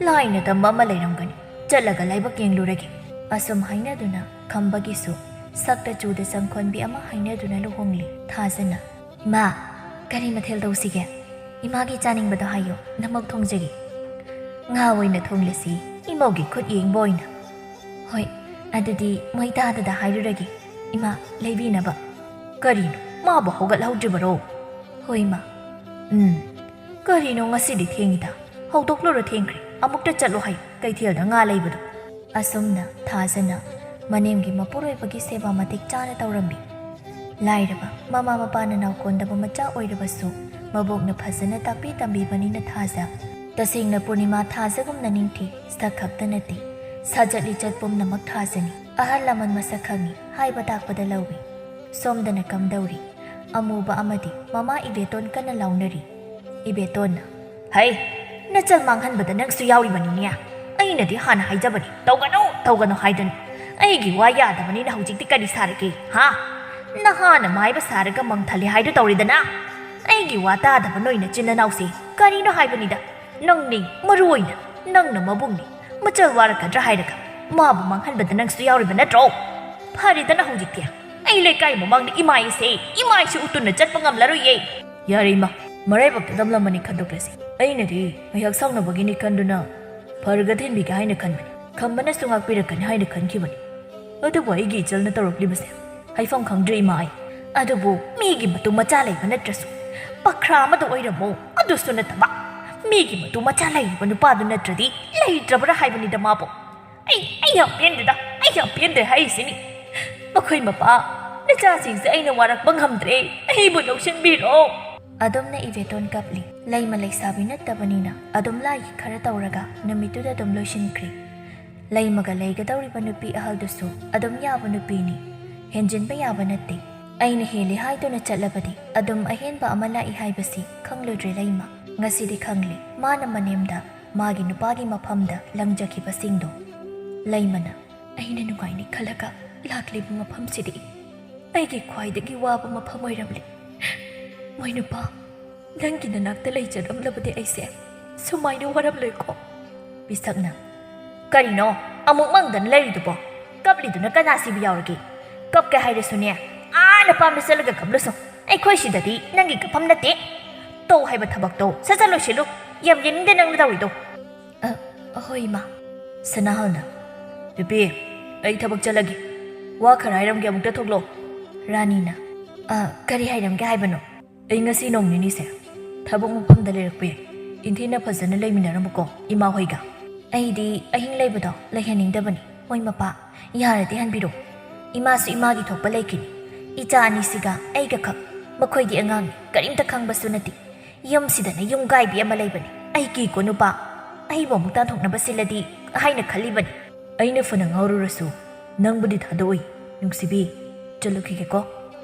ꯂꯥꯏꯅ ꯇꯝꯕ ꯑꯃ ꯂꯩꯔꯝꯒꯅꯤ꯫ ꯆꯠꯂꯒ ꯂꯥꯏꯕꯛ ꯌꯦꯡꯂꯨꯔꯒꯦ꯫" ꯑꯁꯨꯝ ꯍꯥꯏꯅꯗꯨꯅ ꯈꯝꯕꯒꯤꯁꯨ ꯁꯛꯇ ꯆꯨꯗ ꯆꯪꯈꯣꯟꯕꯤ ꯑꯃ ꯍꯥꯏꯅꯗꯨꯅ ꯂꯨꯍꯣꯡꯂꯤ꯫ ꯊꯥꯖꯅ, "ꯏꯃꯥ, ꯀꯔꯤ ꯃꯊꯦꯜ ꯇꯧꯁꯤꯒꯦ? ꯏꯃꯥꯒꯤ ꯆꯥꯅꯤꯡꯕꯗꯣ ꯍꯥꯏꯌꯨ, ꯅꯃꯧ ꯊꯣꯡꯖꯒꯦ꯫" "ꯉꯥ ꯑꯣꯏꯅ ꯊꯣꯡꯂꯁꯤ, ꯏꯃꯧꯒꯤ ꯈꯨꯠ ꯌꯦꯡꯕ ꯑꯣꯏꯅ꯫" "ꯍꯣꯏ, ꯑꯗꯨꯗꯤ ꯃꯣꯏ ꯇꯥꯗꯗ ꯍꯥꯏꯔꯨꯔꯒꯦ, ꯏꯃꯥ ꯂꯩꯕꯤꯅꯕ꯫" "ꯀꯔꯤꯅꯣ, ꯃꯥꯕꯨ ꯍꯧꯒꯠꯍꯧꯗ꯭ꯔꯤꯕꯔꯣ?" "ꯍꯣꯏ, ꯏꯃꯥ꯫" "ꯎꯝ, ꯀꯔꯤꯅꯣ ꯉꯁꯤꯗꯤ ꯊꯦꯡꯉꯤꯗ? ꯍꯧꯗꯣꯛꯂꯨꯔꯣ, ꯊꯦꯡꯈ꯭ꯔꯦ, ꯑꯃꯨꯛꯇ ꯆꯠꯂꯣ ꯍꯥꯏꯌꯨ, ꯀꯩꯊꯦꯜꯗ ꯉꯥ ꯂꯩꯕꯗꯣ꯫" ꯑꯁꯨꯝꯅ ꯊꯥꯖꯅ ꯃꯅꯦꯝꯒꯤ ꯃꯄꯨꯔꯣꯏꯕꯒꯤ ꯁꯦꯕꯥ ꯃꯇꯤꯛ ꯆꯥꯅ ꯇꯧꯔꯝꯃꯤ꯫ ꯂꯥꯏꯔꯕ, ꯃꯃꯥ ꯃꯄꯥꯅ ꯅꯥꯎꯀꯣꯟꯗꯕ ꯃꯆꯥ ꯑꯣꯏꯔꯕꯁꯨ ꯃꯕꯣꯛꯅ ꯐꯖꯅ ꯇꯥꯛꯄꯤ ꯇꯝꯕꯤꯕꯅꯤꯅ ꯊꯥꯖ ꯇꯁꯦꯡꯅ ꯄꯨꯔꯅꯤꯃꯥ ꯊꯥꯖꯒꯨꯝꯅ ꯅꯤꯡꯊꯤ꯫ ꯁꯛ ꯈꯛꯇ ꯅꯠꯇꯦ, ꯁꯥꯖꯠ ꯂꯤꯆꯠ ꯄꯨꯝꯅꯃꯛ ꯊꯥꯖꯅꯤ꯫ ꯑꯍꯜ ꯂꯃꯟ ꯃꯁꯛ ꯈꯪꯉꯤ ꯍꯥꯏꯕ ꯇꯥꯛꯄꯗ ꯂꯧꯏ꯫ ꯁꯣꯝꯗꯅ ꯀꯝꯗꯧꯔꯤ? ꯑꯃꯨꯕ ꯑꯃꯗꯤ ꯃꯃꯥ ꯏꯕꯦꯇꯣꯟ ꯀꯟꯅ ꯂꯥꯎꯅꯔꯤ꯫ ꯏꯕꯦꯇꯣꯟꯅ, "ꯍꯩ, ꯅꯆꯜ ꯃꯥꯡꯍꯟꯕꯗ ꯅꯪꯁꯨ ꯌꯥꯎꯔꯤꯕꯅꯤꯅꯦ꯫ ꯑꯩꯅꯗꯤ ꯍꯥꯟꯅ ꯍꯥꯏꯖꯕꯅꯤ, ꯇꯧꯒꯅꯨ, ꯇꯧꯒꯅꯨ ꯍꯥꯏꯗꯨꯅ꯫ ꯑꯩꯒꯤ ꯋꯥ ꯌꯥꯗꯕꯅꯤꯅ ꯍꯧꯖꯤꯛꯇꯤ ꯀꯔꯤ ꯁꯥꯔꯒꯦ, ꯍꯥ? ꯅꯍꯥꯅ ꯃꯥꯏꯕ ꯁꯥꯔꯒ ꯃꯪ ꯊꯜꯂꯤ ꯍꯥꯏꯗꯨ ꯇꯧꯔꯤꯗꯅ꯫ ꯑꯩꯒꯤ ꯋꯥ ꯇꯥꯗꯕ ꯅꯣꯏ ꯅꯆꯤꯟ ꯅꯅꯥꯎꯁꯦ ꯀꯔꯤꯅꯣ ꯍꯥꯏꯕꯅꯤꯗ꯫ ꯅꯪꯅꯤ, ꯃꯔꯨ ꯑꯣꯏꯅ ꯅꯪꯅ ꯃꯕꯨꯡꯅꯤ꯫ ꯃꯆꯜ ꯋꯥꯔꯛꯀꯗ꯭ꯔꯥ ꯍꯥꯏꯔꯒ ꯃꯥꯕꯨ ꯃꯥꯡꯍꯟꯕꯗ ꯅꯪꯁꯨ ꯌꯥꯎꯔꯤꯕ ꯅꯠꯇ꯭ꯔꯣ? ꯐꯔꯦꯗꯅ ꯍꯧꯖꯤꯛꯇꯤ꯫ ꯑꯩ ꯂꯩꯀꯥꯏ ꯃꯃꯥꯡꯗ ꯏꯃꯥꯏꯁꯦ, ꯏꯃꯥꯏꯁꯦ ꯎꯠꯇꯨꯅ ꯆꯠꯄ ꯉꯝꯂꯔꯣꯏꯌꯦ꯫" "ꯌꯥꯔꯦ ꯏꯃꯥ, ꯃꯔꯥꯏꯕꯛꯇ ꯗꯝꯂꯝꯃꯅꯤ ꯈꯟꯗꯣꯛꯂꯁꯤ꯫ ꯑꯩꯅꯗꯤ ꯉꯥꯏꯍꯥꯛ ꯁꯥꯎꯅꯕꯒꯤꯅꯤ ꯈꯟꯗꯨꯅ ꯐꯔꯒ ꯊꯤꯟꯕꯤꯒꯦ ꯍꯥꯏꯅ ꯈꯟꯕꯅꯤ, ꯈꯝꯕꯅꯁꯨ ꯉꯥꯛꯄꯤꯔꯛꯀꯅꯤ ꯍꯥꯏꯅ ꯈꯟꯈꯤꯕꯅꯤ꯫ ꯑꯗꯨꯕꯨ ꯑꯩꯒꯤ ꯏꯆꯜꯅ ꯇꯧꯔꯛꯂꯤꯕꯁꯦ ꯍꯥꯏꯐꯝ ꯈꯪꯗ꯭ꯔꯦ ꯏꯃꯥ ꯑꯩ꯫ ꯑꯗꯨꯕꯨ ꯃꯤꯒꯤ ꯃꯇꯨ ꯃꯆꯥ ꯂꯩꯕ ꯅꯠꯇ꯭ꯔꯁꯨ ꯄꯈ꯭ꯔꯥ ꯑꯃꯗ ꯑꯣꯏꯔꯝꯃꯣ, ꯑꯗꯨꯁꯨ ꯅꯠꯇꯕ ꯃꯤꯒꯤ ꯃꯇꯨ ꯃꯆꯥ ꯂꯩꯔꯤꯕ ꯅꯨꯄꯥꯗꯨ ꯅꯠꯇ꯭ꯔꯗꯤ ꯂꯩꯇ꯭ꯔꯕ꯭ꯔꯥ ꯍꯥꯏꯕꯅꯤꯗ ꯃꯥꯕꯨ꯫ ꯑꯩ ꯑꯩ ꯌꯥꯝ ꯄꯦꯟꯗꯦꯗ, ꯑꯩ ꯌꯥꯝ ꯄꯦꯟꯗꯦ ꯍꯥꯏꯔꯤꯁꯤꯅꯤ꯫ ꯃꯈꯣꯏ ꯃꯄꯥ, ꯅꯆꯥꯁꯤꯡꯁꯦ ꯑꯩꯅ ꯋꯥꯔꯛꯄ ꯉꯝꯗ꯭ꯔꯦ, ꯑꯩꯕꯨ ꯂꯧꯁꯤꯟꯕꯤꯔꯣ꯫ ꯑꯗꯨꯝꯅ ꯏꯕꯦꯇꯣꯟ ꯀꯞꯂꯤ꯫ ꯂꯩꯃ ꯂꯩꯁꯥꯕꯤ ꯅꯠꯇꯕꯅꯤꯅ ꯑꯗꯨꯝ ꯂꯥꯏꯒꯤ ꯈꯔ ꯇꯧꯔꯒ ꯅꯨꯃꯤꯠꯇꯨꯗ ꯑꯗꯨꯝ ꯂꯣꯏꯁꯤꯟꯈ꯭ꯔꯤ꯫ ꯂꯩꯃꯒ ꯂꯩꯒꯗꯧꯔꯤꯕ ꯅꯨꯄꯤ ꯑꯍꯜꯗꯨꯁꯨ ꯑꯗꯨꯝ ꯌꯥꯕ ꯅꯨꯄꯤꯅꯤ, ꯍꯦꯟꯖꯤꯟꯕ ꯌꯥꯕ ꯅꯠꯇꯦ꯫ ꯑꯩꯅ ꯍꯦꯜꯂꯤ ꯍꯥꯏꯗꯨꯅ ꯆꯠꯂꯕꯗꯤ ꯑꯗꯨꯝ ꯑꯍꯦꯟꯕ ꯑꯃ ꯂꯥꯛꯏ ꯍꯥꯏꯕꯁꯤ ꯈꯪꯂꯨꯗ꯭ꯔꯦ ꯂꯩꯃ꯫ ꯉꯁꯤꯗꯤ ꯈꯪꯂꯦ, ꯃꯥꯅ ꯃꯅꯦꯝꯗ ꯃꯥꯒꯤ ꯅꯨꯄꯥꯒꯤ ꯃꯐꯝꯗ ꯂꯪꯖꯈꯤꯕꯁꯤꯡꯗꯣ꯫ ꯂꯩꯃꯅ, ꯑꯩꯅ ꯅꯨꯡꯉꯥꯏꯅꯤ ꯈꯜꯂꯒ ꯂꯥꯛꯂꯤꯕ ꯃꯐꯝꯁꯤꯗꯤ ꯑꯩꯒꯤ ꯈ꯭ꯋꯥꯏꯗꯒꯤ ꯋꯥꯕ ꯃꯐꯝ ꯑꯣꯏꯔꯝꯂꯦ꯫ ꯃꯣꯏ ꯅꯨꯄꯥ, ꯅꯪꯒꯤ ꯅꯅꯥꯛꯇ ꯂꯩꯖꯔꯝꯂꯕꯗꯤ ꯑꯩꯁꯦ ꯁꯨꯃꯥꯏꯅ ꯋꯥꯔꯝꯂꯣꯏꯀꯣ꯫ ꯄꯤꯁꯛꯅ, ꯀꯔꯤꯅꯣ ꯑꯃꯨꯛ ꯃꯪꯗꯅ ꯂꯩꯔꯤꯗꯨꯕꯣ? ꯀꯞꯂꯤꯗꯨꯅ ꯀꯅꯥ ꯁꯤꯕ ꯌꯥꯎꯔꯒꯦ? ꯀꯞꯀꯦ ꯍꯥꯏꯔꯁꯨꯅꯦ, ꯑꯥ ꯅꯄꯥꯝꯗ ꯆꯠꯂꯒ ꯀꯞꯂꯨꯁꯣ꯫ ꯑꯩꯈꯣꯏ ꯁꯤꯗꯗꯤ ꯅꯪꯒꯤ ꯀꯞꯐꯝ ꯅꯠꯇꯦ꯫ ꯇꯧ ꯍꯥꯏꯕ ꯊꯕꯛꯇꯣ ꯁꯠ ꯁꯠ ꯂꯣꯏꯁꯤꯜꯂꯨ꯫ ꯌꯥꯝ ꯌꯦꯡꯅꯤꯡꯗꯦ ꯅꯪꯅ ꯇꯧꯔꯤꯗꯣ꯫ ꯑ, ꯍꯣꯏ, ꯏꯃꯥ꯫ ꯁꯅꯥꯍꯜꯅ, ꯕꯦꯕꯤ, ꯑꯩ ꯊꯕꯛ ꯆꯠꯂꯒꯦ꯫ ꯋꯥ ꯈꯔ ꯍꯥꯏꯔꯝꯒꯦ, ꯑꯃꯨꯛꯇ ꯊꯣꯛꯂꯛꯑꯣ꯫ ꯔꯥꯅꯤꯅ, ꯑ, ꯀꯔꯤ ꯍꯥꯏꯔꯝꯒꯦ ꯍꯥꯏꯕꯅꯣ? ꯑꯩ ꯉꯁꯤ ꯅꯣꯡ ꯅꯤꯅꯤꯁꯦ ꯊꯕꯛ ꯃꯐꯝꯗ ꯂꯩꯔꯛꯄ ꯌꯥꯏ꯫ ꯏꯟꯊꯤꯅ ꯐꯖꯅ ꯂꯩꯃꯤꯟꯅꯔꯝꯃꯨꯀꯣ ꯏꯃꯥ ꯍꯣꯏꯒ꯫ ꯑꯩꯗꯤ ꯑꯍꯤꯡ ꯂꯩꯕꯗꯣ ꯂꯩꯍꯟꯅꯤꯡꯗꯕꯅꯤ꯫ ꯃꯣꯏ ꯃꯄꯥ, ꯌꯥꯔꯗꯤ ꯍꯟꯕꯤꯔꯣ꯫ ꯏꯃꯥꯁꯨ ꯏꯃꯥꯒꯤ ꯊꯣꯛꯄ ꯂꯩꯈꯤꯅꯤ꯫ ꯏꯆꯥ ꯑꯅꯤꯁꯤꯒ ꯑꯩꯒ ꯈꯛ꯫ ꯃꯈꯣꯏꯗꯤ ꯑꯉꯥꯡꯅꯤ, ꯀꯔꯤꯝꯇ ꯈꯪꯕꯁꯨ ꯅꯠꯇꯦ꯫ ꯌꯨꯝꯁꯤꯗꯅ ꯌꯨꯝ ꯀꯥꯏꯕꯤ ꯑꯃ ꯂꯩꯕꯅꯤ꯫ ꯑꯩ ꯀꯤꯀꯣ ꯅꯨꯄꯥ, ꯑꯩꯕꯨ ꯑꯃꯨꯛ ꯇꯥꯟꯊꯣꯛꯅꯕ ꯁꯤꯜꯂꯗꯤ ꯍꯥꯏꯅ ꯈꯜꯂꯤꯕꯅꯤ꯫ ꯑꯩꯅ ꯐꯅ ꯉꯥꯎꯔꯨꯔꯁꯨ ꯅꯪꯕꯨꯗꯤ ꯊꯥꯗꯣꯛꯑꯣꯏ, ꯅꯨꯡꯁꯤꯕꯤ꯫ ꯆꯠꯂꯨꯈꯤꯒꯦꯀꯣ꯫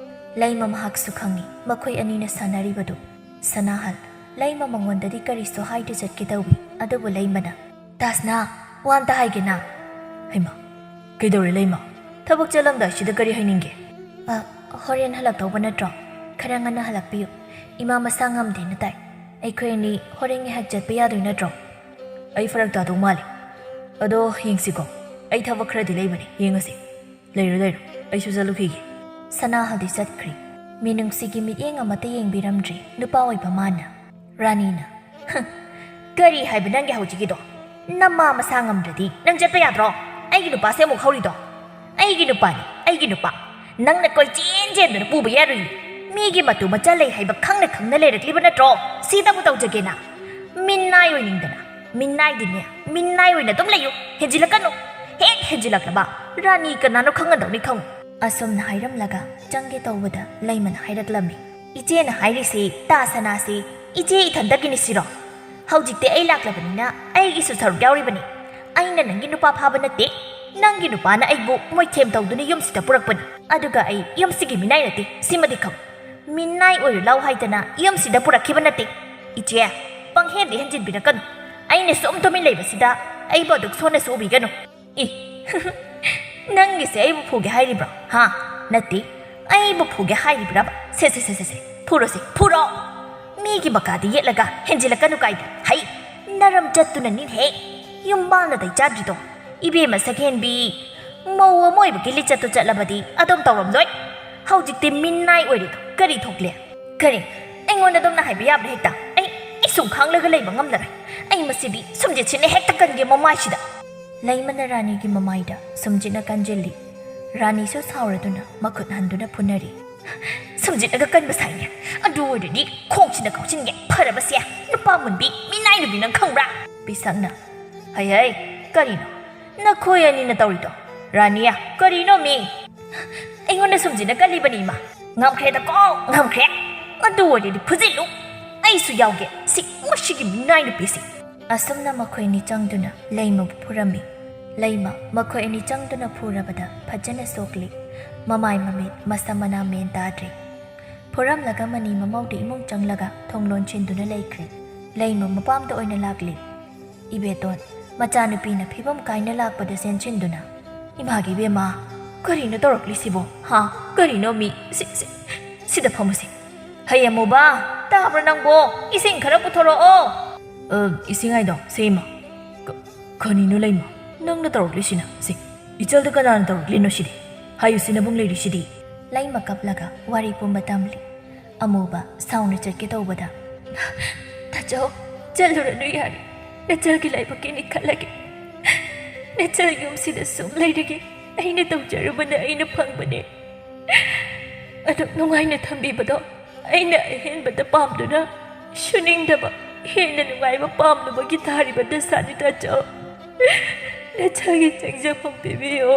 ꯂꯩꯃ ꯃꯍꯥꯛꯁꯨ ꯈꯪꯏ ꯃꯈꯣꯏ ꯑꯅꯤꯅ ꯁꯥꯟꯅꯔꯤꯕꯗꯨ꯫ ꯁꯅꯥꯍꯜ, ꯂꯩꯃ ꯃꯉꯣꯟꯗꯗꯤ ꯀꯔꯤꯁꯨ ꯍꯥꯏꯗ ꯆꯠꯀꯦ ꯇꯧꯏ, ꯑꯗꯨꯕꯨ ꯂꯩꯃꯅ, ꯇꯥꯁꯅꯥ, ꯋꯥ ꯑꯝꯇ ꯍꯥꯏꯒꯦꯅ꯫ ꯍꯩꯃꯥ, ꯀꯩꯗꯧꯔꯦ ꯂꯩꯃ? ꯊꯕꯛ ꯆꯠꯂꯝꯗꯥꯏꯁꯤꯗ ꯀꯔꯤ ꯍꯥꯏꯅꯤꯡꯒꯦ? ꯑ, ꯍꯣꯔꯦꯟ ꯍꯜꯂꯛꯇꯧꯕ ꯅꯠꯇ꯭ꯔꯣ? ꯈꯔ ꯉꯟꯅ ꯍꯜꯂꯛꯄꯤꯌꯨ꯫ ꯏꯃꯥ ꯃꯁꯥ ꯉꯝꯗꯦꯅ ꯇꯥꯏ꯫ ꯑꯩꯈꯣꯏ ꯑꯅꯤ ꯍꯣꯔꯦꯟ ꯉꯥꯏꯍꯥꯛ ꯆꯠꯄ ꯌꯥꯗꯣꯏ ꯅꯠꯇ꯭ꯔꯣ? ꯑꯩ ꯐꯔꯛ ꯇꯥꯗꯧ ꯃꯥꯜꯂꯦ꯫ ꯑꯗꯣ ꯌꯦꯡꯁꯤꯀꯣ, ꯑꯩ ꯊꯕꯛ ꯈꯔꯗꯤ ꯂꯩꯕꯅꯦ, ꯌꯦꯡꯉꯁꯤ꯫ ꯂꯩꯔꯣ, ꯂꯩꯔꯣ, ꯑꯩꯁꯨ ꯆꯠꯂꯨꯈꯤꯒꯦ꯫ ꯁꯅꯥꯍꯜꯗꯤ ꯆꯠꯈ꯭ꯔꯦ꯫ ꯃꯤꯅꯨꯡꯁꯤꯒꯤ ꯃꯤꯠꯌꯦꯡ ꯑꯃꯠꯇ ꯌꯦꯡꯕꯤꯔꯝꯗ꯭ꯔꯦ ꯅꯨꯄꯥ ꯑꯣꯏꯕ ꯃꯥꯅ꯫ ꯔꯥꯅꯤꯅ, "ꯍ, ꯀꯔꯤ ꯍꯥꯏꯕ ꯅꯪꯒꯤ ꯍꯧꯖꯤꯛꯀꯤꯗꯣ? ꯅꯃꯥ ꯃꯁꯥ ꯉꯝꯗ꯭ꯔꯗꯤ ꯅꯪ ꯆꯠꯄ ꯌꯥꯗ꯭ꯔꯣ? ꯑꯩꯒꯤ ꯅꯨꯄꯥꯁꯦ ꯑꯃꯨꯛ ꯍꯧꯔꯤꯗꯣ꯫ ꯑꯩꯒꯤ ꯅꯨꯄꯥꯅꯤ, ꯑꯩꯒꯤ ꯅꯨꯄꯥ꯫ ꯅꯪꯅ ꯀꯣꯏꯆꯦꯟ ꯆꯦꯟꯗꯨꯅ ꯄꯨꯕ ꯌꯥꯔꯨꯏ꯫ ꯃꯤꯒꯤ ꯃꯇꯨ ꯃꯆꯥ ꯂꯩ ꯍꯥꯏꯕ ꯈꯪꯅ ꯈꯪꯅ ꯂꯩꯔꯛꯂꯤꯕ ꯅꯠꯇ꯭ꯔꯣ? ꯁꯤꯗꯕꯨ ꯇꯧꯖꯒꯦꯅ꯫ ꯃꯤꯅꯥꯏ ꯑꯣꯏꯅꯤꯡꯗꯅ꯫ ꯃꯤꯅꯥꯏꯗꯤꯅꯦ, ꯃꯤꯅꯥꯏ ꯑꯣꯏꯅ ꯑꯗꯨꯝ ꯂꯩꯌꯨ꯫ ꯍꯦꯟꯖꯤꯜꯂꯛꯀꯅꯨ꯫ ꯍꯦꯛ ꯍꯦꯟꯖꯤꯜꯂꯛꯂꯕ ꯔꯥꯅꯤ ꯀꯅꯥꯅꯣ ꯈꯪꯒꯗꯧꯅꯤ ꯈꯪꯉꯨ꯫ ꯑꯁꯨꯝꯅ ꯍꯥꯏꯔꯝꯂꯒ ꯆꯪꯒꯦ ꯇꯧꯕꯗ ꯂꯩꯃꯅ ꯍꯥꯏꯔꯛꯂꯝꯃꯤ꯫ ꯏꯆꯦꯅ ꯍꯥꯏꯔꯤꯁꯤ ꯇꯥ ꯁꯅꯥꯁꯤ ꯏꯆꯦ ꯏꯊꯟꯗꯒꯤꯅꯤ ꯁꯤꯔꯣ? ꯍꯧꯖꯤꯛꯇꯤ ꯑꯩ ꯂꯥꯛꯂꯕꯅꯤꯅ ꯑꯩꯒꯤꯁꯨ ꯁꯔꯨꯛ ꯌꯥꯎꯔꯤꯕꯅꯤ꯫ ꯑꯩꯅ ꯅꯪꯒꯤ ꯅꯨꯄꯥ ꯐꯥꯕ ꯅꯠꯇꯦ꯫ ꯅꯪꯒꯤ ꯅꯨꯄꯥꯅ ꯑꯩꯕꯨ ꯃꯣꯏꯊꯦꯝ ꯇꯧꯗꯨꯅ ꯌꯨꯝꯁꯤꯗ ꯄꯨꯔꯛꯄꯅꯤ꯫ ꯑꯗꯨꯒ ꯑꯩ ꯌꯨꯝꯁꯤꯒꯤ ꯃꯤꯅꯥꯏ ꯅꯠꯇꯦ, ꯁꯤꯃꯗꯤ ꯈꯪꯉꯨ꯫ ꯃꯤꯅꯥꯏ ꯑꯣꯏꯔꯨ ꯂꯥꯎ ꯍꯥꯏꯗꯅ ꯌꯨꯝꯁꯤꯗ ꯄꯨꯔꯛꯈꯤꯕ ꯅꯠꯇꯦ꯫ ꯏꯆꯦ, ꯄꯪꯍꯦꯟꯗꯤ ꯍꯦꯟꯖꯤꯟꯕꯤꯔꯛꯀꯅꯨ꯫ ꯑꯩꯅ ꯁꯨꯝ ꯇꯨꯃꯤꯟ ꯂꯩꯕꯁꯤꯗ ꯑꯩꯕꯨ ꯑꯗꯨꯛ ꯁꯣꯟꯅꯁꯨ ꯎꯕꯤꯒꯅꯨ꯫ ꯏ, ꯅꯪꯒꯤꯁꯦ ꯑꯩꯕꯨ ꯐꯨꯒꯦ ꯍꯥꯏꯔꯤꯕ꯭ꯔꯣ? ꯍꯥ? ꯅꯠꯇꯦ, ꯑꯩꯕꯨ ꯐꯨꯒꯦ ꯍꯥꯏꯔꯤꯕ꯭ꯔꯕ? ꯁꯦ, ꯁꯦ, ꯁꯦ, ꯁꯦ, ꯁꯦ, ꯐꯨꯔꯣꯁꯦ, ꯐꯨꯔꯣ! ꯃꯤꯒꯤ ꯃꯀꯥꯗ ꯌꯦꯠꯂꯒ ꯍꯦꯟꯖꯤꯜꯂꯛꯀꯅꯨ ꯀꯥꯏꯗ꯫ ꯍꯩ, ꯅꯔꯝ ꯆꯠꯇꯨꯅ ꯅꯤꯟꯍꯦ꯫ ꯌꯨꯝꯕꯥꯜꯅ ꯇꯩ ꯆꯥꯗ꯭ꯔꯤꯗꯣ꯫ ꯏꯕꯦꯝꯃ ꯁꯛꯍꯦꯟꯕꯤ, ꯃꯧ ꯑꯃ ꯑꯣꯏꯕꯒꯤ ꯂꯤꯆꯠꯇꯨ ꯆꯠꯂꯕꯗꯤ ꯑꯗꯨꯝ ꯇꯧꯔꯝꯂꯣꯏ꯫ ꯍꯧꯖꯤꯛꯇꯤ ꯃꯤꯅꯥꯏ ꯑꯣꯏꯔꯦꯗꯣ꯫ ꯀꯔꯤ ꯊꯣꯛꯂꯦ? ꯀꯔꯤ? ꯑꯩꯉꯣꯟꯗ ꯑꯗꯨꯝꯅ ꯍꯥꯏꯕ ꯌꯥꯕ꯭ꯔꯥ ꯍꯦꯛꯇ? ꯑꯩ, ꯑꯩ ꯁꯨꯝ ꯈꯥꯡꯂꯒ ꯂꯩꯕ ꯉꯝꯂꯔꯣꯏ꯫ ꯑꯩ ꯃꯁꯤꯗꯤ ꯁꯨꯝꯖꯤꯠꯁꯤꯅ ꯍꯦꯛꯇ ꯀꯟꯒꯦ ꯃꯃꯥꯏꯁꯤꯗ꯫ ꯂꯩꯃꯅ ꯔꯥꯅꯤꯒꯤ ꯃꯃꯥꯏꯗ ꯁꯨꯝꯖꯤꯠꯅ ꯀꯟꯖꯤꯜꯂꯤ꯫ ꯔꯥꯅꯤꯁꯨ ꯁꯥꯎꯔꯗꯨꯅ ꯃꯈꯨꯠ ꯍꯟꯗꯨꯅ ꯐꯨꯅꯔꯤ꯫ ꯁꯨꯝꯖꯤꯠꯅꯒ ꯀꯟꯕ ꯁꯥꯏꯅꯦ꯫ ꯑꯗꯨ ꯑꯣꯏꯔꯗꯤ ꯈꯣꯡꯁꯤꯅ ꯀꯥꯎꯁꯤꯟꯒꯦ꯫ ꯐꯔꯕꯁꯦ, ꯅꯨꯄꯥ ꯃꯨꯟꯕꯤ, ꯃꯤꯅꯥꯏ ꯅꯨꯄꯤ ꯅꯪ ꯈꯪꯕ꯭ꯔꯥ? ꯄꯤꯁꯛꯅ, ꯍꯩ ꯍꯩ, ꯀꯔꯤꯅꯣ ꯅꯈꯣꯏ ꯑꯅꯤꯅ ꯇꯧꯔꯤꯗꯣ? ꯔꯥꯅꯤ, ꯀꯔꯤꯅꯣ ꯃꯤ? ꯑꯩꯉꯣꯟꯗ ꯁꯨꯝꯖꯤꯠꯅ ꯀꯜꯂꯤꯕꯅꯤ ꯏꯃꯥ꯫ ꯉꯝꯈ꯭ꯔꯦꯗꯀꯣ, ꯉꯝꯈ꯭ꯔꯦ꯫ ꯑꯗꯨ ꯑꯣꯏꯔꯗꯤ ꯐꯨꯖꯤꯜꯂꯨ꯫ ꯑꯩꯁꯨ ꯌꯥꯎꯒꯦ ꯁꯤ ꯃꯁꯤꯒꯤ ꯃꯤꯅꯥꯏ ꯅꯨꯄꯤꯁꯤ꯫ ꯑꯁꯨꯝꯅ ꯃꯈꯣꯏꯅꯤ ꯆꯪꯗꯨꯅ ꯂꯩꯃꯕꯨ ꯐꯨꯔꯝꯃꯤ꯫ ꯂꯩꯃ ꯃꯈꯣꯏ ꯑꯅꯤ ꯆꯪꯗꯨꯅ ꯐꯨꯔꯕꯗ ꯐꯖꯅ ꯁꯣꯛꯂꯤ꯫ ꯃꯃꯥꯏ ꯃꯃꯤꯠ ꯃꯁꯝ ꯃꯅꯥ ꯃꯦꯟ ꯇꯥꯗ꯭ꯔꯦ꯫ ꯐꯨꯔꯝꯂꯒ ꯃꯅꯤ ꯃꯃꯧꯗꯤ ꯏꯃꯨꯡ ꯆꯪꯂꯒ ꯊꯣꯡ ꯂꯣꯟꯁꯤꯟꯗꯨꯅ ꯂꯩꯈ꯭ꯔꯦ꯫ ꯂꯩꯃ ꯃꯄꯥꯝꯗ ꯑꯣꯏꯅ ꯂꯥꯛꯂꯤ꯫ ꯏꯕꯦꯇꯣꯟ, ꯃꯆꯥꯅꯨꯄꯤꯅ ꯐꯤꯕꯝ ꯀꯥꯏꯅ ꯂꯥꯛꯄꯗ ꯆꯦꯟꯁꯤꯟꯗꯨꯅ, ꯏꯃꯥꯒꯤ ꯏꯕꯦꯝꯃ, ꯀꯔꯤꯅꯣ ꯇꯧꯔꯛꯂꯤꯁꯤꯕꯣ? ꯍꯥ? ꯀꯔꯤꯅꯣ ꯃꯤ? ꯁꯤ, ꯁꯤ, ꯁꯤꯗ ꯐꯝꯃꯨꯁꯦ꯫ ꯍꯩ ꯑꯃꯨꯕ, ꯇꯥꯕ꯭ꯔꯣ ꯅꯪꯕꯣ? ꯏꯁꯤꯡ ꯈꯔ ꯄꯨꯊꯣꯔꯛꯑꯣ꯫ ꯑ, ꯏꯁꯤꯡ ꯍꯥꯏꯗꯣ, ꯁꯦ ꯏꯃꯥ꯫ ꯀ-, ꯀꯔꯤꯅꯣ ꯂꯩꯃ? ꯅꯪꯅ ꯇꯧꯔꯛꯂꯤꯁꯤꯅ? ꯁꯦ, ꯏꯆꯜꯗ ꯀꯅꯥꯅ ꯇꯧꯔꯛꯂꯤꯅꯣ ꯁꯤꯗꯤ? ꯍꯥꯏꯌꯨꯁꯤ ꯅꯕꯨꯡ ꯂꯩꯔꯤꯁꯤꯗꯤ꯫ ꯂꯩꯃ ꯀꯞꯂꯒ ꯋꯥꯔꯤ ꯄꯨꯝꯕ ꯇꯝꯂꯤ꯫ ꯑꯃꯨꯕ ꯁꯥꯎꯅ ꯆꯠꯀꯦ ꯇꯧꯕꯗ, ꯇꯥꯆꯧ, ꯆꯠꯂꯨꯔꯅꯨ ꯌꯥꯔꯦ꯫ ꯅꯆꯜꯒꯤ ꯂꯥꯏꯕꯛꯀꯤꯅꯤ ꯈꯜꯂꯒꯦ꯫ ꯅꯆꯜ ꯌꯨꯝꯁꯤꯗ ꯁꯨꯝ ꯂꯩꯔꯒꯦ꯫ ꯑꯩꯅ ꯇꯧꯖꯔꯨꯕꯅ ꯑꯩꯅ ꯐꯪꯕꯅꯦ꯫ ꯑꯗꯨꯛ ꯅꯨꯡꯉꯥꯏꯅ ꯊꯝꯕꯤꯕꯗꯣ ꯑꯩꯅ ꯑꯍꯦꯟꯕꯗ ꯄꯥꯝꯗꯨꯅ ꯁꯨꯅꯤꯡꯗꯕ, ꯍꯦꯟꯅ ꯅꯨꯡꯉꯥꯏꯕ ꯄꯥꯝꯂꯨꯕꯒꯤ ꯇꯥꯔꯤꯕ ꯗꯁꯥꯅꯤ ꯇꯥꯆꯧ꯫ ꯅꯆꯜꯒꯤ ꯆꯪꯖꯐꯝ ꯄꯤꯕꯤꯌꯨ꯫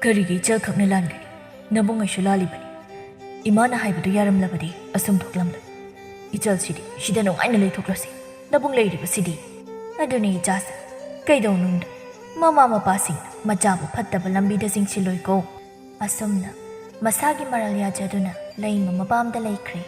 ꯀꯔꯤꯒꯤ ꯏꯆꯜ ꯈꯛꯅ ꯂꯥꯟꯒꯅꯤ? ꯅꯕꯨꯡ ꯑꯩꯁꯨ ꯂꯥꯜꯂꯤꯕꯅꯤ꯫ ꯏꯃꯥꯅ ꯍꯥꯏꯕꯗꯨ ꯌꯥꯔꯝꯂꯕꯗꯤ ꯑꯁꯨꯝ ꯊꯣꯛꯂꯝꯂꯣꯏ꯫ ꯏꯆꯜꯁꯤꯗꯤ ꯁꯤꯗ ꯅꯨꯡꯉꯥꯏꯅ ꯂꯩꯊꯣꯛꯂꯁꯤ꯫ ꯅꯕꯨꯡ ꯂꯩꯔꯤꯕꯁꯤꯗꯤ꯫ ꯑꯗꯨꯅꯤ ꯏꯆꯥꯁꯦ, ꯀꯩꯗꯧꯅꯨꯡꯗ ꯃꯃꯥ ꯃꯄꯥꯁꯤꯡꯅ ꯃꯆꯥꯕꯨ ꯐꯠꯇꯕ ꯂꯝꯕꯤꯗ ꯆꯤꯡꯁꯤꯜꯂꯣꯏꯀꯣ꯫ ꯑꯁꯨꯝꯅ ꯃꯁꯥꯒꯤ ꯃꯔꯥꯜ ꯌꯥꯖꯗꯨꯅ ꯂꯩꯃ ꯃꯄꯥꯝꯗ ꯂꯩꯈ꯭ꯔꯦ꯫